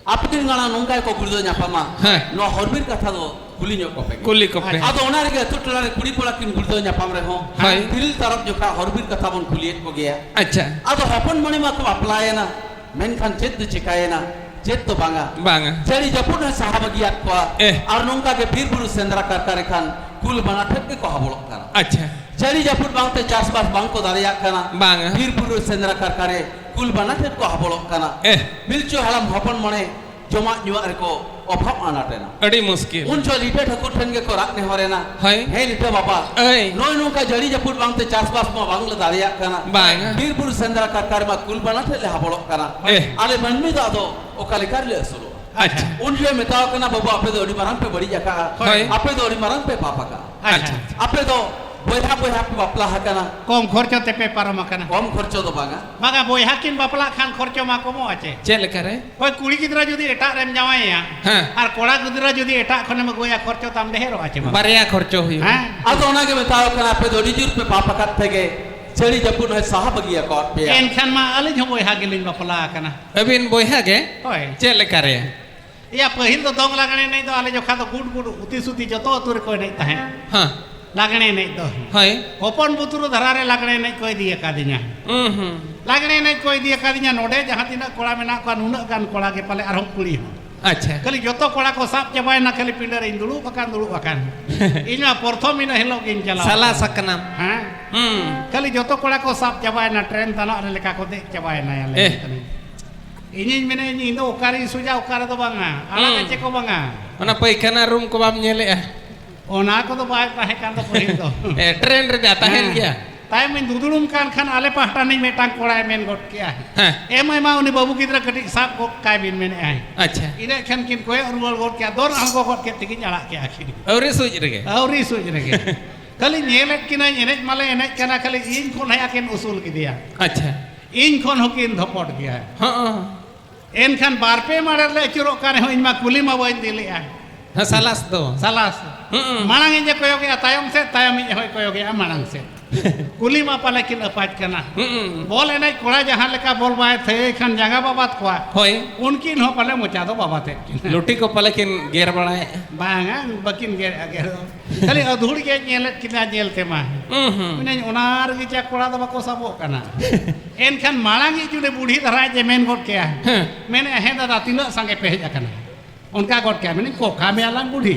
ᱟᱯᱮ ᱨᱮᱱ ᱜᱟᱬᱟ ᱱᱚᱝᱠᱟ ᱜᱮᱠᱚ ᱜᱩᱲᱫᱟᱹᱣ ᱧᱟᱯᱟᱢᱟ, ᱦᱮᱸ᱾ ᱱᱚᱣᱟ ᱦᱚᱨ ᱵᱤᱨ ᱠᱟᱛᱷᱟ ᱫᱚ ᱠᱩᱞᱤ ᱧᱚᱜ ᱠᱚᱯᱮ᱾ ᱠᱩᱞᱤ ᱠᱚᱯᱮ᱾ ᱟᱫᱚ ᱚᱱᱟ ᱨᱮᱜᱮ ᱟᱹᱛᱩ ᱴᱚᱞᱟ ᱨᱮ ᱠᱩᱲᱤ ᱠᱚᱲᱟ ᱠᱤᱱ ᱜᱩᱲᱫᱟᱹᱣ ᱧᱟᱯᱟᱢ ᱨᱮᱦᱚᱸ, ᱦᱳᱭ᱾ ᱛᱤᱨᱤᱞ ᱛᱟᱨᱚᱵ ᱡᱚᱠᱷᱟ ᱦᱚᱨ ᱵᱤᱨ ᱠᱟᱛᱷᱟ ᱵᱚᱱ ᱠᱩᱞᱤᱭᱮᱫ ᱠᱚᱜᱮᱭᱟ᱾ ᱟᱪᱪᱷᱟ᱾ ᱟᱫᱚ ᱦᱚᱯᱚᱱ ᱢᱚᱬᱮ ᱢᱟᱠᱚ ᱵᱟᱯᱞᱟᱭᱮᱱᱟ, ᱢᱮᱱᱠᱷᱟᱱ ᱪᱮᱫ ᱫᱚ ᱪᱮᱠᱟᱭᱮᱱᱟ? ᱪᱮᱫ ᱫᱚ ᱵᱟᱝᱟ᱾ ᱵᱟᱝᱟ᱾ ᱡᱟᱹᱲᱤ ᱡᱟᱹᱯᱩᱫ ᱦᱚᱸᱭ ᱥᱟᱦᱟ ᱵᱟᱹᱜᱤᱭᱟᱫ ᱠᱚᱣᱟ᱾ ᱮᱦ᱾ ᱟᱨ ᱱᱚᱝᱠᱟ ᱜᱮ ᱵᱤᱨ ᱵᱩᱨᱩ ᱥᱮᱸᱫᱽᱨᱟ ᱠᱟᱨᱠᱟ ᱨᱮᱠᱷᱟᱱ ᱠᱩᱞ ᱵᱟᱱᱟ ᱴᱷᱮᱱ ᱜᱮᱠᱚ ᱦᱟᱵᱚᱲᱚᱜ ᱠᱟᱱᱟ᱾ ᱟᱪᱪᱷᱟ᱾ ᱡᱟᱹᱲᱤ ᱡᱟᱹᱯᱩᱫ ᱵᱟᱝᱛᱮ ᱪᱟᱥᱵᱟᱥ ᱵᱟᱝᱠᱚ ᱫᱟᱲᱮᱭᱟᱜ ᱠᱟᱱᱟ᱾ ᱵᱟᱝᱟ᱾ ᱵᱤᱨ ᱵᱩᱨᱩ ᱥᱮᱸᱫᱽᱨᱟ ᱠᱟᱨᱠᱟ ᱨᱮ ᱠᱩᱞ ᱵᱟᱱᱟ ᱴᱷᱮᱱ ᱠᱚ ᱦᱟᱵᱚᱲᱚᱜ ᱠᱟᱱᱟ᱾ ᱮᱦ᱾ ᱯᱤᱞᱪᱩ ᱦᱟᱲᱟᱢ ᱦᱚᱯᱚᱱ ᱢᱚᱬᱮ ᱡᱚᱢᱟᱜ ᱧᱩᱣᱟᱜ ᱨᱮᱠᱚ ᱚᱵᱷᱟᱵ ᱟᱱᱟᱴ ᱮᱱᱟ᱾ ᱟᱹᱰᱤ ᱢᱩᱥᱠᱤᱞ᱾ ᱩᱱ ᱡᱚᱦᱚᱜ ᱞᱤᱴᱟᱹ ᱴᱷᱟᱹᱠᱩᱨ ᱴᱷᱮᱱ ᱜᱮᱠᱚ ᱨᱟᱜ ᱱᱮᱦᱚᱨ ᱮᱱᱟ, ᱦᱳᱭ᱾ ᱦᱮᱸ ᱞᱤᱴᱟᱹ ᱵᱟᱵᱟ, ᱟᱹᱭ᱾ ᱱᱚᱜᱼᱚᱭ ᱱᱚᱝᱠᱟ ᱡᱟᱹᱲᱤ ᱡᱟᱹᱯᱩᱫ ᱵᱟᱝᱛᱮ ᱪᱟᱥᱵᱟᱥ ᱢᱟ ᱵᱟᱝᱞᱮ ᱫᱟᱲᱮᱭᱟᱜ ᱠᱟᱱᱟ᱾ ᱵᱟᱝᱟ᱾ ᱵᱤᱨ ᱵᱩᱨᱩ ᱥᱮᱸᱫᱽᱨᱟ ᱠᱟᱨᱠᱟ ᱨᱮᱢᱟ ᱠᱩᱞ ᱵᱟᱱᱟ ᱴᱷᱮᱱ ᱞᱮ ᱦᱟᱵᱚᱲᱚᱜ ᱠᱟᱱᱟ᱾ ᱮᱦ᱾ ᱟᱞᱮ ᱢᱟᱹᱱᱢᱤ ᱫᱚ ᱟᱫᱚ ᱚᱠᱟ ᱞᱮᱠᱟ ᱨᱮᱞᱮ ᱟᱹᱥᱩᱞᱚᱜᱼᱟ? ᱟᱪᱪᱷᱟ᱾ ᱩᱱ ᱡᱚᱦᱚᱜ ᱢᱮᱛᱟᱣ ᱠᱟᱱᱟ, ᱵᱟᱹᱵᱩ, ᱟᱯᱮ ᱫᱚ ᱟᱹᱰᱤ ᱢᱟᱨᱟᱝ ᱯᱮ ᱵᱟᱹᱲᱤᱡ ᱟᱠᱟᱜᱼᱟ᱾ ᱦᱳᱭ᱾ ᱟᱯᱮ ᱫᱚ ᱟᱹᱰᱤ ᱢᱟᱨᱟᱝ ᱯᱮ ᱯᱟᱯ ᱟᱠᱟᱜᱼᱟ᱾ ᱟᱪᱪᱷᱟ᱾ ᱟᱯᱮ ᱫᱚ ᱵᱚᱭᱦᱟ ᱵᱚᱭᱦᱟ ᱯᱮ ᱵᱟᱯᱞᱟ ᱟᱠᱟᱱᱟ᱾ ᱠᱚᱢ ᱠᱷᱚᱨᱪᱚ ᱛᱮᱯᱮ ᱯᱟᱨᱚᱢ ᱟᱠᱟᱱᱟ᱾ ᱠᱚᱢ ᱠᱷᱚᱨᱪᱚ ᱫᱚ ᱵᱟᱝᱟ᱾ ᱵᱟᱝᱟ, ᱵᱚᱭᱦᱟ ᱠᱤᱱ ᱵᱟᱯᱞᱟᱜ ᱠᱷᱟᱱ ᱠᱷᱚᱨᱪᱚ ᱢᱟ ᱠᱚᱢᱚᱜᱼᱟ ᱪᱮ? ᱪᱮᱫ ᱞᱮᱠᱟ ᱨᱮ? ᱦᱳᱭ, ᱠᱩᱲᱤ ᱜᱤᱫᱽᱨᱟᱹ ᱡᱩᱫᱤ ᱮᱴᱟᱜ ᱨᱮᱢ ᱡᱟᱶᱟᱭᱮᱭᱟ, ᱦᱮᱸ᱾ ᱟᱨ ᱠᱚᱲᱟ ᱜᱤᱫᱽᱨᱟᱹ ᱡᱩᱫᱤ ᱮᱴᱟᱜ ᱠᱷᱚᱱᱮᱢ ᱟᱹᱜᱩᱭᱟ, ᱠᱷᱚᱨᱪᱚ ᱛᱟᱢ ᱰᱷᱮᱨᱚᱜᱼᱟ ᱪᱮ ᱵᱟᱝ? ᱵᱟᱨᱭᱟ ᱠᱷᱚᱨᱪᱚ ᱦᱩᱭᱩᱜᱼᱟ᱾ ᱦᱮᱸ᱾ ᱟᱫᱚ ᱚᱱᱟᱜᱮ ᱢᱮᱛᱟᱣ ᱠᱟᱱᱟ, ᱟᱯᱮ ᱫᱚ ᱟᱹᱰᱤ ᱡᱳᱨ ᱯᱮ ᱯᱟᱯ ᱟᱠᱟᱫ ᱛᱮᱜᱮ ᱡᱟᱹᱲᱤ ᱡᱟᱹᱯᱩᱫ ᱦᱚᱸᱭ ᱥᱟᱦᱟ ᱵᱟᱹᱜᱤ ᱟᱠᱟᱫ ᱯᱮᱭᱟ᱾ ᱮᱱᱠᱷᱟᱱ ᱢᱟ ᱟᱹᱞᱤᱧ ᱦᱚᱸ ᱵᱚᱭᱦᱟ ᱜᱮᱞᱤᱧ ᱵᱟᱯᱞᱟ ᱟᱠᱟᱱᱟ᱾ ᱟᱹᱵᱤᱱ ᱵᱚᱭᱦᱟ ᱜᱮ? ᱦᱳᱭ᱾ ᱪᱮᱫ ᱞᱮᱠᱟ ᱨᱮ? ᱮᱭᱟ, ᱯᱟᱹᱦᱤᱞ ᱫᱚ ᱫᱚᱝ ᱞᱟᱜᱽᱬᱮ ᱮᱱᱮᱡ ᱫᱚ ᱟᱞᱮ ᱡᱚᱠᱷᱟ ᱫᱚ ᱜᱩᱰ ᱜᱩᱰ ᱩᱛᱤ ᱥᱩᱛᱤ ᱡᱚᱛᱚ ᱟᱹᱛᱩ ᱨᱮᱠᱚ ᱮᱱᱮᱡ ᱛᱟᱦᱮᱸᱫ᱾ ᱦᱮᱸ᱾ ᱞᱟᱜᱽᱬᱮ ᱮᱱᱮᱡ ᱫᱚ᱾ ᱦᱳᱭ᱾ ᱦᱚᱯᱚᱱ ᱵᱩᱛᱨᱩ ᱫᱷᱟᱨᱟ ᱨᱮ ᱞᱟᱜᱽᱬᱮ ᱮᱱᱮᱡ ᱠᱚ ᱤᱫᱤ ᱟᱠᱟᱫᱤᱧᱟ᱾ ᱦᱩᱸ, ᱦᱩᱸ᱾ ᱞᱟᱜᱽᱬᱮ ᱮᱱᱮᱡ ᱠᱚ ᱤᱫᱤ ᱟᱠᱟᱫᱤᱧᱟ, ᱱᱚᱰᱮ ᱡᱟᱦᱟᱸ ᱛᱤᱱᱟᱹᱜ ᱠᱚᱲᱟ ᱢᱮᱱᱟᱜ ᱠᱚᱣᱟ, ᱱᱩᱱᱟᱹᱜ ᱜᱟᱱ ᱠᱚᱲᱟ ᱜᱮ ᱯᱟᱞᱮ, ᱟᱨᱦᱚᱸ ᱠᱩᱲᱤ ᱦᱚᱸ᱾ ᱟᱪᱪᱷᱟ᱾ ᱠᱷᱟᱹᱞᱤ ᱡᱚᱛᱚ ᱠᱚᱲᱟ ᱠᱚ ᱥᱟᱵ ᱪᱟᱵᱟᱭᱮᱱᱟ, ᱠᱷᱟᱹᱞᱤ ᱯᱤᱸᱰᱟᱹ ᱨᱮ ᱤᱧ ᱫᱩᱲᱩᱵ ᱟᱠᱟᱱ, ᱫᱩᱲᱩᱵ ᱟᱠᱟᱱ᱾ ᱤᱧ ᱢᱟ ᱯᱨᱚᱛᱷᱚᱢ ᱤᱱᱟᱹ ᱦᱤᱞᱳᱜ ᱜᱤᱧ ᱪᱟᱞᱟᱣ ᱥᱟᱞᱟ ᱟᱠᱟᱱ᱾ ᱥᱟᱠᱱᱟᱢ᱾ ᱦᱮᱸ᱾ ᱦᱩᱸ᱾ ᱠᱷᱟᱹᱞᱤ ᱡᱚᱛᱚ ᱠᱚᱲᱟ ᱠᱚ ᱥᱟᱵ ᱪᱟᱵᱟᱭᱮᱱᱟ, ᱴᱨᱮᱱ ᱛᱟᱱᱟᱜ ᱨᱮ ᱞᱮᱠᱟ ᱠᱚ ᱫᱮᱡ ᱪᱟᱵᱟᱭᱮᱱᱟ, ᱭᱟᱞᱮ ᱮᱦ᱾ ᱠᱟᱹᱱᱟᱹᱧ᱾ ᱤᱧᱤᱧ ᱢᱮᱱᱮᱫ, ᱤᱧ ᱫᱚ ᱚᱠᱟᱨᱮᱧ ᱥᱩᱡᱟ, ᱚᱠᱟ ᱨᱮᱫᱚ ᱵᱟᱝᱟ, ᱟᱲᱟᱜ ᱦᱩᱸ᱾ ᱪᱮᱫ ᱠᱚ ᱵᱟᱝᱟ᱾ ᱚᱱᱟ ᱯᱟᱭᱠᱷᱟᱱᱟ ᱨᱩᱢ ᱠᱚ ᱵᱟᱢ ᱧᱮᱞᱮᱜᱼᱟ? ᱚᱱᱟ ᱠᱚᱫᱚ ᱵᱟᱭ ᱛᱟᱦᱮᱸ ᱠᱟᱱ ᱫᱚ ᱯᱟᱹᱦᱤᱞ ᱫᱚ᱾ ᱮ, ᱴᱨᱮᱱ ᱨᱮ ᱫᱟ ᱛᱟᱦᱮᱱ ᱦᱮᱸ᱾ ᱜᱮᱭᱟ? ᱛᱟᱭᱚᱢᱤᱧ ᱫᱩᱫᱩᱲᱩᱢ ᱠᱟᱱ ᱠᱷᱟᱱ ᱟᱞᱮ ᱯᱟᱦᱴᱟ ᱨᱤᱱᱤᱡ ᱢᱤᱫᱴᱟᱝ ᱠᱚᱲᱟᱭ ᱢᱮᱱ ᱜᱚᱫ ᱠᱮᱜᱼᱟ, ᱦᱮᱸ᱾ "ᱮ ᱢᱟᱹᱭ ᱢᱟ, ᱩᱱᱤ ᱵᱟᱹᱵᱩ ᱜᱤᱫᱽᱨᱟᱹ ᱠᱟᱹᱴᱤᱡ ᱥᱟᱵ ᱜᱚᱫ ᱠᱟᱭ ᱵᱤᱱ," ᱢᱮᱱᱮᱫᱼᱟᱭ᱾ ᱟᱪᱪᱷᱟ᱾ ᱤᱱᱟᱹ ᱠᱷᱟᱱ ᱠᱤᱱ ᱠᱚᱭᱚᱜ ᱨᱩᱣᱟᱹᱲ ᱜᱚᱫ ᱠᱮᱜᱼᱟ, ᱫᱚᱱ ᱟᱬᱜᱚ ᱜᱚᱫ ᱠᱮᱫ ᱛᱮᱠᱤᱱ ᱟᱲᱟᱜ ᱠᱮᱜᱼᱟ ᱠᱤᱱ᱾ ᱟᱹᱣᱨᱤ ᱥᱩᱡ ᱨᱮᱜᱮ? ᱟᱹᱣᱨᱤ ᱥᱩᱡ ᱨᱮᱜᱮ᱾ ᱠᱷᱟᱹᱞᱤ ᱧᱮᱞᱮᱫ ᱠᱤᱱᱟᱹᱧ, ᱮᱱᱮᱡ ᱢᱟᱞᱮ ᱮᱱᱮᱡ ᱠᱟᱱᱟ, ᱠᱷᱟᱹᱞᱤ ᱤᱧ ᱠᱷᱚᱱ ᱦᱮᱡ ᱟᱹᱠᱤᱱ ᱩᱥᱩᱞ ᱠᱮᱫᱮᱭᱟ᱾ ᱟᱪᱪᱷᱟ᱾ ᱤᱧ ᱠᱷᱚᱱ ᱦᱚᱸᱠᱤᱱ ᱫᱷᱚᱯᱚᱴ ᱜᱮᱭᱟ᱾ ᱦᱚᱸ᱾ ᱮᱱᱠᱷᱟᱱ ᱵᱟᱨ ᱯᱮ ᱢᱟᱲᱮ ᱨᱮᱞᱮ ᱟᱹᱪᱩᱨᱚᱜ ᱠᱟᱱ ᱨᱮᱦᱚᱸ ᱤᱧ ᱢᱟ ᱠᱩᱞᱤ ᱢᱟ ᱵᱟᱹᱧ ᱤᱫᱤ ᱞᱮᱫᱼᱟ᱾ ᱦᱮᱸ, ᱥᱟᱞᱟᱥ ᱫᱚ᱾ ᱥᱟᱞᱟᱥ᱾ ᱦᱩᱸ᱾ ᱢᱟᱲᱟᱝ ᱤᱡ ᱮ ᱠᱚᱭᱚᱜᱮᱜᱼᱟ ᱛᱟᱭᱚᱢ ᱥᱮᱫ, ᱛᱟᱭᱚᱢ ᱤᱡ ᱦᱚᱸᱭ ᱠᱚᱭᱚᱜᱮᱜᱼᱟ ᱢᱟᱲᱟᱝ ᱥᱮᱫ᱾ ᱠᱩᱞᱤ ᱢᱟ ᱯᱟᱞᱮ ᱠᱤᱱ ᱟᱹᱯᱟᱡ ᱠᱟᱱᱟ᱾ ᱦᱩᱸ᱾ ᱵᱚᱞ ᱮᱱᱮᱡ ᱠᱚᱲᱟ ᱡᱟᱦᱟᱸ ᱞᱮᱠᱟ ᱵᱚᱞ ᱵᱟᱭ ᱛᱷᱟᱹᱭᱟᱹᱭ ᱠᱷᱟᱱ ᱡᱟᱸᱜᱟ ᱵᱟᱵᱟᱫ ᱠᱚᱣᱟ᱾ ᱦᱳᱭ᱾ ᱩᱱᱠᱤᱱ ᱦᱚᱸ ᱯᱟᱞᱮ ᱢᱚᱪᱟ ᱫᱚ ᱵᱟᱵᱟᱫ ᱮᱫ ᱠᱤᱱᱟ᱾ ᱞᱩᱴᱤ ᱠᱚ ᱯᱟᱞᱮ ᱠᱤᱱ ᱜᱮᱨ ᱵᱟᱲᱟᱭᱮᱫᱼᱟ᱾ ᱵᱟᱝᱟ, ᱵᱟᱹᱠᱤᱱ ᱜᱮᱨᱮᱫᱼᱟ ᱜᱮᱨ ᱫᱚ᱾ ᱠᱷᱟᱹᱞᱤ ᱟᱹᱫᱷᱩᱲ ᱜᱮ ᱧᱮᱞᱮᱫ ᱠᱤᱱᱟ ᱧᱮᱞ ᱛᱮᱢᱟ᱾ ᱦᱩᱸ, ᱦᱩᱸ᱾ ᱢᱮᱱᱟᱹᱧ, ᱚᱱᱟ ᱨᱮᱜᱮ ᱪᱟ ᱠᱚᱲᱟ ᱫᱚ ᱵᱟᱠᱚ ᱥᱟᱵᱚᱜ ᱠᱟᱱᱟ᱾ ᱮᱱᱠᱷᱟᱱ ᱢᱟᱲᱟᱝ ᱤᱡ ᱡᱩᱫᱤ ᱵᱩᱰᱷᱤ ᱫᱷᱟᱨᱟ ᱡᱮ ᱢᱮᱱ ᱜᱚᱫ ᱠᱮᱭᱟ, ᱦᱮᱸ᱾ ᱢᱮᱱᱮᱫᱼᱟ, "ᱦᱮᱸ ᱫᱟᱫᱟ, ᱛᱤᱱᱟᱹᱜ ᱥᱟᱸᱜᱮ ᱯᱮ ᱦᱮᱡ ᱟᱠᱟᱱᱟ?" ᱚᱱᱠᱟ ᱜᱚᱫ ᱠᱮᱭᱟ, ᱢᱮᱱᱮᱫ, "ᱠᱚᱠᱷᱟ ᱢᱮᱭᱟ ᱞᱟᱝ ᱵᱩᱰᱷᱤ᱾"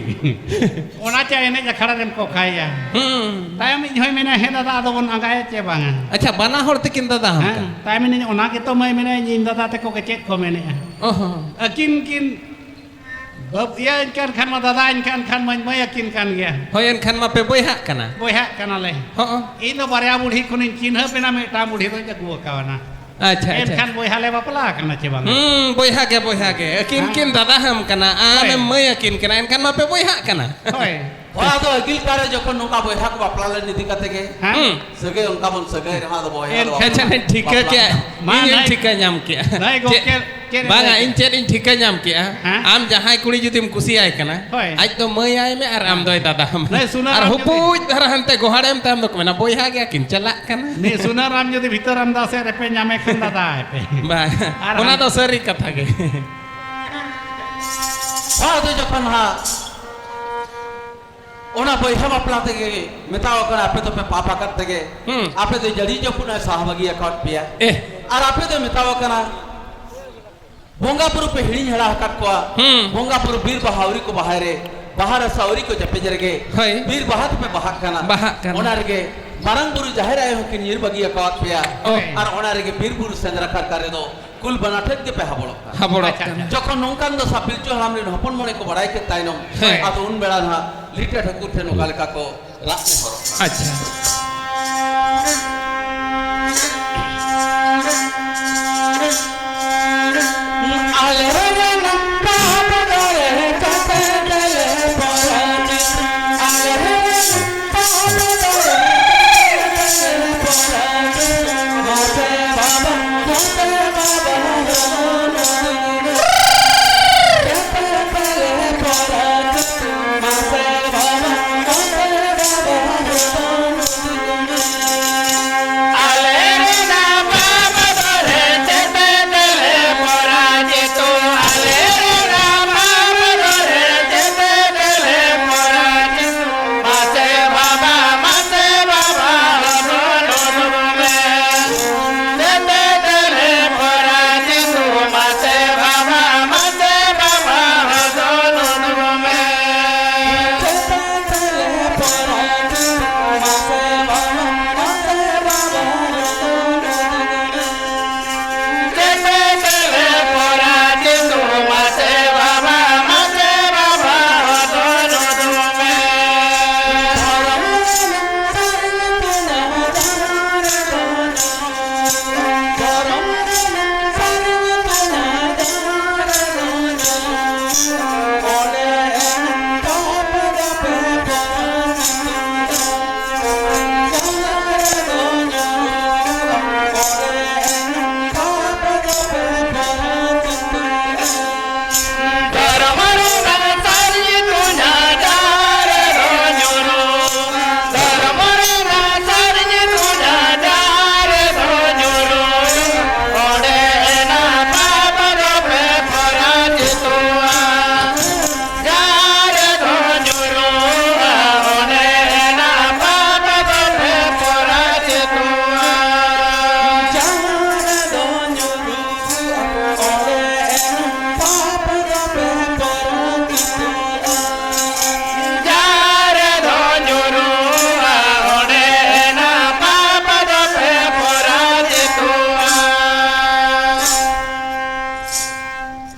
ᱚᱱᱟ ᱪᱟ ᱮᱱᱮᱡ ᱟᱠᱷᱲᱟ ᱨᱮᱢ ᱠᱚᱠᱷᱟᱭᱟ᱾ ᱦᱩᱸ᱾ ᱛᱟᱭᱚᱢ ᱤᱡ ᱦᱚᱸᱭ ᱢᱮᱱᱟ, "ᱦᱮᱸ ᱫᱟᱫᱟ, ᱟᱫᱚ ᱵᱚᱱ ᱟᱸᱜᱟᱭᱟ ᱪᱮ ᱵᱟᱝᱟ?" ᱟᱪᱪᱷᱟ, ᱵᱟᱱᱟ ᱦᱚᱲ ᱛᱮᱠᱤᱱ ᱫᱟᱫᱟ ᱦᱟᱢ ᱦᱮᱸ, ᱠᱟᱱᱟ? ᱛᱟᱭᱚᱢ ᱢᱮᱱᱟᱹᱧ, "ᱚᱱᱟ ᱜᱮᱛᱚ ᱢᱟᱹᱭ ᱢᱮᱱᱟᱭ, ᱤᱧ ᱫᱟᱫᱟ ᱛᱮᱠᱚ ᱜᱮ ᱪᱮᱫ ᱠᱚ ᱢᱮᱱᱮᱫᱼᱟ?" ᱚ ᱦᱚᱸ᱾ ᱟᱹᱠᱤᱱ ᱠᱤᱱ ᱵᱟᱵ-, ᱤᱭᱟᱹ ᱮᱱᱠᱟᱱ ᱠᱷᱟᱱ ᱢᱟ ᱫᱟᱫᱟ ᱮᱱᱠᱟᱱ ᱠᱷᱟᱱ ᱢᱟᱹᱧ ᱢᱟᱹᱭ ᱟᱹᱠᱤᱱ ᱠᱟᱱ ᱜᱮᱭᱟ᱾ ᱦᱳᱭ, ᱮᱱᱠᱷᱟᱱ ᱢᱟ ᱯᱮ ᱵᱚᱭᱦᱟᱜ ᱠᱟᱱᱟ᱾ ᱵᱚᱭᱦᱟᱜ ᱠᱟᱱᱟᱞᱮ᱾ ᱦᱚᱸ᱾ ᱤᱧ ᱫᱚ ᱵᱟᱨᱭᱟ ᱵᱩᱲᱦᱤ ᱠᱷᱚᱱᱤᱧ ᱪᱤᱱᱦᱟᱹᱯ ᱮᱱᱟ, ᱢᱤᱫᱴᱟᱝ ᱵᱩᱲᱦᱤ ᱫᱚᱧ ᱟᱹᱜᱩ ᱟᱠᱟᱣᱱᱟ᱾ ᱟᱪᱪᱷᱟ, ᱟᱪᱪᱷᱟ᱾ ᱮᱱᱠᱷᱟᱱ ᱵᱚᱭᱦᱟ ᱞᱮ ᱵᱟᱯᱞᱟ ᱟᱠᱟᱱᱟ ᱪᱮ ᱵᱟᱝᱟ? ᱦᱩᱸ, ᱵᱚᱭᱦᱟ ᱜᱮ, ᱵᱚᱭᱦᱟ ᱜᱮ᱾ ᱟᱹᱠᱤᱱ ᱦᱮᱸ᱾ ᱠᱤᱱ ᱫᱟᱫᱟ ᱦᱟᱢ ᱠᱟᱱᱟ, ᱦᱳᱭ᱾ ᱟᱢᱮᱢ ᱢᱟᱹᱭ ᱟᱹᱠᱤᱱ ᱠᱟᱱᱟ, ᱮᱱᱠᱷᱟᱱ ᱢᱟ ᱯᱮ ᱵᱚᱭᱦᱟᱜ ᱠᱟᱱᱟ᱾ ᱦᱳᱭ᱾ ᱦᱳᱭ, ᱟᱫᱚ ᱟᱹᱜᱤᱞ ᱠᱟᱞ ᱨᱮ ᱡᱚᱠᱷᱚᱱ ᱱᱚᱝᱠᱟ ᱵᱚᱭᱦᱟ ᱠᱚ ᱵᱟᱯᱞᱟ ᱞᱮᱱ ᱤᱫᱤ ᱠᱟᱛᱮ ᱜᱮ, ᱦᱮᱸ᱾ ᱦᱩᱸ᱾ ᱥᱟᱹᱜᱟᱹᱭ ᱚᱱᱠᱟ ᱵᱚᱱ ᱥᱟᱹᱜᱟᱹᱭ ᱨᱮᱦᱚᱸ ᱟᱫᱚ ᱵᱚᱭᱦᱟ ᱮᱱ-, ᱫᱚ ᱟᱪᱪᱷᱟ, ᱵᱟᱯᱞᱟ ᱴᱷᱤᱠᱟᱹ ᱠᱮᱜᱼᱟ᱾ ᱢᱟ ᱤᱧ ᱦᱚᱧ ᱱᱟᱭ-, ᱴᱷᱤᱠᱟᱹ ᱧᱟᱢ ᱠᱮᱜᱼᱟ᱾ ᱱᱟᱭ ᱪᱮᱫ? ᱜᱚᱢᱠᱮ, ᱪᱮᱫ ᱮ ᱵᱟᱝᱟ, ᱞᱟᱹᱭ ᱤᱧ ᱠᱮᱜᱼᱟ? ᱪᱮᱫ ᱤᱧ ᱴᱷᱤᱠᱟᱹ ᱧᱟᱢ ᱠᱮᱜᱼᱟ? ᱦᱮᱸ? ᱟᱢ ᱡᱟᱦᱟᱸᱭ ᱠᱩᱲᱤ ᱡᱩᱫᱤᱢ ᱠᱩᱥᱤᱭᱟᱭ ᱠᱟᱱᱟ, ᱦᱳᱭ᱾ ᱟᱡ ᱫᱚ ᱢᱟᱹᱭ ᱟᱭ ᱢᱮ ᱟᱨ ᱟᱢ ᱫᱚᱭ ᱫᱟᱫᱟ ᱟᱢ᱾ ᱱᱟᱭ ᱥᱩᱱᱟᱹᱨᱟᱢ ᱟᱨ ᱡᱩᱫᱤ ᱦᱩᱯᱩᱡ ᱫᱷᱟᱨᱟ ᱦᱟᱱᱛᱮ ᱜᱚᱦᱟᱲᱮᱢ ᱛᱟᱭᱚᱢ ᱫᱚᱠᱚ ᱢᱮᱱᱟ, "ᱵᱚᱭᱦᱟ ᱜᱮᱭᱟ ᱠᱤᱱ, ᱪᱟᱞᱟᱜ ᱠᱟᱱᱟ᱾" ᱱᱤ ᱥᱩᱱᱟᱹᱨᱟᱢ ᱡᱩᱫᱤ ᱵᱷᱤᱛᱟᱹᱨ ᱟᱢᱫᱟ ᱥᱮᱫ ᱨᱮᱯᱮ ᱧᱟᱢᱮ ᱠᱷᱟᱱ ᱫᱟᱫᱟ ᱟᱭ ᱯᱮ᱾ ᱵᱟᱝ, ᱟᱨ ᱚᱱᱟ ᱦᱟᱱ- ᱫᱚ ᱥᱟᱹᱨᱤ ᱠᱟᱛᱷᱟ ᱜᱮ᱾ ᱦᱚᱸ, ᱟᱫᱚ ᱡᱚᱠᱷᱚᱱ ᱦᱟᱸᱜ ᱚᱱᱟ ᱵᱚᱭᱦᱟ ᱵᱟᱯᱞᱟ ᱛᱮᱜᱮ ᱢᱮᱛᱟᱣ ᱠᱟᱱᱟ, ᱟᱯᱮ ᱫᱚᱯᱮ ᱯᱟᱯ ᱟᱠᱟᱫ ᱛᱮᱜᱮ, ᱦᱩᱸ᱾ ᱟᱯᱮ ᱫᱚ ᱡᱟᱹᱲᱤ ᱡᱚᱠᱷᱚᱱ ᱮ ᱥᱟᱦᱟ ᱵᱟᱹᱜᱤ ᱟᱠᱟᱫ ᱯᱮᱭᱟ᱾ ᱮᱦ᱾ ᱟᱨ ᱟᱯᱮ ᱫᱚ ᱢᱮᱛᱟᱣ ᱠᱟᱱᱟ, ᱵᱚᱸᱜᱟ ᱵᱩᱨᱩ ᱯᱮ ᱦᱤᱲᱤᱧ ᱦᱮᱲᱟ ᱟᱠᱟᱫ ᱠᱚᱣᱟ᱾ ᱦᱩᱸ᱾ ᱵᱚᱸᱜᱟ ᱵᱩᱨᱩ ᱵᱤᱨ ᱵᱟᱦᱟ ᱟᱹᱣᱨᱤ ᱠᱚ ᱵᱟᱦᱟᱭ ᱨᱮ, ᱵᱟᱦᱟ ᱨᱟᱥᱟ ᱟᱹᱣᱨᱤ ᱠᱚ ᱪᱟᱯᱮᱡ ᱨᱮᱜᱮ, ᱦᱳᱭ᱾ ᱵᱤᱨ ᱵᱟᱦᱟ ᱛᱮᱯᱮ ᱵᱟᱦᱟᱜ ᱠᱟᱱᱟ᱾ ᱵᱟᱦᱟᱜ ᱠᱟᱱᱟ᱾ ᱚᱱᱟ ᱨᱮᱜᱮ ᱢᱟᱨᱟᱝ ᱵᱩᱨᱩ ᱡᱟᱦᱮᱨ ᱟᱭᱳ ᱦᱚᱸᱠᱤᱱ ᱧᱤᱨ ᱵᱟᱹᱜᱤ ᱟᱠᱟᱣᱟᱫ ᱯᱮᱭᱟ᱾ ᱦᱳᱭ᱾ ᱟᱨ ᱚᱱᱟ ᱨᱮᱜᱮ ᱵᱤᱨ ᱵᱩᱨᱩ ᱥᱮᱸᱫᱽᱨᱟ ᱠᱟᱨᱠᱟ ᱨᱮᱫᱚ ᱠᱩᱞ ᱵᱟᱱᱟ ᱴᱷᱮᱱ ᱜᱮᱯᱮ ᱦᱟᱵᱚᱲᱚᱜ ᱠᱟᱱᱟ᱾ ᱦᱟᱵᱚᱲᱚᱜ ᱟᱪᱪᱷᱟ, ᱠᱟᱱᱟ᱾ ᱟᱪᱪᱷᱟ᱾ ᱡᱚᱠᱷᱚᱱ ᱱᱚᱝᱠᱟᱱ ᱫᱚᱥᱟ ᱯᱤᱞᱪᱩ ᱦᱟᱲᱟᱢ ᱨᱮᱱ ᱦᱚᱯᱚᱱ ᱢᱚᱬᱮ ᱠᱚ ᱵᱟᱲᱟᱭ ᱠᱮᱫ ᱛᱟᱭᱱᱚᱢ, ᱦᱮᱸ᱾ ᱟᱫᱚ ᱩᱱ ᱵᱮᱲᱟ ᱱᱟᱦᱟᱜ ᱞᱤᱴᱟᱹ ᱴᱷᱟᱹᱠᱩᱨ ᱴᱷᱮᱱ ᱚᱠᱟ ᱞᱮᱠᱟ ᱠᱚ ᱨᱟᱜ ᱱᱮᱦᱚᱨᱚᱜ ᱠᱟᱱᱟ᱾ ᱟᱪᱪᱷᱟ᱾ ᱟᱞᱮ ᱨᱮᱱ ᱵᱟᱵᱟ ᱫᱚ ᱨᱮ ᱠᱟᱛᱮ ᱫᱮᱞᱮ ᱯᱚᱨᱟᱱᱤ᱾ ᱟᱞᱮ ᱨᱮᱱ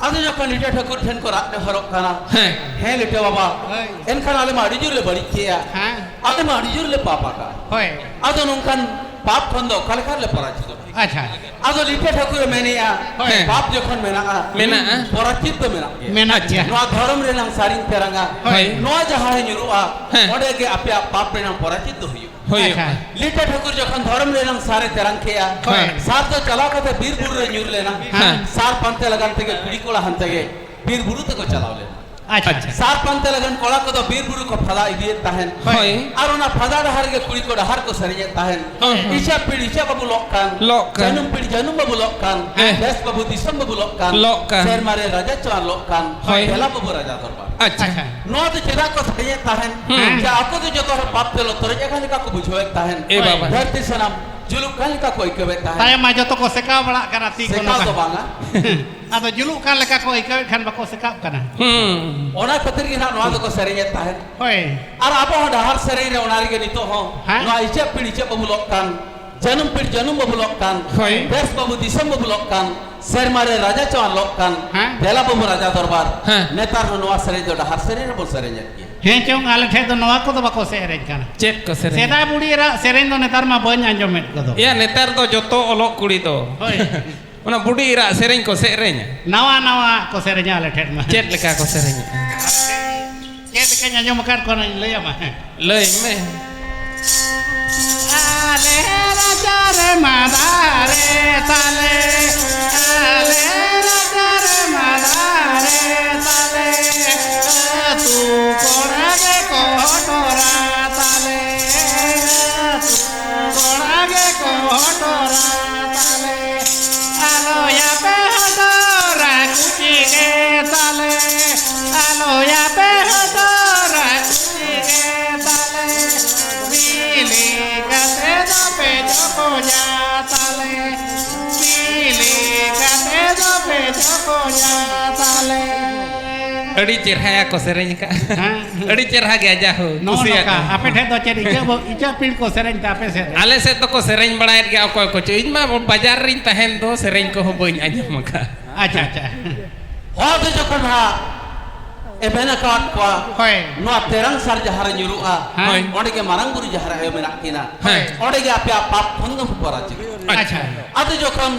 ᱟᱫᱚ ᱡᱚᱠᱷᱚᱱ ᱞᱤᱴᱟᱹ ᱴᱷᱟᱹᱠᱩᱨ ᱴᱷᱮᱱ ᱠᱚ ᱨᱟᱜ ᱱᱮᱦᱚᱨᱚᱜ ᱠᱟᱱᱟ, ᱦᱮᱸ᱾ ᱦᱮᱸ ᱞᱤᱴᱟᱹ ᱵᱟᱵᱟ, ᱦᱳᱭ᱾ ᱮᱱᱠᱷᱟᱱ ᱟᱞᱮ ᱢᱟ ᱟᱹᱰᱤ ᱡᱳᱨ ᱞᱮ ᱵᱟᱹᱲᱤᱡ ᱠᱮᱜᱼᱟ᱾ ᱦᱮᱸ᱾ ᱟᱞᱮ ᱢᱟ ᱟᱹᱰᱤ ᱡᱳᱨ ᱞᱮ ᱯᱟᱯ ᱟᱠᱟᱫ᱾ ᱦᱳᱭ᱾ ᱟᱫᱚ ᱱᱚᱝᱠᱟᱱ ᱯᱟᱯ ᱠᱷᱚᱱ ᱫᱚ ᱚᱠᱟ ᱞᱮᱠᱟ ᱨᱮᱞᱮ ᱯᱚᱨᱟᱡᱤᱛᱚᱜᱼᱟ? ᱟᱪᱪᱷᱟ᱾ ᱟᱫᱚ ᱞᱤᱴᱟᱹ ᱴᱷᱟᱹᱠᱩᱨᱮ ᱢᱮᱱᱮᱜᱼᱟ, ᱦᱳᱭ᱾ ᱯᱟᱯ ᱡᱚᱠᱷᱚᱱ ᱢᱮᱱᱟᱜᱼᱟ, ᱢᱮᱱᱟᱜᱼᱟ᱾ ᱯᱚᱨᱟᱪᱤᱛ ᱫᱚ ᱢᱮᱱᱟᱜ ᱜᱮᱭᱟ᱾ ᱢᱮᱱᱟᱜ ᱜᱮᱭᱟ᱾ ᱱᱚᱣᱟ ᱫᱷᱚᱨᱚᱢ ᱨᱮᱱᱟᱝ ᱥᱟᱨᱤᱧ ᱛᱮᱨᱟᱝᱟ, ᱦᱳᱭ᱾ ᱱᱚᱣᱟ ᱡᱟᱦᱟᱸ ᱨᱮ ᱧᱩᱨᱩᱜᱼᱟ, ᱦᱮᱸ᱾ ᱚᱸᱰᱮ ᱜᱮ ᱟᱯᱮᱭᱟᱜ ᱯᱟᱯ ᱨᱮᱱᱟᱝ ᱯᱚᱨᱟᱪᱤᱛ ᱫᱚ ᱦᱩᱭᱩᱜᱼᱟ᱾ ᱦᱳᱭ᱾ ᱟᱪᱪᱷᱟ᱾ ᱞᱤᱴᱟᱹ ᱴᱷᱟᱹᱠᱩᱨ ᱡᱚᱠᱷᱚᱱ ᱫᱷᱚᱨᱚᱢ ᱨᱮᱱᱟᱝ ᱥᱟᱨᱮ ᱛᱮᱨᱟᱝ ᱠᱮᱜᱼᱟ, ᱦᱳᱭ᱾ ᱥᱟᱨ ᱫᱚ ᱪᱟᱞᱟᱣ ᱠᱟᱛᱮ ᱵᱤᱨ ᱵᱩᱨᱩ ᱨᱮ ᱧᱩᱨ ᱞᱮᱱᱟ᱾ ᱦᱮᱸ᱾ ᱥᱟᱨ ᱯᱟᱱᱛᱮ ᱞᱟᱜᱟᱱ ᱛᱮᱜᱮ ᱠᱩᱲᱤ ᱠᱚᱲᱟ ᱦᱟᱱᱛᱮ ᱜᱮ ᱵᱤᱨ ᱵᱩᱨᱩ ᱛᱮᱠᱚ ᱪᱟᱞᱟᱣ ᱞᱮᱱᱟ᱾ ᱟᱪᱪᱷᱟ᱾ ᱟᱪᱪᱷᱟ᱾ ᱥᱟᱨ ᱯᱟᱱᱛᱮ ᱞᱟᱜᱟᱱ ᱠᱚᱲᱟ ᱠᱚᱫᱚ ᱵᱤᱨ ᱵᱩᱨᱩ ᱠᱚ ᱯᱷᱟᱫᱟ ᱤᱫᱤᱭᱮᱫ ᱛᱟᱦᱮᱱ᱾ ᱦᱳᱭ᱾ ᱟᱨ ᱚᱱᱟ ᱯᱷᱟᱫᱟ ᱰᱟᱦᱟᱨ ᱨᱮᱜᱮ ᱠᱩᱲᱤ ᱠᱚ ᱰᱟᱦᱟᱨ ᱠᱚ ᱥᱮᱨᱮᱧᱮᱫ ᱛᱟᱦᱮᱱ᱾ ᱦᱳᱭ᱾ ᱤᱪᱟᱹᱜ ᱯᱤᱲ ᱤᱪᱟᱹᱜ ᱵᱟᱹᱵᱩ ᱞᱚᱜ ᱠᱟᱱ᱾ ᱞᱚᱜ ᱠᱟᱱ᱾ ᱡᱟᱹᱱᱩᱢ ᱯᱤᱲ ᱡᱟᱹᱱᱩᱢ ᱵᱟᱹᱵᱩ ᱞᱚᱜ ᱠᱟᱱ᱾ ᱦᱮᱸ᱾ ᱫᱮᱥ ᱵᱟᱹᱵᱩ ᱫᱤᱥᱚᱢ ᱵᱟᱹᱵᱩ ᱞᱚᱜ ᱠᱟᱱ᱾ ᱞᱚᱜ ᱠᱟᱱ᱾ ᱥᱮᱨᱢᱟ ᱨᱮ ᱨᱟᱡᱟ ᱪᱟᱣᱟᱱ ᱞᱚᱜ ᱠᱟᱱ᱾ ᱦᱳᱭ᱾ ᱫᱮᱞᱟ ᱵᱟᱹᱵᱩ ᱨᱟᱡᱟ ᱫᱚᱨᱵᱟᱨ᱾ ᱟᱪᱪᱷᱟ᱾ ᱟᱪᱪᱷᱟ᱾ ᱱᱚᱣᱟ ᱫᱚ ᱪᱮᱫᱟᱜ ᱠᱚ ᱥᱮᱨᱮᱧᱮᱫ ᱛᱟᱦᱮᱱ? ᱦᱩᱸ᱾ ᱡᱮ ᱟᱠᱚ ᱫᱚ ᱡᱚᱛᱚ ᱦᱚᱲ ᱯᱟᱯ ᱛᱮ ᱞᱚᱛᱚᱨᱮᱡ ᱟᱠᱟᱱ ᱞᱮᱠᱟ ᱠᱚ ᱵᱩᱡᱷᱟᱹᱣᱮᱫ ᱛᱟᱦᱮᱱ᱾ ᱮ ᱵᱟᱵᱟ᱾ ᱫᱷᱟᱹᱨᱛᱤ ᱥᱟᱱᱟᱢ ᱡᱩᱞᱩᱜ ᱠᱟᱱ ᱞᱮᱠᱟ ᱠᱚ ᱟᱹᱭᱠᱟᱹᱣᱮᱫ ᱛᱟᱦᱮᱱ᱾ ᱛᱟᱭᱚᱢ ᱢᱟ ᱡᱚᱛᱚ ᱠᱚ ᱥᱮᱠᱟᱣ ᱵᱟᱲᱟᱜ ᱠᱟᱱᱟ, ᱛᱤ ᱠᱚ ᱥᱮᱠᱟᱣ ᱱᱚᱝᱠᱟ᱾ ᱫᱚ ᱵᱟᱝᱟ᱾ ᱟᱫᱚ ᱡᱩᱞᱩᱜ ᱠᱟᱱ ᱞᱮᱠᱟ ᱠᱚ ᱟᱹᱭᱠᱟᱹᱣᱮᱫ ᱠᱷᱟᱱ ᱵᱟᱠᱚ ᱥᱮᱠᱟᱜ ᱠᱟᱱᱟ᱾ ᱦᱩᱸ᱾ ᱚᱱᱟ ᱠᱷᱟᱹᱛᱤᱨ ᱜᱮ ᱱᱟᱦᱟᱜ ᱱᱚᱣᱟ ᱫᱚᱠᱚ ᱥᱮᱨᱮᱧᱮᱫ ᱛᱟᱦᱮᱸᱫ᱾ ᱦᱳᱭ᱾ ᱟᱨ ᱟᱵᱚ ᱦᱚᱸ ᱰᱟᱦᱟᱨ ᱥᱮᱨᱮᱧ ᱨᱮ ᱚᱱᱟ ᱨᱮᱜᱮ ᱱᱤᱛᱚᱜ ᱦᱚᱸ ᱦᱮᱸ? ᱱᱚᱣᱟ ᱤᱪᱟᱹᱜ ᱯᱤᱲ ᱤᱪᱟᱹᱜ ᱵᱟᱹᱵᱩ ᱞᱚᱜ ᱠᱟᱱ, ᱡᱟᱹᱱᱩᱢ ᱯᱤᱲ ᱡᱟᱹᱱᱩᱢ ᱵᱟᱹᱵᱩ ᱞᱚᱜ ᱠᱟᱱ, ᱦᱳᱭ᱾ ᱫᱮᱥ ᱵᱟᱹᱵᱩ ᱫᱤᱥᱚᱢ ᱵᱟᱹᱵᱩ ᱞᱚᱜ ᱠᱟᱱ, ᱥᱮᱨᱢᱟ ᱨᱮ ᱨᱟᱡᱟ ᱪᱟᱣᱟᱱ ᱞᱚᱜ ᱠᱟᱱ, ᱦᱮᱸ? ᱫᱮᱞᱟ ᱵᱟᱹᱵᱩ ᱨᱟᱡᱟ ᱫᱚᱨᱵᱟᱨ᱾ ᱦᱮᱸ᱾ ᱱᱮᱛᱟᱨ ᱦᱚᱸ ᱱᱚᱣᱟ ᱥᱮᱨᱮᱧ ᱫᱚ ᱰᱟᱦᱟᱨ ᱥᱮᱨᱮᱧ ᱨᱮᱵᱚᱱ ᱥᱮᱨᱮᱧᱮᱫ ᱜᱮᱭᱟ᱾ ᱦᱮᱸ ᱪᱚᱝ, ᱟᱞᱮ ᱴᱷᱮᱡ ᱫᱚ ᱱᱚᱣᱟ ᱠᱚᱫᱚ ᱵᱟᱠᱚ ᱥᱮᱨᱮᱧ ᱠᱟᱱᱟ᱾ ᱪᱮᱫ ᱠᱚ ᱥᱮᱨᱮᱧ? ᱥᱮᱫᱟᱭ ᱵᱩᱲᱦᱤ ᱮᱨᱟᱜ ᱥᱮᱨᱮᱧ ᱫᱚ ᱱᱮᱛᱟᱨ ᱢᱟ ᱵᱟᱹᱧ ᱟᱸᱡᱚᱢᱮᱫ ᱠᱚᱫᱚ᱾ ᱮᱭᱟ, ᱱᱮᱛᱟᱨ ᱫᱚ ᱡᱚᱛᱚ ᱚᱞᱚᱜ ᱠᱩᱲᱤ ᱫᱚ᱾ ᱦᱳᱭ᱾ ᱚᱱᱟ ᱵᱩᱰᱷᱤ ᱮᱨᱟᱜ ᱥᱮᱨᱮᱧ ᱠᱚ ᱥᱮᱨᱮᱧᱟ᱾ ᱱᱟᱣᱟ ᱱᱟᱣᱟ ᱠᱚ ᱥᱮᱨᱮᱧᱟ ᱟᱞᱮ ᱴᱷᱮᱱ ᱢᱟ᱾ ᱪᱮᱫ ᱞᱮᱠᱟ ᱠᱚ ᱥᱮᱨᱮᱧᱟ? ᱪᱮᱫ ᱞᱮᱠᱟᱧ ᱟᱸᱡᱚᱢ ᱟᱠᱟᱫ ᱠᱚᱣᱟ, ᱚᱱᱟᱧ ᱞᱟᱹᱭ ᱟᱢᱟ᱾ ᱦᱮᱸ᱾ ᱞᱟᱹᱭ ᱢᱮ᱾ ᱟᱞᱮ ᱨᱟᱪᱟ ᱨᱮ ᱢᱟᱫᱟᱨᱮ ᱛᱟᱞᱮ, ᱟᱞᱮ ᱨᱟᱪᱟ ᱨᱮ ᱢᱟᱫᱟᱨᱮ ᱛᱟᱞᱮ, ᱟᱹᱛᱩ ᱠᱚᱲᱟ ᱜᱮ ᱠᱚ ᱦᱚᱴᱚᱨᱟ ᱛᱟᱞᱮ, ᱟᱹᱛᱩ ᱠᱚᱲᱟ ᱜᱮ ᱠᱚ ᱦᱚᱴᱚᱨᱟ ᱛᱟᱞᱮ᱾ ᱟᱞᱚᱭᱟᱯᱮ ᱦᱚᱴᱚᱨᱟ ᱠᱩᱪᱤ ᱜᱮ ᱛᱟᱞᱮ, ᱟᱞᱚᱭᱟᱯᱮ ᱦᱚᱴᱚᱨᱟ ᱠᱩᱪᱤ ᱜᱮ ᱛᱟᱞᱮ᱾ ᱵᱤᱞᱤ ᱠᱟᱛᱮ ᱫᱚᱯᱮ ᱪᱚᱠᱚᱡᱟ ᱛᱟᱞᱮ, ᱵᱤᱞᱤ ᱠᱟᱛᱮ ᱫᱚᱯᱮ ᱪᱚᱠᱚᱡᱟ ᱛᱟᱞᱮ᱾ ᱟᱹᱰᱤ ᱪᱮᱨᱦᱟᱭᱟ ᱠᱚ ᱥᱮᱨᱮᱧ ᱟᱠᱟᱫᱼᱟ᱾ ᱦᱮᱸ᱾ ᱟᱹᱰᱤ ᱪᱮᱨᱦᱟ ᱜᱮᱭᱟ, ᱡᱟᱦᱳ, ᱱᱚᱜᱼᱚ ᱠᱩᱥᱤᱭᱟᱜ ᱱᱚᱝᱠᱟ᱾ ᱠᱟᱱᱟ᱾ ᱟᱯᱮ ᱴᱷᱮᱡ ᱫᱚ ᱪᱮᱫ ᱤᱪᱟᱹᱜ ᱵᱚ-, ᱤᱪᱟᱹᱜ ᱯᱤᱲ ᱠᱚ ᱥᱮᱨᱮᱧ ᱛᱮ ᱟᱯᱮ ᱥᱮᱫ ᱨᱮ? ᱟᱞᱮ ᱥᱮᱫ ᱫᱚᱠᱚ ᱥᱮᱨᱮᱧ ᱵᱟᱲᱟᱭᱮᱫ ᱜᱮᱭᱟ ᱚᱠᱚᱭ ᱠᱚᱪᱚ᱾ ᱤᱧ ᱢᱟ ᱵᱟᱡᱟᱨ ᱨᱤᱧ ᱛᱟᱦᱮᱱ ᱫᱚ, ᱥᱮᱨᱮᱧ ᱠᱚᱦᱚᱸ ᱵᱟᱹᱧ ᱟᱸᱡᱚᱢ ᱟᱠᱟᱫᱼᱟ᱾ ᱟᱪᱪᱷᱟ, ᱟᱪᱪᱷᱟ᱾ ᱚᱱᱟᱛᱮ ᱡᱚᱠᱷᱚᱱ ᱦᱟᱸᱜ ᱮ ᱢᱮᱱ ᱟᱠᱟᱫ ᱠᱚᱣᱟ, ᱦᱳᱭ᱾ ᱱᱚᱣᱟ ᱛᱮᱨᱟᱝ ᱥᱟᱨ ᱡᱟᱦᱟᱸ ᱨᱮ ᱧᱩᱨᱩᱜᱼᱟ, ᱦᱮᱸ᱾ ᱚᱸᱰᱮ ᱜᱮ ᱢᱟᱨᱟᱝ ᱵᱩᱨᱩ ᱡᱟᱦᱮᱨ ᱟᱭᱳ ᱢᱮᱱᱟᱜ ᱠᱤᱱᱟ᱾ ᱦᱮᱸ᱾ ᱚᱸᱰᱮ ᱜᱮ ᱟᱯᱮᱭᱟᱜ ᱯᱟᱯ ᱠᱷᱚᱱ ᱫᱚ ᱯᱚᱨᱟᱡᱤᱛ᱾ ᱟᱪᱪᱷᱟ᱾ ᱟᱫᱚ ᱡᱚᱠᱷᱚᱱ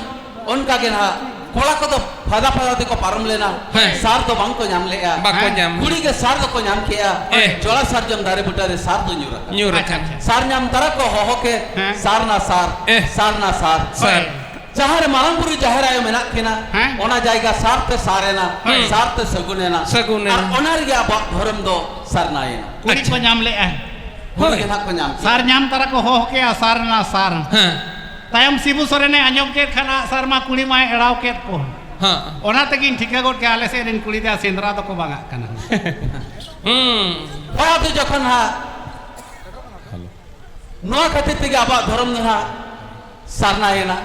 ᱚᱱᱠᱟ ᱜᱮ ᱱᱟᱦᱟᱜ ᱠᱚᱲᱟ ᱠᱚᱫᱚ ᱯᱷᱟᱫᱟ ᱯᱷᱟᱫᱟ ᱛᱮᱠᱚ ᱯᱟᱨᱚᱢ ᱞᱮᱱᱟ, ᱦᱮᱸ᱾ ᱥᱟᱨ ᱫᱚ ᱵᱟᱝ ᱠᱚ ᱧᱟᱢ ᱞᱮᱜᱼᱟ᱾ ᱵᱟᱠᱚ ᱦᱮᱸ᱾ ᱧᱟᱢ᱾ ᱠᱩᱲᱤ ᱜᱮ ᱥᱟᱨ ᱫᱚᱠᱚ ᱧᱟᱢ ᱠᱮᱜᱼᱟ᱾ ᱮ᱾ ᱡᱚᱲᱟ ᱥᱟᱨᱡᱚᱢ ᱫᱟᱨᱮ ᱵᱩᱴᱟᱹ ᱨᱮ ᱥᱟᱨ ᱫᱚ ᱧᱩᱨ ᱟᱠᱟᱱᱟ᱾ ᱧᱩᱨ ᱟᱪᱪᱷᱟ, ᱟᱠᱟᱱᱟ᱾ ᱟᱪᱪᱷᱟ᱾ ᱥᱟᱨ ᱧᱟᱢ ᱛᱟᱨᱟ ᱠᱚ ᱦᱚᱦᱚ ᱠᱮ, ᱦᱮᱸ᱾ ᱥᱟᱨ ᱱᱟ ᱥᱟᱨ, ᱮ᱾ ᱥᱟᱨ ᱱᱟ ᱥᱟᱨ᱾ ᱥᱟᱨ᱾ ᱦᱳᱭ᱾ ᱡᱟᱦᱟᱸ ᱨᱮ ᱢᱟᱨᱟᱝ ᱵᱩᱨᱩ ᱡᱟᱦᱮᱨ ᱟᱭᱳ ᱢᱮᱱᱟᱜ ᱠᱤᱱᱟ, ᱦᱮᱸ᱾ ᱚᱱᱟ ᱡᱟᱭᱜᱟ ᱥᱟᱨ ᱛᱮ ᱥᱟᱨ ᱮᱱᱟ, ᱦᱳᱭ᱾ ᱥᱟᱨ ᱛᱮ ᱥᱟᱹᱜᱩᱱ ᱮᱱᱟ᱾ ᱥᱟᱹᱜᱩᱱ ᱮᱱᱟ᱾ ᱟᱨ ᱚᱱᱟ ᱨᱮᱜᱮ ᱟᱵᱚᱣᱟᱜ ᱫᱷᱚᱨᱚᱢ ᱫᱚ ᱥᱟᱨᱱᱟᱭᱮᱱᱟ᱾ ᱠᱩᱲᱤ ᱠᱚ ᱟᱪᱪᱷᱟ᱾ ᱧᱟᱢ ᱞᱮᱜᱼᱟ᱾ ᱠᱩᱲᱤ ᱦᱳᱭ᱾ ᱜᱮ ᱱᱟᱦᱟᱜ ᱠᱚ ᱧᱟᱢ ᱠᱮᱜᱼᱟ᱾ ᱥᱟᱨ ᱧᱟᱢ ᱛᱟᱨᱟ ᱠᱚ ᱦᱚᱦᱚ ᱠᱮᱜᱼᱟ, ᱥᱟᱨ ᱮᱱᱟ ᱥᱟᱨ᱾ ᱦᱮᱸ᱾ ᱛᱟᱭᱚᱢ ᱥᱤᱵᱩ ᱥᱚᱨᱮᱱᱮ ᱟᱸᱡᱚᱢ ᱠᱮᱫ ᱠᱷᱟᱱ ᱟᱜ ᱥᱟᱨ ᱢᱟ ᱠᱩᱲᱤ ᱢᱟᱭ ᱮᱲᱟᱣ ᱠᱮᱫ ᱠᱚ᱾ ᱦᱮᱸ᱾ ᱚᱱᱟ ᱛᱮᱜᱤᱧ ᱴᱷᱤᱠᱟᱹ ᱜᱚᱫ ᱠᱮᱜᱼᱟ, ᱟᱞᱮ ᱥᱮᱫ ᱨᱮᱱ ᱠᱩᱲᱤ ᱫᱚ ᱥᱮᱸᱫᱽᱨᱟ ᱫᱚᱠᱚ ᱵᱟᱝᱟᱜ ᱠᱟᱱᱟ᱾ ᱦᱩᱸ᱾ ᱦᱳᱭ, ᱟᱫᱚ ᱡᱚᱠᱷᱚᱱ ᱦᱟᱸᱜ ᱦᱮᱞᱳ᱾ ᱱᱚᱣᱟ ᱠᱷᱟᱹᱛᱤᱨ ᱛᱮᱜᱮ ᱟᱵᱚᱣᱟᱜ ᱫᱷᱚᱨᱚᱢ ᱫᱚ ᱦᱟᱸᱜ ᱥᱟᱨᱱᱟᱭᱮᱱᱟ᱾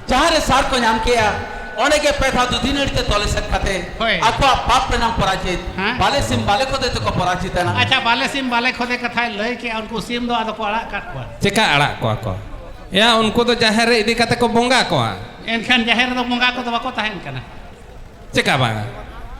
ᱡᱟᱦᱟᱸ ᱨᱮ ᱥᱟᱨ ᱠᱚ ᱧᱟᱢ ᱠᱮᱜᱼᱟ, ᱚᱸᱰᱮ ᱜᱮ ᱯᱮ ᱫᱷᱟᱣ ᱫᱩᱫᱷᱤ ᱱᱟᱹᱲᱤ ᱛᱮ ᱛᱚᱞ ᱮᱥᱮᱫ ᱠᱟᱛᱮ ᱦᱳᱭ᱾ ᱟᱠᱚᱣᱟᱜ ᱯᱟᱯ ᱨᱮᱱᱟᱜ ᱯᱚᱨᱟᱡᱤᱛ, ᱦᱮᱸ? ᱵᱟᱞᱮ ᱥᱤᱢ ᱵᱟᱞᱮ ᱠᱷᱚᱫᱮ ᱛᱮᱠᱚ ᱯᱚᱨᱟᱡᱤᱛ ᱮᱱᱟ᱾ ᱟᱪᱪᱷᱟ, ᱵᱟᱞᱮ ᱥᱤᱢ ᱵᱟᱞᱮ ᱠᱷᱚᱫᱮ ᱠᱟᱛᱷᱟᱭ ᱞᱟᱹᱭ ᱠᱮᱜᱼᱟ, ᱩᱱᱠᱩ ᱥᱤᱢ ᱫᱚ ᱟᱫᱚ ᱠᱚ ᱟᱲᱟᱜ ᱠᱟᱫ ᱠᱚᱣᱟ᱾ ᱪᱮᱠᱟ ᱟᱲᱟᱜ ᱠᱚᱣᱟ ᱠᱚ? ᱭᱟ, ᱩᱱᱠᱩ ᱫᱚ ᱡᱟᱦᱮᱨ ᱨᱮ ᱤᱫᱤ ᱠᱟᱛᱮ ᱠᱚ ᱵᱚᱸᱜᱟ ᱠᱚᱣᱟ᱾ ᱮᱱᱠᱷᱟᱱ ᱡᱟᱦᱮᱨ ᱨᱮᱫᱚ ᱵᱚᱸᱜᱟ ᱠᱚᱫᱚ ᱵᱟᱠᱚ ᱛᱟᱦᱮᱱ ᱠᱟᱱᱟ᱾ ᱪᱮᱠᱟ ᱵᱟᱝᱟ?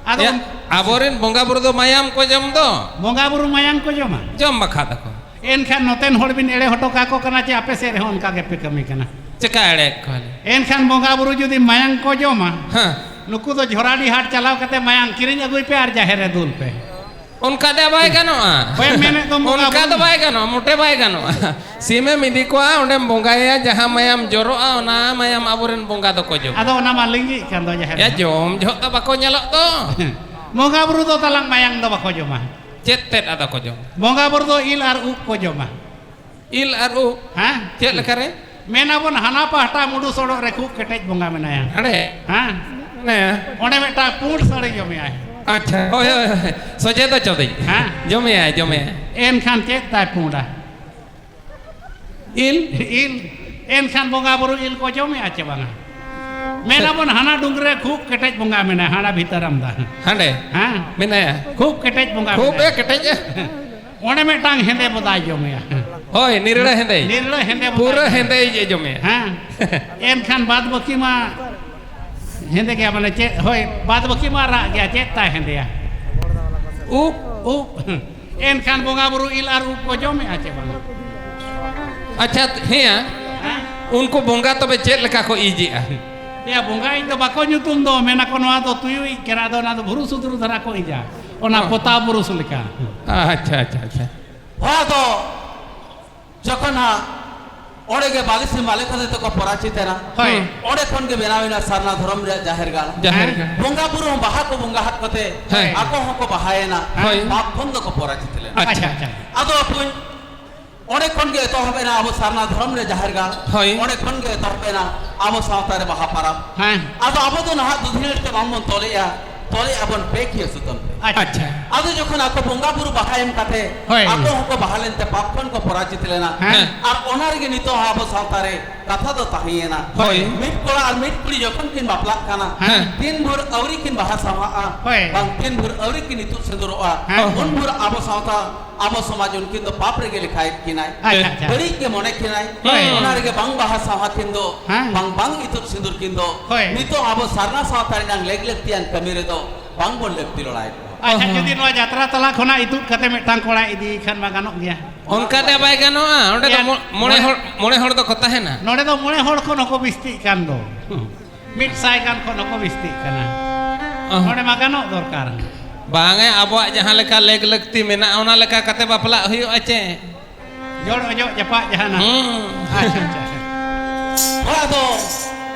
ᱟᱫᱚ ᱭᱟ, ᱩᱱ- ᱟᱵᱚᱨᱮᱱ ᱵᱚᱸᱜᱟ ᱵᱩᱨᱩ ᱫᱚ ᱢᱟᱭᱟᱢ ᱠᱚ ᱡᱚᱢ ᱫᱚ᱾ ᱵᱚᱸᱜᱟ ᱵᱩᱨᱩ ᱢᱟᱭᱟᱢ ᱠᱚ ᱡᱚᱢᱟ? ᱡᱚᱢ ᱵᱟᱠᱷᱟᱡ ᱫᱚᱠᱚ᱾ ᱮᱱᱠᱷᱟᱱ ᱱᱚᱛᱮᱱ ᱦᱚᱲ ᱵᱤᱱ ᱮᱲᱮ ᱦᱚᱴᱚ ᱠᱟᱠᱚ ᱠᱟᱱᱟ ᱡᱮ ᱟᱯᱮ ᱥᱮᱫ ᱨᱮᱦᱚᱸ ᱚᱱᱠᱟ ᱜᱮᱯᱮ ᱠᱟᱹᱢᱤ ᱠᱟᱱᱟ᱾ ᱪᱮᱠᱟ ᱮᱲᱮᱭᱮᱫ ᱠᱚᱣᱟ? ᱮᱱᱠᱷᱟᱱ ᱵᱚᱸᱜᱟ ᱵᱩᱨᱩ ᱡᱩᱫᱤ ᱢᱟᱭᱟᱝ ᱠᱚ ᱡᱚᱢᱟ, ᱦᱮᱸ᱾ ᱱᱩᱠᱩ ᱫᱚ ᱡᱷᱚᱨᱟᱰᱤ ᱦᱟᱴ ᱪᱟᱞᱟᱣ ᱠᱟᱛᱮ ᱢᱟᱭᱟᱝ ᱠᱤᱨᱤᱧ ᱟᱹᱜᱩᱭ ᱯᱮ ᱟᱨ ᱡᱟᱦᱮᱨ ᱨᱮ ᱫᱩᱞ ᱯᱮ᱾ ᱚᱱᱠᱟ ᱫᱚ ᱵᱟᱭ ᱜᱟᱱᱚᱜᱼᱟ᱾ ᱚᱠᱚᱭᱮ ᱢᱮᱱᱮᱫ ᱫᱚ ᱵᱚᱸᱜᱟ ᱚᱱᱠᱟ ᱫᱚ ᱵᱩᱨᱩ? ᱵᱟᱭ ᱜᱟᱱᱚᱜᱼᱟ, ᱢᱚᱴᱮ ᱵᱟᱭ ᱜᱟᱱᱚᱜᱼᱟ᱾ ᱥᱤᱢᱮᱢ ᱤᱫᱤ ᱠᱚᱣᱟ, ᱚᱸᱰᱮᱢ ᱵᱚᱸᱜᱟᱭᱟ, ᱡᱟᱦᱟᱸ ᱢᱟᱭᱟᱢ ᱡᱚᱨᱚᱜᱼᱟ, ᱚᱱᱟ ᱢᱟᱭᱟᱢ ᱟᱵᱚᱨᱮᱱ ᱵᱚᱸᱜᱟ ᱫᱚᱠᱚ ᱡᱚᱢᱟ᱾ ᱟᱫᱚ ᱚᱱᱟ ᱢᱟ ᱞᱤᱸᱜᱤᱜ ᱠᱟᱱ ᱫᱚ ᱡᱟᱦᱮᱨ ᱭᱟ, ᱨᱮ᱾ ᱡᱚᱢ ᱡᱚᱦᱚᱜ ᱫᱚ ᱵᱟᱠᱚ ᱧᱮᱞᱚᱜ ᱫᱚ᱾ ᱵᱚᱸᱜᱟ ᱵᱩᱨᱩ ᱫᱚ ᱛᱟᱞᱟᱝ ᱢᱟᱭᱟᱝ ᱫᱚ ᱵᱟᱠᱚ ᱡᱚᱢᱟ᱾ ᱪᱮᱫ ᱛᱮᱫ ᱟᱫᱚ ᱠᱚ ᱡᱚᱢ? ᱵᱚᱸᱜᱟ ᱵᱩᱨᱩ ᱫᱚ ᱤᱞ ᱟᱨ ᱩᱵ ᱠᱚ ᱡᱚᱢᱟ᱾ ᱤᱞ ᱟᱨ ᱩᱵ? ᱦᱮᱸ? ᱪᱮᱫ ᱞᱮᱠᱟ ᱨᱮ? ᱢᱮᱱ ᱟᱵᱚᱱ ᱦᱟᱱᱟ ᱯᱟᱦᱴᱟ ᱢᱩᱰᱩ ᱥᱚᱲᱚᱜ ᱨᱮ ᱠᱷᱩᱵ ᱠᱮᱴᱮᱡ ᱵᱚᱸᱜᱟ ᱢᱮᱱᱟᱭᱟ᱾ ᱦᱟᱸᱰᱮ? ᱦᱮᱸ᱾ ᱢᱮᱱᱟᱭᱟ᱾ ᱚᱸᱰᱮ ᱢᱤᱫᱴᱟᱝ ᱯᱩᱸᱰ ᱥᱟᱹᱲᱤ ᱡᱚᱢᱮᱭᱟᱭ᱾ ᱟᱪᱪᱷᱟ, ᱦᱳᱭ, ᱦᱳᱭ, ᱦᱳᱭ᱾ ᱥᱚᱡᱷᱮ ᱫᱚ ᱪᱚᱫᱤᱡ᱾ ᱦᱮᱸ᱾ ᱡᱚᱢᱮᱭᱟᱭ, ᱡᱚᱢᱮᱭᱟᱭ᱾ ᱮᱱᱠᱷᱟᱱ ᱪᱮᱫ ᱛᱟᱭ ᱯᱩᱸᱰᱟ? ᱤᱞ? ᱤᱞ᱾ ᱮᱱᱠᱷᱟᱱ ᱵᱚᱸᱜᱟ ᱵᱩᱨᱩ ᱤᱞ ᱠᱚ ᱡᱚᱢᱮᱜᱼᱟ ᱪᱮ ᱵᱟᱝᱟ? ᱢᱮᱱ ᱟᱵᱚᱱ ᱦᱟᱱᱟ ᱰᱩᱝᱨᱤ ᱨᱮ ᱠᱷᱩᱵ ᱠᱮᱴᱮᱡ ᱵᱚᱸᱜᱟ ᱢᱮᱱᱟᱭᱟ, ᱦᱟᱱᱟ ᱵᱷᱤᱛᱟᱹᱨ ᱟᱢᱫᱟ᱾ ᱦᱟᱸᱰᱮ? ᱦᱮᱸ᱾ ᱢᱮᱱᱟᱭᱟ? ᱠᱷᱩᱵ ᱠᱮᱴᱮᱡ ᱵᱚᱸᱜᱟ ᱠᱷᱩᱵ ᱢᱮᱱᱟᱭᱟ᱾ ᱮ ᱠᱮᱴᱮᱡ ᱮ᱾ ᱚᱸᱰᱮ ᱢᱤᱫᱴᱟᱝ ᱦᱮᱸᱫᱮ ᱵᱚᱫᱟᱭ ᱡᱚᱢᱮᱭᱟ᱾ ᱦᱳᱭ, ᱱᱤᱨᱲᱟᱹ ᱦᱮᱸᱫᱮ᱾ ᱱᱤᱨᱲᱟᱹ ᱦᱮᱸᱫᱮ ᱵᱚᱫᱟᱭ ᱯᱩᱨᱟᱹ ᱡᱚᱢᱮᱭᱟ᱾ ᱦᱮᱸᱫᱮ ᱮ ᱡᱚᱢᱮᱭᱟ᱾ ᱦᱮᱸ᱾ ᱮᱱᱠᱷᱟᱱ ᱵᱟᱫ ᱵᱟᱹᱠᱤ ᱢᱟ ᱦᱮᱸᱫᱮ ᱜᱮᱭᱟ, ᱢᱟᱱᱮ ᱪᱮᱫ? ᱦᱳᱭ, ᱵᱟᱫ ᱵᱟᱹᱠᱤ ᱢᱟ ᱟᱨᱟᱜ ᱜᱮᱭᱟ, ᱪᱮᱫ ᱛᱟᱭ ᱦᱮᱸᱫᱮᱭᱟ? ᱩᱵ, ᱩᱵ᱾ ᱮᱱᱠᱷᱟᱱ ᱵᱚᱸᱜᱟ ᱵᱩᱨᱩ ᱤᱞ ᱟᱨ ᱩᱵ ᱠᱚ ᱡᱚᱢᱮᱜᱼᱟ ᱪᱮ ᱵᱟᱝ? ᱟᱪᱪᱷᱟ, ᱦᱮᱸᱭᱟ᱾ ᱦᱮᱸ? ᱩᱱᱠᱩ ᱵᱚᱸᱜᱟ ᱛᱚᱵᱮ ᱪᱮᱫ ᱞᱮᱠᱟ ᱠᱚ ᱤᱡᱮᱜᱼᱟ? ᱮᱭᱟ, ᱵᱚᱸᱜᱟ ᱤᱡ ᱫᱚ ᱵᱟᱠᱚ ᱧᱩᱛᱩᱢ ᱫᱚ, ᱢᱮᱱᱟ ᱠᱚ ᱱᱚᱣᱟ ᱫᱚ ᱛᱩᱭᱩ ᱤᱡ ᱠᱟᱱᱟ, ᱟᱫᱚ ᱚᱱᱟ ᱫᱚ ᱵᱷᱩᱨᱩ ᱥᱩᱫᱽᱨᱩ ᱫᱷᱟᱨᱟ ᱠᱚ ᱤᱡᱟ, ᱚᱱᱟ ᱦᱚᱸ᱾ ᱯᱚᱛᱟᱣ ᱵᱩᱨᱩᱥ ᱞᱮᱠᱟ᱾ ᱟᱪᱪᱷᱟ, ᱟᱪᱪᱷᱟ, ᱟᱪᱪᱷᱟ᱾ ᱦᱚᱲ ᱫᱚ ᱡᱚᱠᱷᱚᱱ ᱦᱟᱸᱜ ᱚᱸᱰᱮ ᱜᱮ ᱵᱟᱞᱤᱥᱤ ᱢᱟᱞᱮ ᱠᱷᱟᱛᱮ ᱛᱮᱠᱚ ᱯᱚᱨᱟᱪᱤᱛ ᱮᱱᱟ᱾ ᱦᱳᱭ᱾ ᱚᱸᱰᱮ ᱠᱷᱚᱱ ᱜᱮ ᱵᱮᱱᱟᱣ ᱮᱱᱟ ᱥᱟᱨᱱᱟ ᱫᱷᱚᱨᱚᱢ ᱨᱮᱭᱟᱜ ᱡᱟᱦᱮᱨ ᱜᱟᱲ᱾ ᱡᱟᱦᱮᱨ ᱜᱟᱲ᱾ ᱵᱚᱸᱜᱟ ᱵᱩᱨᱩ ᱦᱚᱸ ᱵᱟᱦᱟ ᱠᱚ ᱵᱚᱸᱜᱟ ᱦᱟᱫ ᱠᱟᱛᱮ ᱦᱮᱸ᱾ ᱟᱠᱚ ᱦᱚᱸᱠᱚ ᱵᱟᱦᱟᱭᱮᱱᱟ᱾ ᱦᱳᱭ᱾ ᱯᱟᱯ ᱠᱷᱚᱱ ᱫᱚᱠᱚ ᱯᱚᱨᱟᱪᱤᱛ ᱞᱮᱱᱟ᱾ ᱟᱪᱪᱷᱟ, ᱟᱪᱪᱷᱟ᱾ ᱟᱫᱚ ᱵᱚᱠᱚᱧ, ᱚᱸᱰᱮ ᱠᱷᱚᱱ ᱜᱮ ᱮᱛᱚᱦᱚᱵ ᱮᱱᱟ ᱟᱵᱚ ᱥᱟᱨᱱᱟ ᱫᱷᱚᱨᱚᱢ ᱨᱮ ᱡᱟᱦᱮᱨ ᱜᱟᱲ᱾ ᱦᱳᱭ᱾ ᱚᱸᱰᱮ ᱠᱷᱚᱱ ᱜᱮ ᱮᱛᱚᱦᱚᱵ ᱮᱱᱟ ᱟᱵᱚ ᱥᱟᱶᱛᱟ ᱨᱮ ᱵᱟᱦᱟ ᱯᱟᱨᱟᱵᱽ᱾ ᱦᱮᱸ᱾ ᱟᱫᱚ ᱟᱵᱚ ᱫᱚ ᱱᱟᱦᱟᱜ ᱫᱩᱫᱷᱤᱱᱟᱹᱲ ᱛᱮ ᱵᱟᱝᱵᱚᱱ ᱛᱚᱞᱮᱜᱼᱟ, ᱛᱚᱞᱮᱜᱼᱟ ᱵᱚᱱ ᱯᱮ ᱠᱤᱭᱟᱹ ᱥᱩᱛᱟᱹᱢ ᱛᱮ᱾ ᱟᱪᱪᱷᱟ᱾ ᱟᱫᱚ ᱡᱚᱠᱷᱚᱱ ᱟᱠᱚ ᱵᱚᱸᱜᱟ ᱵᱩᱨᱩ ᱵᱟᱦᱟ ᱮᱢ ᱠᱟᱛᱮ ᱦᱳᱭ᱾ ᱟᱠᱚ ᱦᱚᱸᱠᱚ ᱵᱟᱦᱟ ᱞᱮᱱᱛᱮ ᱯᱟᱯ ᱠᱷᱚᱱ ᱠᱚ ᱯᱚᱨᱟᱡᱤᱛ ᱞᱮᱱᱟ᱾ ᱦᱮᱸ᱾ ᱟᱨ ᱚᱱᱟ ᱨᱮᱜᱮ ᱱᱤᱛᱚᱜ ᱦᱚᱸ ᱟᱵᱚ ᱥᱟᱶᱛᱟ ᱨᱮ ᱠᱟᱛᱷᱟ ᱫᱚ ᱛᱟᱦᱮᱸᱭᱮᱱᱟ᱾ ᱦᱳᱭ᱾ ᱢᱤᱫ ᱠᱚᱲᱟ ᱟᱨ ᱢᱤᱫ ᱠᱩᱲᱤ ᱡᱚᱠᱷᱚᱱ ᱠᱤᱱ ᱵᱟᱯᱞᱟᱜ ᱠᱟᱱᱟ, ᱦᱮᱸ᱾ ᱛᱤᱱ ᱵᱷᱳᱨ ᱟᱹᱣᱨᱤ ᱠᱤᱱ ᱵᱟᱦᱟ ᱥᱟᱶᱦᱟᱜᱼᱟ, ᱦᱳᱭ᱾ ᱵᱟᱝ ᱛᱤᱱ ᱵᱷᱳᱨ ᱟᱹᱣᱨᱤ ᱠᱤᱱ ᱤᱛᱩᱫ ᱥᱤᱸᱫᱩᱨᱚᱜᱼᱟ, ᱦᱮᱸ᱾ ᱩᱱ ᱵᱷᱳᱨ ᱟᱵᱚ ᱥᱟᱶᱛᱟ, ᱟᱵᱚ ᱥᱚᱢᱟᱡᱽ ᱩᱱᱠᱤᱱ ᱫᱚ ᱯᱟᱯ ᱨᱮᱜᱮ ᱞᱮᱠᱷᱟᱭᱮᱫ ᱠᱤᱱᱟᱭ᱾ ᱟᱪᱪᱷᱟ, ᱟᱪᱪᱷᱟ᱾ ᱵᱟᱹᱲᱤᱡ ᱜᱮ ᱢᱚᱱᱮ ᱠᱤᱱᱟᱭ᱾ ᱦᱳᱭ᱾ ᱚᱱᱟ ᱨᱮᱜᱮ ᱵᱟᱝ ᱵᱟᱦᱟ ᱥᱟᱶᱦᱟ ᱠᱤᱱ ᱫᱚ, ᱦᱮᱸ᱾ ᱵᱟᱝ, ᱵᱟᱝ ᱤᱛᱩᱫ ᱥᱤᱸᱫᱩᱨ ᱠᱤᱱ ᱫᱚ, ᱦᱳᱭ᱾ ᱱᱤᱛᱚᱜ ᱟᱵᱚ ᱥᱟᱨᱱᱟ ᱥᱟᱶᱛᱟ ᱨᱮᱱᱟᱜ ᱞᱮᱜ ᱞᱟᱹᱠᱛᱤᱭᱟᱱ ᱠᱟᱹᱢᱤ ᱨᱮᱫᱚ ᱵᱟᱝ ᱵᱚᱱ ᱞᱟᱹᱠᱛᱤ ᱞᱚᱲᱟᱭᱮᱫ ᱠᱚᱣᱟ᱾ ᱟᱪᱪᱷᱟ, ᱚᱦᱚᱸ᱾ ᱡᱩᱫᱤ ᱱᱚᱣᱟ ᱡᱟᱛᱨᱟ ᱛᱟᱞᱟ ᱠᱷᱚᱱᱟᱜ ᱤᱛᱩᱫ ᱠᱟᱛᱮ ᱢᱤᱫᱴᱟᱝ ᱠᱚᱲᱟᱭ ᱤᱫᱤᱭᱮ ᱠᱷᱟᱱ ᱢᱟ ᱜᱟᱱᱚᱜ ᱜᱮᱭᱟ᱾ ᱚᱱᱠᱟ ᱫᱚ ᱵᱟᱭ ᱜᱟᱱᱚᱜᱼᱟ᱾ ᱚᱸᱰᱮ ᱫᱚ ᱮᱭᱟ, ᱢᱚ-, ᱢᱚᱬᱮ ᱢᱚᱬᱮ ᱦᱚᱲ, ᱢᱚᱬᱮ ᱦᱚᱲ ᱫᱚᱠᱚ ᱛᱟᱦᱮᱱᱟ᱾ ᱱᱚᱰᱮ ᱫᱚ ᱢᱚᱬᱮ ᱦᱚᱲ ᱠᱷᱚᱱ ᱦᱚᱸᱠᱚ ᱵᱤᱥᱛᱤᱜ ᱠᱟᱱ ᱫᱚ᱾ ᱢᱤᱫ ᱥᱟᱭ ᱜᱟᱱ ᱠᱷᱚᱱ ᱦᱚᱸᱠᱚ ᱵᱤᱥᱛᱤᱜ ᱠᱟᱱᱟ᱾ ᱚᱦᱚᱸ᱾ ᱱᱚᱰᱮ ᱢᱟ ᱜᱟᱱᱚᱜ ᱫᱚᱨᱠᱟᱨ᱾ ᱵᱟᱝᱟ, ᱟᱵᱚᱣᱟᱜ ᱡᱟᱦᱟᱸ ᱞᱮᱠᱟ ᱞᱮᱜ ᱞᱟᱹᱠᱛᱤ ᱢᱮᱱᱟᱜᱼᱟ, ᱚᱱᱟ ᱞᱮᱠᱟ ᱠᱟᱛᱮ ᱵᱟᱯᱞᱟᱜ ᱦᱩᱭᱩᱜᱼᱟ ᱪᱮ? ᱡᱚᱲ ᱚᱡᱚᱜ ᱡᱟᱯᱟᱜ ᱡᱟᱦᱟᱱᱟᱜ᱾ ᱦᱩᱸ᱾ ᱟᱪᱪᱷᱟ, ᱟᱪᱪᱷᱟ, ᱟᱪᱪᱷᱟ᱾ ᱦᱳᱭ, ᱟᱫᱚ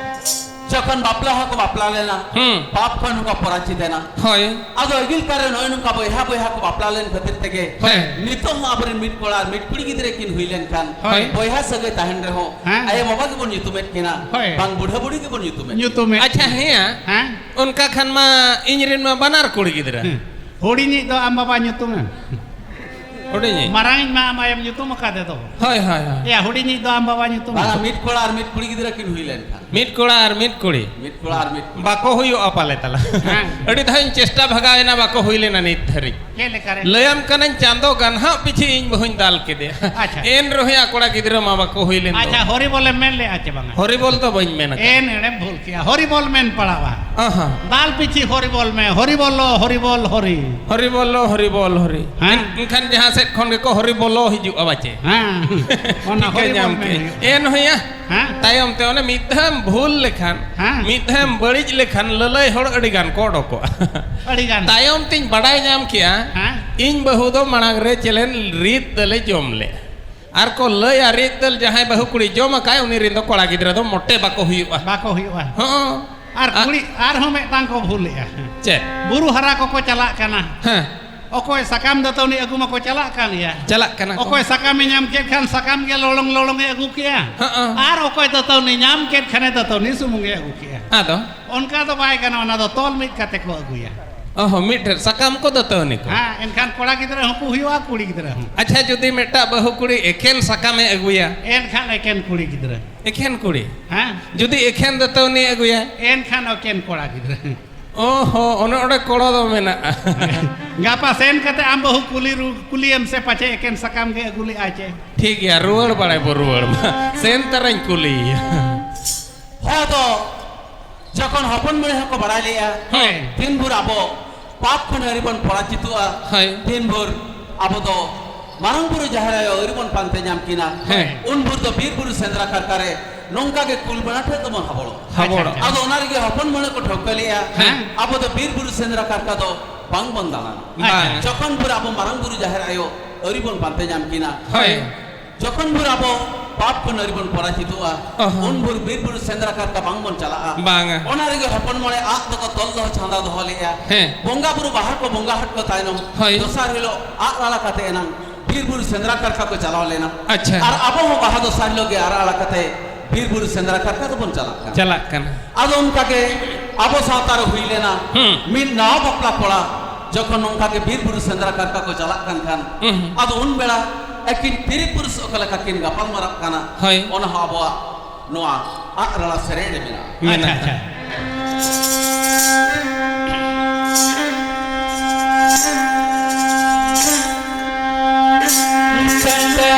ᱡᱚᱠᱷᱚᱱ ᱵᱟᱯᱞᱟ ᱦᱚᱸᱠᱚ ᱵᱟᱯᱞᱟ ᱞᱮᱱᱟ, ᱦᱩᱸ᱾ ᱯᱟᱯ ᱠᱷᱚᱱ ᱦᱚᱸᱠᱚ ᱯᱚᱨᱟᱪᱤᱛ ᱮᱱᱟ᱾ ᱦᱳᱭ᱾ ᱟᱫᱚ ᱟᱹᱜᱤᱞ ᱠᱟᱞ ᱨᱮ ᱱᱚᱜᱼᱚᱭ ᱱᱚᱝᱠᱟ ᱵᱚᱭᱦᱟ ᱵᱚᱭᱦᱟ ᱠᱚ ᱵᱟᱯᱞᱟ ᱞᱮᱱ ᱠᱷᱟᱹᱛᱤᱨ ᱛᱮᱜᱮ ᱦᱮᱸ᱾ ᱱᱤᱛᱚᱜ ᱦᱚᱸ ᱟᱵᱚᱨᱮᱱ ᱢᱤᱫ ᱠᱚᱲᱟ ᱟᱨ ᱢᱤᱫ ᱠᱩᱲᱤ ᱜᱤᱫᱽᱨᱟᱹ ᱠᱤᱱ ᱦᱩᱭ ᱞᱮᱱᱠᱷᱟᱱ ᱦᱳᱭ᱾ ᱵᱚᱭᱦᱟ ᱥᱟᱹᱜᱟᱹᱭ ᱛᱟᱦᱮᱱ ᱨᱮᱦᱚᱸ ᱦᱮᱸ᱾ ᱟᱭᱳ ᱵᱟᱵᱟ ᱜᱮᱵᱚᱱ ᱧᱩᱛᱩᱢᱮᱫ ᱠᱤᱱᱟ, ᱦᱳᱭ᱾ ᱵᱟᱝ ᱵᱩᱰᱷᱟᱹ ᱵᱩᱲᱦᱤ ᱜᱮᱵᱚᱱ ᱧᱩᱛᱩᱢᱮᱫ ᱠᱤᱱᱟ᱾ ᱧᱩᱛᱩᱢᱮᱫ ᱟᱪᱪᱷᱟ, ᱠᱤᱱᱟ᱾ ᱦᱮᱸᱭᱟ᱾ ᱦᱮᱸ? ᱚᱱᱠᱟ ᱠᱷᱟᱱ ᱢᱟ ᱤᱧ ᱨᱮᱱ ᱢᱟ ᱵᱟᱱᱟᱨ ᱠᱩᱲᱤ ᱜᱤᱫᱽᱨᱟᱹ᱾ ᱦᱮᱸ᱾ ᱦᱩᱰᱤᱧᱤᱡ ᱫᱚ ᱟᱢ ᱵᱟᱵᱟ ᱧᱩᱛᱩᱢᱮᱢ᱾ ᱦᱩᱰᱤᱧᱤᱡ? ᱢᱟᱨᱟᱝᱤᱡ ᱢᱟ ᱟᱢ ᱟᱭᱳᱢ ᱧᱩᱛᱩᱢ ᱟᱠᱟᱫᱮ ᱫᱚ᱾ ᱦᱳᱭ, ᱦᱳᱭ, ᱦᱳᱭ᱾ ᱮᱭᱟ, ᱦᱩᱰᱤᱧᱤᱡ ᱫᱚ ᱟᱢ ᱵᱟᱵᱟ ᱧᱩᱛᱩᱢ᱾ ᱵᱟᱝᱟ, ᱢᱤᱫ ᱠᱚᱲᱟ ᱟᱨ ᱢᱤᱫ ᱠᱩᱲᱤ ᱜᱤᱫᱽᱨᱟᱹ ᱠᱤᱱ ᱦᱩᱭ ᱞᱮᱱᱠᱷᱟᱱ᱾ ᱢᱤᱫ ᱠᱚᱲᱟ ᱟᱨ ᱢᱤᱫ ᱠᱩᱲᱤ᱾ ᱢᱤᱫ ᱠᱚᱲᱟ ᱟᱨ ᱢᱤᱫ ᱠᱩᱲᱤ᱾ ᱵᱟᱠᱚ ᱦᱩᱭᱩᱜᱼᱟ ᱯᱟᱞᱮ ᱛᱟᱞᱟ᱾ ᱦᱮᱸ᱾ ᱟᱹᱰᱤ ᱫᱷᱟᱣ ᱤᱧ ᱪᱮᱥᱴᱟ ᱵᱷᱟᱜᱟᱣ ᱮᱱᱟ, ᱵᱟᱠᱚ ᱦᱩᱭ ᱞᱮᱱᱟ ᱱᱤᱛ ᱫᱷᱟᱹᱨᱤᱡ᱾ ᱪᱮᱫ ᱞᱮᱠᱟ ᱨᱮ? ᱞᱟᱹᱭᱟᱢ ᱠᱟᱹᱱᱟᱹᱧ, ᱪᱟᱸᱫᱚ ᱜᱟᱱᱦᱟᱜ ᱯᱤᱪᱷᱤ ᱤᱧ ᱵᱟᱹᱦᱩᱧ ᱫᱟᱞ ᱠᱮᱫᱮᱭᱟ᱾ ᱟᱪᱪᱷᱟ᱾ ᱮᱱ ᱨᱮᱦᱚᱸ ᱭᱟ ᱠᱚᱲᱟ ᱜᱤᱫᱽᱨᱟᱹ ᱢᱟ ᱵᱟᱠᱚ ᱦᱩᱭ ᱞᱮᱱ ᱫᱚ᱾ ᱟᱪᱪᱷᱟ, ᱦᱚᱨᱤᱵᱚᱞ ᱮᱢ ᱢᱮᱱ ᱞᱮᱜᱼᱟ ᱪᱮ ᱵᱟᱝᱟ? ᱦᱚᱨᱤᱵᱚᱞ ᱫᱚ ᱵᱟᱹᱧ ᱢᱮᱱ ᱟᱠᱟᱫᱟ᱾ ᱮᱱ ᱮᱲᱮᱢ ᱵᱷᱩᱞ ᱠᱮᱜᱼᱟ, ᱦᱚᱨᱤᱵᱚᱞ ᱢᱮᱱ ᱯᱟᱲᱟᱣᱟ᱾ ᱟᱦᱟ᱾ ᱫᱟᱞ ᱯᱤᱪᱷᱤ ᱦᱚᱨᱤᱵᱚᱞ ᱢᱮ, ᱦᱚᱨᱤᱵᱚᱞᱚ, ᱦᱚᱨᱤᱵᱚᱞ, ᱦᱚᱨᱤ᱾ ᱦᱚᱨᱤᱵᱚᱞᱚ, ᱦᱚᱨᱤᱵᱚᱞ, ᱦᱚᱨᱤ᱾ ᱦᱮᱸ᱾ ᱮᱱ-, ᱮᱱᱠᱷᱟᱱ ᱡᱟᱦᱟᱸ ᱥᱮᱫ ᱠᱷᱚᱱ ᱜᱮᱠᱚ ᱦᱚᱨᱤᱵᱚᱞᱚ ᱦᱤᱡᱩᱜᱼᱟ ᱵᱟᱪᱮ᱾ ᱦᱮᱸ᱾ ᱚᱱᱟ ᱴᱷᱤᱠᱟᱹ ᱦᱚᱨᱤᱵᱚᱞ ᱧᱟᱢ ᱢᱮᱱ ᱠᱮᱜᱼᱟᱹᱧ᱾ ᱦᱩᱭᱩᱜᱼᱟ᱾ ᱮᱱ ᱦᱚᱸᱭᱟ᱾ ᱦᱮᱸ᱾ ᱛᱟᱭᱚᱢ ᱛᱮ ᱚᱱᱮ ᱢᱤᱫ ᱫᱷᱟᱣᱮᱢ ᱵᱷᱩᱞ ᱞᱮᱠᱷᱟᱱ, ᱦᱮᱸ᱾ ᱢᱤᱫ ᱫᱷᱟᱣᱮᱢ ᱵᱟᱹᱲᱤᱡ ᱞᱮᱠᱷᱟᱱ ᱞᱟᱹᱞᱟᱹᱭ ᱦᱚᱲ ᱟᱹᱰᱤ ᱜᱟᱱ ᱠᱚ ᱚᱰᱚᱠᱚᱜᱼᱟ᱾ ᱟᱹᱰᱤ ᱜᱟᱱ᱾ ᱛᱟᱭᱚᱢ ᱛᱤᱧ ᱵᱟᱰᱟᱭ ᱧᱟᱢ ᱠᱮᱜᱼᱟ, ᱦᱮᱸ᱾ ᱤᱧ ᱵᱟᱹᱦᱩ ᱫᱚ ᱢᱟᱲᱟᱝ ᱨᱮ ᱪᱮᱞᱮᱱ ᱨᱤᱫ ᱫᱟᱹᱞᱮ ᱡᱚᱢ ᱞᱮᱫ᱾ ᱟᱨ ᱠᱚ ᱞᱟᱹᱭᱟ, ᱨᱤᱫ ᱫᱟᱹᱞ ᱡᱟᱦᱟᱸᱭ ᱵᱟᱹᱦᱩ ᱠᱩᱲᱤ ᱡᱚᱢ ᱟᱠᱟᱫ, ᱩᱱᱤ ᱨᱤᱱ ᱫᱚ ᱠᱚᱲᱟ ᱜᱤᱫᱽᱨᱟᱹ ᱫᱚ ᱢᱚᱴᱮ ᱵᱟᱠᱚ ᱦᱩᱭᱩᱜᱼᱟ᱾ ᱵᱟᱠᱚ ᱦᱩᱭᱩᱜᱼᱟ᱾ ᱦᱚᱸ᱾ ᱟᱨ ᱟ- ᱠᱩᱲᱤ ᱟᱨᱦᱚᱸ ᱢᱤᱫᱴᱟᱝ ᱠᱚ ᱵᱷᱩᱞᱮᱜᱼᱟ᱾ ᱪᱮᱫ? ᱵᱩᱨᱩ ᱦᱟᱨᱟ ᱠᱚᱠᱚ ᱪᱟᱞᱟᱜ ᱠᱟᱱᱟ᱾ ᱦᱮᱸ᱾ ᱚᱠᱚᱭ ᱥᱟᱠᱟᱢ ᱫᱟᱹᱛᱟᱹᱣᱱᱤ ᱟᱹᱜᱩ ᱢᱟᱠᱚ ᱪᱟᱞᱟᱜ ᱠᱟᱱ ᱜᱮᱭᱟ᱾ ᱪᱟᱞᱟᱜ ᱠᱟᱱᱟ ᱠᱚ᱾ ᱚᱠᱚᱭ ᱥᱟᱠᱟᱢᱮ ᱧᱟᱢ ᱠᱮᱫ ᱠᱷᱟᱱ ᱥᱟᱠᱟᱢ ᱜᱮ ᱞᱚᱞᱚᱝ ᱞᱚᱞᱚᱝ ᱮ ᱟᱹᱜᱩ ᱠᱮᱜᱼᱟ᱾ ᱦᱚᱸ᱾ ᱟᱨ ᱚᱠᱚᱭ ᱫᱟᱹᱛᱟᱹᱣᱱᱤ ᱧᱟᱢ ᱠᱮᱫ ᱠᱷᱟᱱᱮ ᱫᱟᱹᱛᱟᱹᱣᱱᱤ ᱥᱩᱢᱩᱝ ᱮ ᱟᱹᱜᱩ ᱠᱮᱜᱼᱟ᱾ ᱟᱫᱚ? ᱚᱱᱠᱟ ᱫᱚ ᱵᱟᱭ ᱜᱟᱱᱚᱜᱼᱟ, ᱚᱱᱟ ᱫᱚ ᱛᱚᱞ ᱢᱤᱫ ᱠᱟᱛᱮ ᱠᱚ ᱟᱹᱜᱩᱭᱟ᱾ ᱚ ᱦᱚᱸ, ᱢᱤᱫ ᱴᱷᱮᱱ ᱥᱟᱠᱟᱢ ᱠᱚ ᱫᱟᱹᱛᱟᱹᱣᱱᱤ ᱠᱚ᱾ ᱦᱮᱸ, ᱮᱱᱠᱷᱟᱱ ᱠᱚᱲᱟ ᱜᱤᱫᱽᱨᱟᱹ ᱦᱚᱸᱠᱚ ᱦᱩᱭᱩᱜᱼᱟ, ᱠᱩᱲᱤ ᱜᱤᱫᱽᱨᱟᱹ ᱦᱚᱸ᱾ ᱟᱪᱪᱷᱟ, ᱡᱩᱫᱤ ᱢᱤᱫᱴᱟᱜ ᱵᱟᱹᱦᱩ ᱠᱩᱲᱤ ᱮᱠᱮᱱ ᱥᱟᱠᱟᱢᱮ ᱟᱹᱜᱩᱭᱟ? ᱮᱱᱠᱷᱟᱱ ᱮᱠᱮᱱ ᱠᱩᱲᱤ ᱜᱤᱫᱽᱨᱟᱹ᱾ ᱮᱠᱷᱮᱱ ᱠᱩᱲᱤ? ᱦᱮᱸ᱾ ᱡᱩᱫᱤ ᱮᱠᱷᱮᱱ ᱫᱟᱹᱛᱟᱹᱣᱱᱤ ᱟᱹᱜᱩᱭᱟ? ᱮᱱᱠᱷᱟᱱ ᱮᱠᱮᱱ ᱠᱚᱲᱟ ᱜᱤᱫᱽᱨᱟᱹ᱾ ᱚ ᱦᱚᱸ, ᱚᱱᱮ ᱚᱸᱰᱮ ᱠᱚᱲᱚ ᱫᱚ ᱢᱮᱱᱟᱜᱼᱟ᱾ ᱜᱟᱯᱟ ᱥᱮᱱ ᱠᱟᱛᱮ ᱟᱢ ᱵᱟᱹᱦᱩ ᱠᱩᱞᱤ ᱨᱩ-, ᱠᱩᱞᱤᱭᱮᱢ ᱥᱮ ᱯᱟᱪᱷᱮ ᱮᱠᱮᱱ ᱥᱟᱠᱟᱢ ᱜᱮ ᱟᱹᱜᱩ ᱞᱮᱜᱼᱟᱭ ᱪᱮ? ᱴᱷᱤᱠ ᱜᱮᱭᱟ, ᱨᱩᱣᱟᱹᱲ ᱵᱟᱲᱟᱭ ᱵᱚ ᱨᱩᱣᱟᱹᱲ ᱢᱟ᱾ ᱥᱮᱱ ᱛᱟᱨᱟᱧ ᱠᱩᱞᱤᱭᱮᱭᱟ᱾ ᱦᱚᱲ ᱫᱚ ᱡᱚᱠᱷᱚᱱ ᱦᱚᱯᱚᱱ ᱢᱚᱬᱮ ᱦᱚᱸᱠᱚ ᱵᱟᱲᱟᱭ ᱞᱮᱜᱼᱟ, ᱦᱳᱭ᱾ ᱛᱤᱱ ᱵᱷᱳᱨ ᱟᱵᱚ ᱯᱟᱯ ᱠᱷᱚᱱ ᱟᱹᱣᱨᱤ ᱵᱚᱱ ᱯᱚᱨᱟᱡᱤᱛᱚᱜᱼᱟ, ᱦᱳᱭ᱾ ᱛᱤᱱ ᱵᱷᱳᱨ ᱟᱵᱚ ᱫᱚ ᱢᱟᱨᱟᱝ ᱵᱩᱨᱩ ᱡᱟᱦᱮᱨ ᱟᱭᱳ ᱟᱹᱣᱨᱤ ᱵᱚᱱ ᱯᱟᱱᱛᱮ ᱧᱟᱢ ᱠᱤᱱᱟ, ᱦᱮᱸ᱾ ᱩᱱ ᱵᱷᱳᱨ ᱫᱚ ᱵᱤᱨ ᱵᱩᱨᱩ ᱥᱮᱸᱫᱽᱨᱟ ᱠᱟᱨᱠᱟ ᱨᱮ ᱱᱚᱝᱠᱟ ᱜᱮ ᱠᱩᱞ ᱵᱟᱱᱟ ᱴᱷᱮᱱ ᱫᱚᱵᱚᱱ ᱦᱟᱵᱚᱲᱚᱜᱼᱟ᱾ ᱦᱟᱵᱚᱲᱚᱜᱼᱟ᱾ ᱟᱪᱪᱷᱟ, ᱟᱪᱪᱷᱟ᱾ ᱟᱫᱚ ᱚᱱᱟ ᱨᱮᱜᱮ ᱦᱚᱯᱚᱱ ᱢᱚᱬᱮ ᱠᱚ ᱴᱷᱟᱹᱣᱠᱟᱹ ᱞᱮᱜᱼᱟ, ᱦᱮᱸ᱾ ᱟᱵᱚ ᱫᱚ ᱵᱤᱨ ᱵᱩᱨᱩ ᱥᱮᱸᱫᱽᱨᱟ ᱠᱟᱨᱠᱟ ᱫᱚ ᱵᱟᱝ ᱵᱚᱱ ᱫᱟᱬᱟᱱᱟ᱾ ᱵᱟᱝ᱾ ᱡᱚᱠᱷᱚᱱ ᱵᱷᱳᱨ ᱟᱵᱚ ᱢᱟᱨᱟᱝ ᱵᱩᱨᱩ ᱡᱟᱦᱮᱨ ᱟᱭᱳ ᱟᱹᱣᱨᱤ ᱵᱚᱱ ᱯᱟᱱᱛᱮ ᱧᱟᱢ ᱠᱤᱱᱟ, ᱦᱳᱭ᱾ ᱡᱚᱠᱷᱚᱱ ᱵᱷᱳᱨ ᱟᱵᱚ ᱯᱟᱯ ᱠᱷᱚᱱ ᱟᱹᱣᱨᱤ ᱵᱚᱱ ᱯᱚᱨᱟᱡᱤᱛᱚᱜᱼᱟ, ᱚ ᱦᱚᱸ᱾ ᱩᱱ ᱵᱷᱳᱨ ᱵᱤᱨ ᱵᱩᱨᱩ ᱥᱮᱸᱫᱽᱨᱟ ᱠᱟᱨᱠᱟ ᱵᱟᱝ ᱵᱚᱱ ᱪᱟᱞᱟᱜᱼᱟ᱾ ᱵᱟᱝᱟ᱾ ᱚᱱᱟ ᱨᱮᱜᱮ ᱦᱚᱯᱚᱱ ᱢᱚᱬᱮ ᱟᱜ ᱫᱚᱠᱚ ᱛᱚᱞ ᱫᱚᱦᱚ ᱪᱷᱟᱸᱫᱟ ᱫᱚᱦᱚ ᱞᱮᱜᱼᱟ᱾ ᱦᱮᱸ᱾ ᱵᱚᱸᱜᱟ ᱵᱩᱨᱩ ᱵᱟᱦᱟ ᱠᱚ ᱵᱚᱸᱜᱟ ᱦᱚᱴ ᱠᱚ ᱛᱟᱭᱱᱚᱢ, ᱦᱳᱭ᱾ ᱫᱚᱥᱟᱨ ᱦᱤᱞᱳᱜ ᱟᱜ ᱨᱟᱲᱟ ᱠᱟᱛᱮ ᱮᱱᱟᱝ ᱵᱤᱨ ᱵᱩᱨᱩ ᱥᱮᱸᱫᱽᱨᱟ ᱠᱟᱨᱠᱟ ᱠᱚ ᱪᱟᱞᱟᱣ ᱞᱮᱱᱟ᱾ ᱟᱪᱪᱷᱟ᱾ ᱟᱨ ᱟᱵᱚ ᱦᱚᱸ ᱵᱟᱦᱟ ᱫᱚᱥᱟᱨ ᱦᱤᱞᱳᱜ ᱜᱮ ᱟᱜ ᱨᱟᱲᱟ ᱠᱟᱛᱮ ᱵᱤᱨ ᱵᱩᱨᱩ ᱥᱮᱸᱫᱽᱨᱟ ᱠᱟᱨᱠᱟ ᱫᱚᱵᱚᱱ ᱪᱟᱞᱟᱜ ᱠᱟᱱᱟ᱾ ᱪᱟᱞᱟᱜ ᱠᱟᱱᱟ᱾ ᱟᱫᱚ ᱚᱱᱠᱟ ᱜᱮ ᱟᱵᱚ ᱥᱟᱶᱛᱟ ᱨᱮ ᱦᱩᱭ ᱞᱮᱱᱟ, ᱦᱩᱸ᱾ ᱢᱤᱫ ᱱᱟᱣᱟ ᱵᱟᱯᱞᱟ ᱠᱚᱲᱟ ᱡᱚᱠᱷᱚᱱ ᱱᱚᱝᱠᱟ ᱜᱮ ᱵᱤᱨ ᱵᱩᱨᱩ ᱥᱮᱸᱫᱽᱨᱟ ᱠᱟᱨᱠᱟ ᱠᱚ ᱪᱟᱞᱟᱜ ᱠᱟᱱ ᱠᱷᱟᱱ, ᱦᱩᱸ᱾ ᱟᱫᱚ ᱩᱱ ᱵᱮᱲᱟ ᱟᱹᱠᱤᱱ ᱛᱤᱨᱤ ᱯᱩᱨᱩᱥ ᱚᱠᱟ ᱞᱮᱠᱟ ᱠᱤᱱ ᱜᱟᱯᱟᱞ ᱢᱟᱨᱟᱜ ᱠᱟᱱᱟ, ᱦᱳᱭ᱾ ᱚᱱᱟ ᱦᱚᱸ ᱟᱵᱚᱣᱟᱜ ᱱᱚᱣᱟ ᱟᱜ ᱨᱟᱲᱟ ᱥᱮᱨᱮᱧ ᱨᱮ ᱢᱮᱱᱟᱜᱼᱟ᱾ ᱟᱪᱪᱷᱟ, ᱟᱪᱪᱷᱟ᱾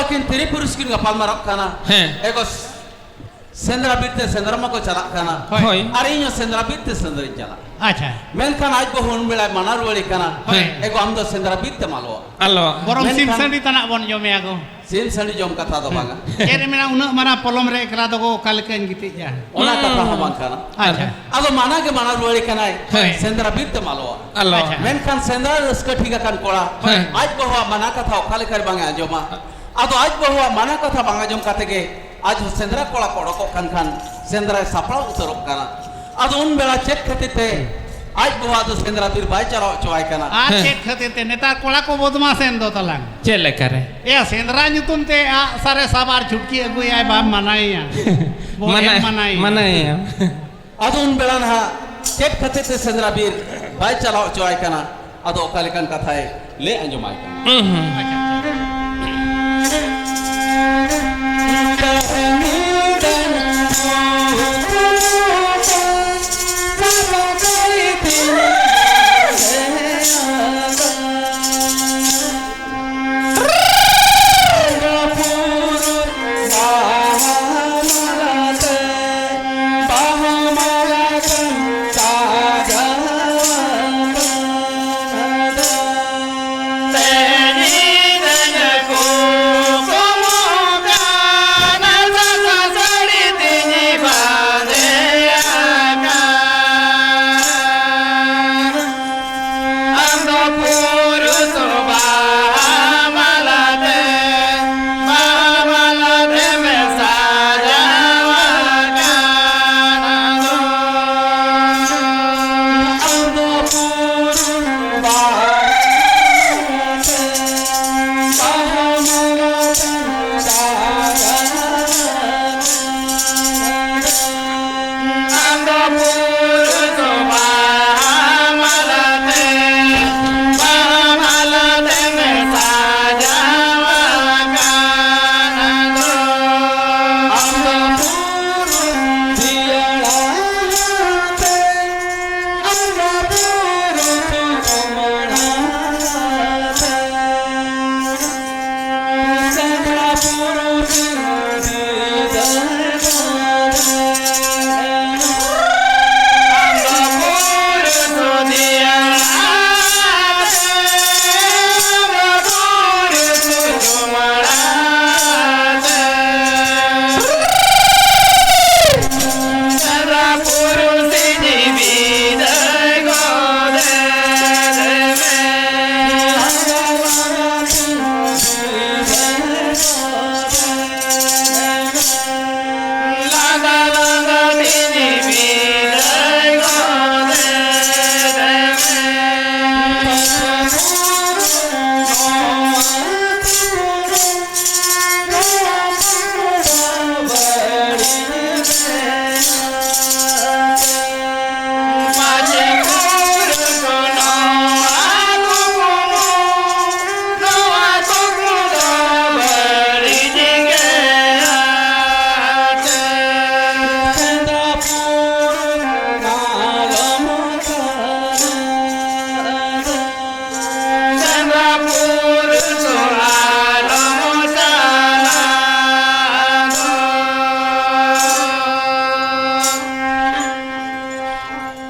ᱩᱱᱠᱤᱱ ᱛᱤᱨᱤ ᱯᱩᱨᱩᱥ ᱠᱤᱱ ᱜᱟᱯᱟᱞ ᱢᱟᱨᱟᱜ ᱠᱟᱱᱟ᱾ ᱦᱮᱸ᱾ ᱮᱜᱚ ᱥᱮᱸᱫᱽᱨᱟ ᱵᱤᱨ ᱛᱮ ᱥᱮᱸᱫᱽᱨᱟ ᱢᱟᱠᱚ ᱪᱟᱞᱟᱜ ᱠᱟᱱᱟ᱾ ᱦᱳᱭ᱾ ᱟᱨ ᱤᱧ ᱦᱚᱸ ᱥᱮᱸᱫᱽᱨᱟ ᱵᱤᱨ ᱛᱮ ᱥᱮᱸᱫᱽᱨᱟᱧ ᱪᱟᱞᱟᱜ᱾ ᱟᱪᱪᱷᱟ᱾ ᱢᱮᱱᱠᱷᱟᱱ ᱟᱡ ᱵᱟᱹᱦᱩ ᱩᱱ ᱵᱮᱲᱟᱭ ᱢᱟᱱᱟ ᱨᱩᱣᱟᱹᱲᱮ ᱠᱟᱱᱟ᱾ ᱦᱳᱭ᱾ ᱮᱜᱚ, ᱟᱢ ᱫᱚ ᱥᱮᱸᱫᱽᱨᱟ ᱵᱤᱨ ᱛᱮᱢ ᱟᱞᱚᱣᱟ᱾ ᱟᱞᱚ᱾ ᱵᱚᱨᱚᱢ ᱥᱤᱢ ᱢᱮᱱᱠᱷᱟᱱ ᱥᱟᱺᱰᱤ ᱛᱟᱱᱟᱜ ᱵᱚᱱ ᱡᱚᱢᱮᱭᱟ ᱜᱚ᱾ ᱥᱤᱢ ᱥᱟᱺᱰᱤ ᱡᱚᱢ ᱠᱟᱛᱷᱟ ᱫᱚ ᱵᱟᱝᱟ᱾ ᱪᱮᱫ ᱮ ᱢᱮᱱᱟ, ᱩᱱᱟᱹᱜ ᱢᱟᱨᱟᱝ ᱯᱚᱞᱚᱢ ᱨᱮ ᱮᱠᱞᱟ ᱫᱚ ᱜᱚ ᱚᱠᱟ ᱞᱮᱠᱟᱧ ᱜᱤᱛᱤᱡᱼᱟ? ᱚᱱᱟ ᱠᱟᱛᱷᱟ ᱦᱚᱸ ᱵᱟᱝ ᱠᱟᱱᱟ᱾ ᱟᱪᱪᱷᱟ᱾ ᱟᱫᱚ ᱢᱟᱱᱟ ᱜᱮ ᱢᱟᱱᱟ ᱨᱩᱣᱟᱹᱲᱮ ᱠᱟᱱᱟᱭ, ᱦᱮᱸ᱾ ᱥᱮᱸᱫᱽᱨᱟ ᱵᱤᱨ ᱛᱮᱢ ᱟᱞᱚᱣᱟ᱾ ᱟᱞᱚ᱾ ᱟᱪᱪᱷᱟ᱾ ᱢᱮᱱᱠᱷᱟᱱ ᱥᱮᱸᱫᱽᱨᱟ ᱨᱟᱹᱥᱠᱟᱹ ᱴᱷᱤᱠ ᱟᱠᱟᱱ ᱠᱚᱲᱟ, ᱦᱮᱸ᱾ ᱟᱡ ᱵᱟᱹᱦᱩᱣᱟᱜ ᱢᱟᱱᱟ ᱠᱟᱛᱷᱟ ᱚᱠᱟ ᱞᱮᱠᱟ ᱨᱮ ᱵᱟᱝ ᱮ ᱟᱸᱡᱚᱢᱟ? ᱟᱫᱚ ᱟᱡ ᱵᱟᱹᱦᱩᱣᱟᱜ ᱢᱟᱱᱟ ᱠᱟᱛᱷᱟ ᱵᱟᱝ ᱟᱸᱡᱚᱢ ᱠᱟᱛᱮ ᱜᱮ ᱟᱡ ᱦᱚᱸ ᱥᱮᱸᱫᱽᱨᱟ ᱠᱚᱲᱟ ᱠᱚ ᱚᱰᱚᱠᱚᱜ ᱠᱟᱱ ᱠᱷᱟᱱ ᱥᱮᱸᱫᱽᱨᱟᱭ ᱥᱟᱯᱲᱟᱣ ᱩᱛᱟᱹᱨᱚᱜ ᱠᱟᱱᱟ᱾ ᱟᱫᱚ ᱩᱱ ᱵᱮᱲᱟ ᱪᱮᱫ ᱠᱷᱟᱹᱛᱤᱨ ᱛᱮ ᱟᱡ ᱵᱟᱹᱦᱩ ᱟᱫᱚ ᱥᱮᱸᱫᱽᱨᱟ ᱵᱤᱨ ᱵᱟᱭ ᱪᱟᱞᱟᱣ ᱦᱚᱪᱚᱣᱟᱭ ᱠᱟᱱᱟ? ᱟᱨ ᱦᱮᱸ᱾ ᱪᱮᱫ ᱠᱷᱟᱹᱛᱤᱨ ᱛᱮ ᱱᱮᱛᱟᱨ ᱠᱚᱲᱟ ᱠᱚ ᱵᱚᱫᱢᱟᱥ ᱮᱱ ᱫᱚ ᱛᱟᱞᱟᱝ? ᱪᱮᱫ ᱞᱮᱠᱟᱨᱮ? ᱮᱭᱟ, ᱥᱮᱸᱫᱽᱨᱟ ᱧᱩᱛᱩᱢ ᱛᱮ ᱟᱜ ᱥᱟᱨᱮ ᱥᱟᱵ ᱟᱨ ᱪᱷᱩᱴᱠᱤ ᱟᱹᱜᱩᱭᱟᱭ, ᱵᱟᱢ ᱢᱟᱱᱟᱭᱮᱭᱟ᱾ ᱵᱚ ᱢᱟᱱᱟ-, ᱮᱢ ᱢᱟᱱᱟᱭᱮᱭᱟ᱾ ᱢᱟᱱᱟᱭᱮᱭᱟ᱾ ᱟᱫᱚ ᱩᱱ ᱵᱮᱲᱟ ᱱᱟᱦᱟᱜ ᱪᱮᱫ ᱠᱷᱟᱹᱛᱤᱨ ᱛᱮ ᱥᱮᱸᱫᱽᱨᱟ ᱵᱤᱨ ᱵᱟᱭ ᱪᱟᱞᱟᱣ ᱦᱚᱪᱚᱣᱟᱭ ᱠᱟᱱᱟ? ᱟᱫᱚ ᱚᱠᱟ ᱞᱮᱠᱟᱱ ᱠᱟᱛᱷᱟᱭ ᱞᱟᱹᱭ ᱟᱸᱡᱚᱢᱟᱭ ᱠᱟᱱᱟ? ᱦᱩᱸ, ᱦᱩᱸ᱾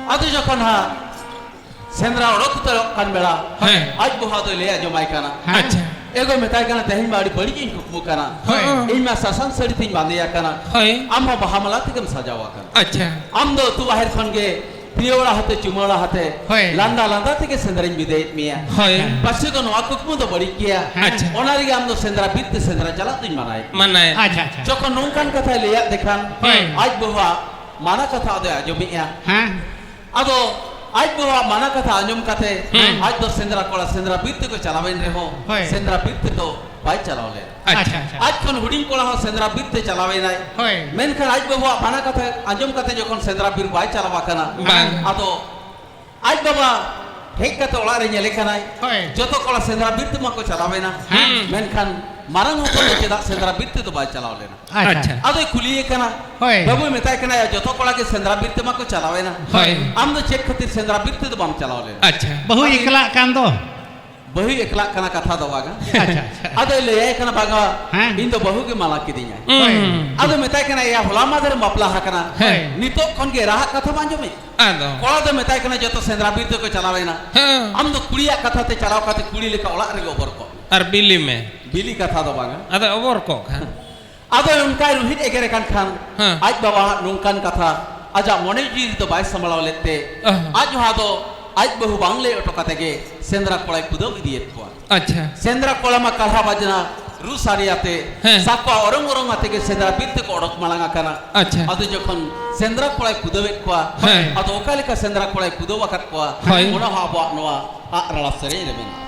ᱟᱫᱚ ᱡᱚᱠᱷᱚᱱ ᱦᱟᱸᱜ ᱥᱮᱸᱫᱽᱨᱟ ᱚᱰᱚᱠ ᱩᱛᱟᱹᱨᱚᱜ ᱠᱟᱱ ᱵᱮᱲᱟ, ᱦᱮᱸ᱾ ᱟᱡ ᱵᱚᱦᱟ ᱫᱚᱭ ᱞᱟᱹᱭ ᱟᱸᱡᱚᱢᱟᱭ ᱠᱟᱱᱟ᱾ ᱦᱮᱸ᱾ ᱟᱪᱪᱷᱟ᱾ ᱮ ᱜᱚ, ᱢᱮᱛᱟᱭ ᱠᱟᱱᱟ, "ᱛᱮᱦᱮᱧ ᱢᱟ ᱟᱹᱰᱤ ᱵᱟᱹᱲᱤᱡ ᱤᱧ ᱠᱩᱠᱢᱩ ᱠᱟᱱᱟ᱾ ᱦᱳᱭ᱾ ᱤᱧ ᱢᱟ ᱥᱟᱥᱟᱝ ᱥᱟᱹᱲᱤ ᱛᱤᱧ ᱵᱟᱸᱫᱮ ᱟᱠᱟᱱᱟ᱾ ᱦᱳᱭ᱾ ᱟᱢ ᱦᱚᱸ ᱵᱟᱦᱟ ᱢᱟᱞᱟ ᱛᱮᱜᱮᱢ ᱥᱟᱡᱟᱣ ᱟᱠᱟᱱᱟ᱾ ᱟᱪᱪᱷᱟ᱾ ᱟᱢ ᱫᱚ ᱟᱹᱛᱩ ᱵᱟᱦᱮᱨ ᱠᱷᱚᱱ ᱜᱮ ᱯᱤᱭᱟᱹᱣᱲᱟ ᱦᱟᱛᱮ, ᱪᱩᱢᱟᱹᱲᱟ ᱦᱟᱛᱮ, ᱦᱳᱭ᱾ ᱞᱟᱸᱫᱟ ᱞᱟᱸᱫᱟ ᱛᱮᱜᱮ ᱥᱮᱸᱫᱽᱨᱟᱧ ᱵᱤᱫᱟᱹᱭᱮᱫ ᱢᱮᱭᱟ᱾ ᱦᱳᱭ᱾ ᱯᱟᱪᱷᱮ ᱫᱚ ᱱᱚᱣᱟ ᱠᱩᱠᱢᱩ ᱫᱚ ᱵᱟᱹᱲᱤᱡ ᱜᱮᱭᱟ᱾ ᱟᱪᱪᱷᱟ᱾ ᱚᱱᱟ ᱨᱮᱜᱮ ᱟᱢ ᱫᱚ ᱥᱮᱸᱫᱽᱨᱟ ᱵᱤᱨ ᱛᱮ ᱥᱮᱸᱫᱽᱨᱟ ᱪᱟᱞᱟᱜ ᱫᱚᱧ ᱢᱟᱱᱟᱭᱮᱫ ᱢᱮᱭᱟ᱾" ᱢᱟᱱᱟᱭᱮᱫ᱾ ᱟᱪᱪᱷᱟ, ᱟᱪᱪᱷᱟ᱾ ᱡᱚᱠᱷᱚᱱ ᱱᱚᱝᱠᱟᱱ ᱠᱟᱛᱷᱟᱭ ᱞᱟᱹᱭᱟᱫ ᱫᱮ ᱠᱷᱟᱱ, ᱦᱳᱭ᱾ ᱟᱡ ᱵᱟᱹᱦᱩᱣᱟᱜ ᱢᱟᱱᱟ ᱠᱟᱛᱷᱟ ᱟᱫᱚᱭ ᱟᱸᱡᱚᱢᱮᱜᱼᱟ᱾ ᱦᱮᱸ᱾ ᱟᱫᱚ ᱟᱡ ᱵᱟᱵᱟᱣᱟᱜ ᱢᱟᱱᱟ ᱠᱟᱛᱷᱟ ᱟᱸᱡᱚᱢ ᱠᱟᱛᱮ, ᱦᱩᱸ᱾ ᱟᱡ ᱫᱚ ᱥᱮᱸᱫᱽᱨᱟ ᱠᱚᱲᱟ ᱥᱮᱸᱫᱽᱨᱟ ᱵᱤᱨ ᱛᱮᱠᱚ ᱪᱟᱞᱟᱣᱮᱱ ᱨᱮᱦᱚᱸ, ᱦᱳᱭ᱾ ᱥᱮᱸᱫᱽᱨᱟ ᱵᱤᱨ ᱛᱮᱫᱚ ᱵᱟᱭ ᱪᱟᱞᱟᱣ ᱞᱮᱱᱟ᱾ ᱟᱪᱪᱷᱟ᱾ ᱟᱪᱪᱷᱟ, ᱟᱪᱪᱷᱟ᱾ ᱟᱡ ᱠᱷᱚᱱ ᱦᱩᱰᱤᱧ ᱠᱚᱲᱟ ᱦᱚᱸ ᱥᱮᱸᱫᱽᱨᱟ ᱵᱤᱨ ᱛᱮ ᱪᱟᱞᱟᱣᱮᱱᱟᱭ᱾ ᱦᱳᱭ᱾ ᱢᱮᱱᱠᱷᱟᱱ ᱟᱡ ᱵᱟᱵᱟᱣᱟᱜ ᱢᱟᱱᱟ ᱠᱟᱛᱷᱟ ᱟᱸᱡᱚᱢ ᱠᱟᱛᱮ ᱡᱚᱠᱷᱚᱱ ᱥᱮᱸᱫᱽᱨᱟ ᱵᱤᱨ ᱵᱟᱭ ᱪᱟᱞᱟᱣ ᱟᱠᱟᱱᱟ, ᱵᱟᱝ᱾ ᱟᱫᱚ ᱟᱡ ᱵᱟᱵᱟ ᱦᱮᱡ ᱠᱟᱛᱮ ᱚᱲᱟᱜ ᱨᱮ ᱧᱮᱞᱮ ᱠᱟᱱᱟᱭ, ᱦᱳᱭ᱾ ᱡᱚᱛᱚ ᱠᱚᱲᱟ ᱥᱮᱸᱫᱽᱨᱟ ᱵᱤᱨ ᱛᱮᱢᱟ ᱠᱚ ᱪᱟᱞᱟᱣᱮᱱᱟ, ᱦᱮᱸ᱾ ᱢᱮᱱᱠᱷᱟᱱ ᱢᱟᱨᱟᱝ ᱦᱚᱯᱚᱱ ᱫᱚ ᱪᱮᱫᱟᱜ ᱥᱮᱸᱫᱽᱨᱟ ᱵᱤᱨ ᱛᱮᱫᱚ ᱵᱟᱭ ᱪᱟᱞᱟᱣ ᱞᱮᱱᱟ? ᱟᱪᱪᱷᱟ᱾ ᱟᱪᱪᱷᱟ᱾ ᱟᱫᱚᱭ ᱠᱩᱞᱤᱭᱮ ᱠᱟᱱᱟ, ᱦᱳᱭ᱾ ᱵᱟᱹᱵᱩᱭ ᱢᱮᱛᱟᱭ ᱠᱟᱱᱟ, "ᱭᱟ, ᱡᱚᱛᱚ ᱠᱚᱲᱟ ᱜᱮ ᱥᱮᱸᱫᱽᱨᱟ ᱵᱤᱨ ᱛᱮᱢᱟ ᱠᱚ ᱪᱟᱞᱟᱣᱮᱱᱟ᱾ ᱦᱳᱭ᱾ ᱟᱢ ᱫᱚ ᱪᱮᱫ ᱠᱷᱟᱹᱛᱤᱨ ᱥᱮᱸᱫᱽᱨᱟ ᱵᱤᱨ ᱛᱮᱫᱚ ᱵᱟᱢ ᱪᱟᱞᱟᱣ ᱞᱮᱱᱟ?" ᱟᱪᱪᱷᱟ᱾ ᱵᱟᱹᱦᱩᱭ ᱟᱫᱚ ᱮᱠᱞᱟᱜ ᱠᱟᱱ ᱫᱚ᱾ ᱵᱟᱹᱦᱩᱭ ᱮᱠᱞᱟᱜ ᱠᱟᱱᱟ, ᱠᱟᱛᱷᱟ ᱫᱚ ᱵᱟᱝᱟ᱾ ᱟᱪᱪᱷᱟ, ᱟᱪᱪᱷᱟ᱾ ᱟᱫᱚᱭ ᱞᱟᱹᱭᱟᱭ ᱠᱟᱱᱟ, "ᱵᱟᱝᱟ, ᱦᱮᱸ᱾ ᱤᱧ ᱫᱚ ᱵᱟᱹᱦᱩ ᱜᱮ ᱢᱟᱞᱟ ᱠᱤᱫᱤᱧᱟᱭ᱾ ᱦᱳᱭ᱾ ᱟᱫᱚ ᱢᱮᱛᱟᱭ ᱠᱟᱱᱟ, ᱭᱟ, ᱦᱚᱞᱟ ᱢᱟᱫᱷᱮᱨ ᱮᱢ ᱵᱟᱯᱞᱟ ᱟᱠᱟᱱᱟ᱾ ᱦᱳᱭ᱾ ᱱᱤᱛᱚᱜ ᱠᱷᱚᱱ ᱜᱮ ᱮᱨᱟᱦᱟᱜ ᱠᱟᱛᱷᱟ ᱵᱟᱢ ᱟᱸᱡᱚᱢᱮᱫ?" ᱟᱫᱚ᱾ ᱠᱚᱲᱟ ᱫᱚ ᱢᱮᱛᱟᱭ ᱠᱟᱱᱟ, "ᱡᱚᱛᱚ ᱥᱮᱸᱫᱽᱨᱟ ᱵᱤᱨ ᱛᱮᱠᱚ ᱪᱟᱞᱟᱣᱮᱱᱟ᱾ ᱦᱮᱸ᱾ ᱟᱢ ᱫᱚ ᱠᱩᱲᱤᱭᱟᱜ ᱠᱟᱛᱷᱟ ᱛᱮ ᱪᱟᱞᱟᱣ ᱠᱟᱛᱮ ᱠᱩᱲᱤ ᱞᱮᱠᱟ ᱚᱲᱟᱜ ᱨᱮᱜᱮ ᱚᱵᱚᱨ ᱠᱚᱜ ᱢᱮ᱾" ᱟᱨ ᱵᱤᱞᱤ ᱢᱮ᱾ ᱵᱤᱞᱤ ᱠᱟᱛᱷᱟ ᱫᱚ ᱵᱟᱝᱟ᱾ ᱟᱫᱚ ᱚᱵᱚᱨ ᱠᱚᱜ ᱠᱷᱟᱱ᱾ ᱟᱫᱚ ᱚᱱᱠᱟᱭ ᱨᱩᱦᱤᱫ ᱮᱜᱮᱨᱮ ᱠᱟᱱ ᱠᱷᱟᱱ, ᱦᱮᱸ᱾ ᱟᱡ ᱵᱟᱵᱟᱣᱟᱜ ᱱᱚᱝᱠᱟᱱ ᱠᱟᱛᱷᱟ ᱟᱡᱟᱜ ᱢᱚᱱᱮ ᱡᱤᱣᱤ ᱨᱮᱫᱚ ᱵᱟᱭ ᱥᱟᱢᱵᱲᱟᱣ ᱞᱮᱫ ᱛᱮ, ᱚ᱾ ᱟᱡ ᱦᱚᱸ ᱟᱫᱚ ᱟᱡ ᱵᱟᱹᱦᱩ ᱵᱟᱝ ᱞᱟᱹᱭ ᱦᱚᱴᱚ ᱠᱟᱛᱮ ᱜᱮ ᱥᱮᱸᱫᱽᱨᱟ ᱠᱚᱲᱟᱭ ᱠᱩᱫᱟᱹᱣ ᱤᱫᱤᱭᱮᱫ ᱠᱚᱣᱟ᱾ ᱟᱪᱪᱷᱟ᱾ ᱥᱮᱸᱫᱽᱨᱟ ᱠᱚᱲᱟ ᱢᱟ ᱠᱟᱞᱦᱟ ᱵᱟᱡᱽᱱᱟ ᱨᱩ ᱥᱟᱰᱮ ᱟᱛᱮ, ᱦᱮᱸ᱾ ᱥᱟᱠᱣᱟ ᱚᱨᱚᱝ ᱚᱨᱚᱝ ᱟᱛᱮ ᱜᱮ ᱥᱮᱸᱫᱽᱨᱟ ᱵᱤᱨ ᱛᱮᱠᱚ ᱚᱰᱚᱠ ᱢᱟᱲᱟᱝ ᱟᱠᱟᱱᱟ᱾ ᱟᱪᱪᱷᱟ᱾ ᱟᱫᱚ ᱡᱚᱠᱷᱚᱱ ᱥᱮᱸᱫᱽᱨᱟ ᱠᱚᱲᱟᱭ ᱠᱩᱫᱟᱹᱣᱮᱫ ᱠᱚᱣᱟ, ᱦᱮᱸ᱾ ᱟᱫᱚ ᱚᱠᱟ ᱞᱮᱠᱟ ᱥᱮᱸᱫᱽᱨᱟ ᱠᱚᱲᱟᱭ ᱠᱩᱫᱟᱹᱣ ᱟᱠᱟᱫ ᱠᱚᱣᱟ, ᱦᱳᱭ᱾ ᱚᱱᱟ ᱦᱚᱸ ᱟᱵᱚᱣᱟᱜ ᱱᱚᱣᱟ ᱟᱜ ᱨᱟᱲᱟ ᱥᱮᱨᱮᱧ ᱨᱮ ᱢᱮᱱᱟᱜᱼᱟ᱾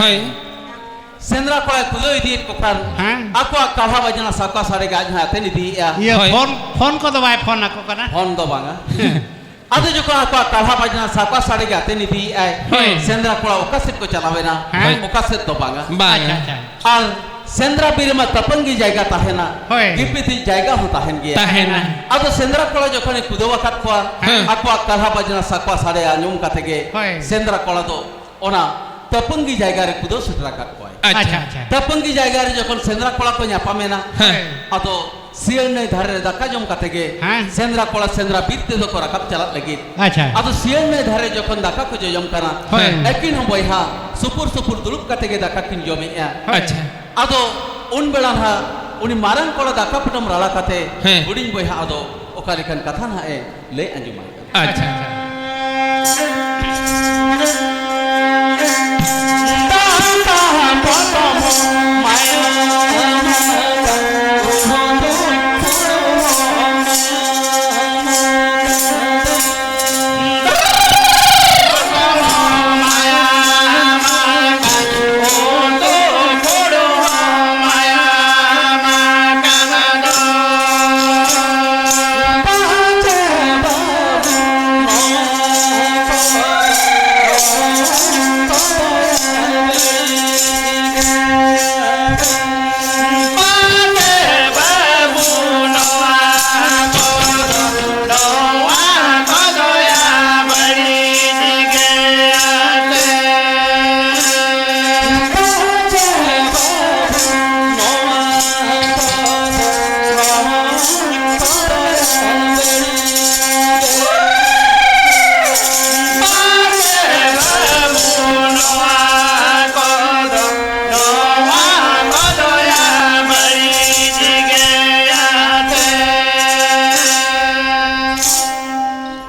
ᱦᱳᱭ᱾ ᱥᱮᱸᱫᱽᱨᱟ ᱠᱚᱲᱟᱭ ᱠᱩᱫᱟᱹᱣ ᱤᱫᱤᱭᱮᱫ ᱠᱚ ᱠᱷᱟᱱ, ᱦᱮᱸ᱾ ᱟᱠᱚᱣᱟᱜ ᱠᱟᱞᱦᱟ ᱵᱟᱡᱽᱱᱟ ᱥᱟᱠᱣᱟ ᱥᱟᱰᱮ ᱜᱮ ᱟᱡ ᱦᱚᱸᱭ ᱟᱛᱮᱱ ᱤᱫᱤᱭᱮᱫᱼᱟ᱾ ᱤᱭᱟᱹ, ᱦᱳᱭ᱾ ᱯᱷᱳᱱ, ᱯᱷᱳᱱ ᱠᱚᱫᱚ ᱵᱟᱭ ᱯᱷᱳᱱ ᱟᱠᱚ ᱠᱟᱱᱟ? ᱯᱷᱳᱱ ᱫᱚ ᱵᱟᱝᱟ᱾ ᱟᱫᱚ ᱡᱚᱠᱷᱚᱱ ᱟᱠᱚᱣᱟᱜ ᱠᱟᱞᱦᱟ ᱵᱟᱡᱽᱱᱟ ᱥᱟᱠᱣᱟ ᱥᱟᱰᱮ ᱜᱮ ᱟᱛᱮᱱ ᱤᱫᱤᱭᱮᱫᱼᱟᱭ, ᱦᱳᱭ᱾ ᱥᱮᱸᱫᱽᱨᱟ ᱠᱚᱲᱟ ᱚᱠᱟ ᱥᱮᱫ ᱠᱚ ᱪᱟᱞᱟᱣᱮᱱᱟ? ᱦᱮᱸ᱾ ᱚᱠᱟ ᱥᱮᱫ ᱫᱚ ᱵᱟᱝᱟ᱾ ᱵᱟᱝᱟ᱾ ᱟᱪᱪᱷᱟ, ᱟᱪᱪᱷᱟ᱾ ᱟᱨ ᱥᱮᱸᱫᱽᱨᱟ ᱵᱤᱨ ᱨᱮᱢᱟ ᱛᱟᱹᱯᱟᱹᱝᱜᱤ ᱡᱟᱭᱜᱟ ᱛᱟᱦᱮᱱᱟ, ᱦᱳᱭ᱾ ᱜᱤᱯᱤᱛᱤᱡ ᱡᱟᱭᱜᱟ ᱦᱚᱸ ᱛᱟᱦᱮᱱ ᱜᱮᱭᱟ᱾ ᱛᱟᱦᱮᱱᱟ᱾ ᱟᱫᱚ ᱥᱮᱸᱫᱽᱨᱟ ᱠᱚᱲᱟ ᱡᱚᱠᱷᱚᱱᱮ ᱠᱩᱫᱟᱹᱣ ᱟᱠᱟᱫ ᱠᱚᱣᱟ, ᱦᱮᱸ᱾ ᱟᱠᱚᱣᱟᱜ ᱠᱟᱞᱦᱟ ᱵᱟᱡᱽᱱᱟ ᱥᱟᱠᱣᱟ ᱥᱟᱰᱮ ᱟᱸᱡᱚᱢ ᱠᱟᱛᱮ ᱜᱮ ᱦᱳᱭ᱾ ᱥᱮᱸᱫᱽᱨᱟ ᱠᱚᱲᱟ ᱫᱚ ᱚᱱᱟ ᱛᱟᱹᱯᱟᱹᱝᱜᱤ ᱡᱟᱭᱜᱟ ᱨᱮ ᱠᱩᱫᱟᱹᱣ ᱥᱮᱴᱮᱨ ᱟᱠᱟᱫ ᱠᱚᱣᱟᱭ᱾ ᱟᱪᱪᱷᱟ᱾ ᱟᱪᱪᱷᱟ, ᱟᱪᱪᱷᱟ᱾ ᱛᱟᱹᱯᱟᱹᱝᱜᱤ ᱡᱟᱭᱜᱟ ᱨᱮ ᱡᱚᱠᱷᱚᱱ ᱥᱮᱸᱫᱽᱨᱟ ᱠᱚᱲᱟ ᱠᱚ ᱧᱟᱯᱟᱢᱮᱱᱟ, ᱦᱮᱸ᱾ ᱟᱫᱚ ᱥᱤᱭᱟᱹᱲ ᱱᱟᱹᱭ ᱫᱷᱟᱨᱮ ᱨᱮ ᱫᱟᱠᱟ ᱡᱚᱢ ᱠᱟᱛᱮ ᱜᱮ ᱦᱮᱸ᱾ ᱥᱮᱸᱫᱽᱨᱟ ᱠᱚᱲᱟ ᱥᱮᱸᱫᱽᱨᱟ ᱵᱤᱨ ᱛᱮᱫᱚ ᱠᱚ ᱨᱟᱠᱟᱵ ᱪᱟᱞᱟᱜ ᱞᱟᱹᱜᱤᱫ᱾ ᱟᱪᱪᱷᱟ᱾ ᱟᱫᱚ ᱥᱤᱭᱟᱹᱲ ᱱᱟᱹᱭ ᱫᱷᱟᱨᱮ ᱡᱚᱠᱷᱚᱱ ᱫᱟᱠᱟ ᱠᱚ ᱡᱚᱡᱚᱢ ᱠᱟᱱᱟ, ᱦᱳᱭ᱾ ᱟᱹᱠᱤᱱ ᱦᱚᱸ ᱵᱚᱭᱦᱟ ᱥᱩᱯᱩᱨ ᱥᱩᱯᱩᱨ ᱫᱩᱲᱩᱵ ᱠᱟᱛᱮ ᱜᱮ ᱫᱟᱠᱟ ᱠᱤᱱ ᱡᱚᱢᱮᱜᱼᱟ᱾ ᱦᱳᱭ᱾ ᱟᱪᱪᱷᱟ᱾ ᱟᱫᱚ ᱩᱱ ᱵᱮᱲᱟ ᱱᱟᱦᱟᱜ ᱩᱱᱤ ᱢᱟᱨᱟᱝ ᱠᱚᱲᱟ ᱫᱟᱠᱟ ᱯᱚᱴᱚᱢ ᱨᱟᱲᱟ ᱠᱟᱛᱮ ᱦᱮᱸ᱾ ᱦᱩᱰᱤᱧ ᱵᱚᱭᱦᱟ ᱟᱫᱚ ᱚᱠᱟ ᱞᱮᱠᱟᱱ ᱠᱟᱛᱷᱟ ᱱᱟᱦᱟᱜ ᱮ ᱞᱟᱹᱭ ᱟᱸᱡᱚᱢᱟᱭ ᱠᱟᱱᱟ᱾ ᱟᱪᱪᱷᱟ᱾ ᱟᱪᱪᱷᱟ᱾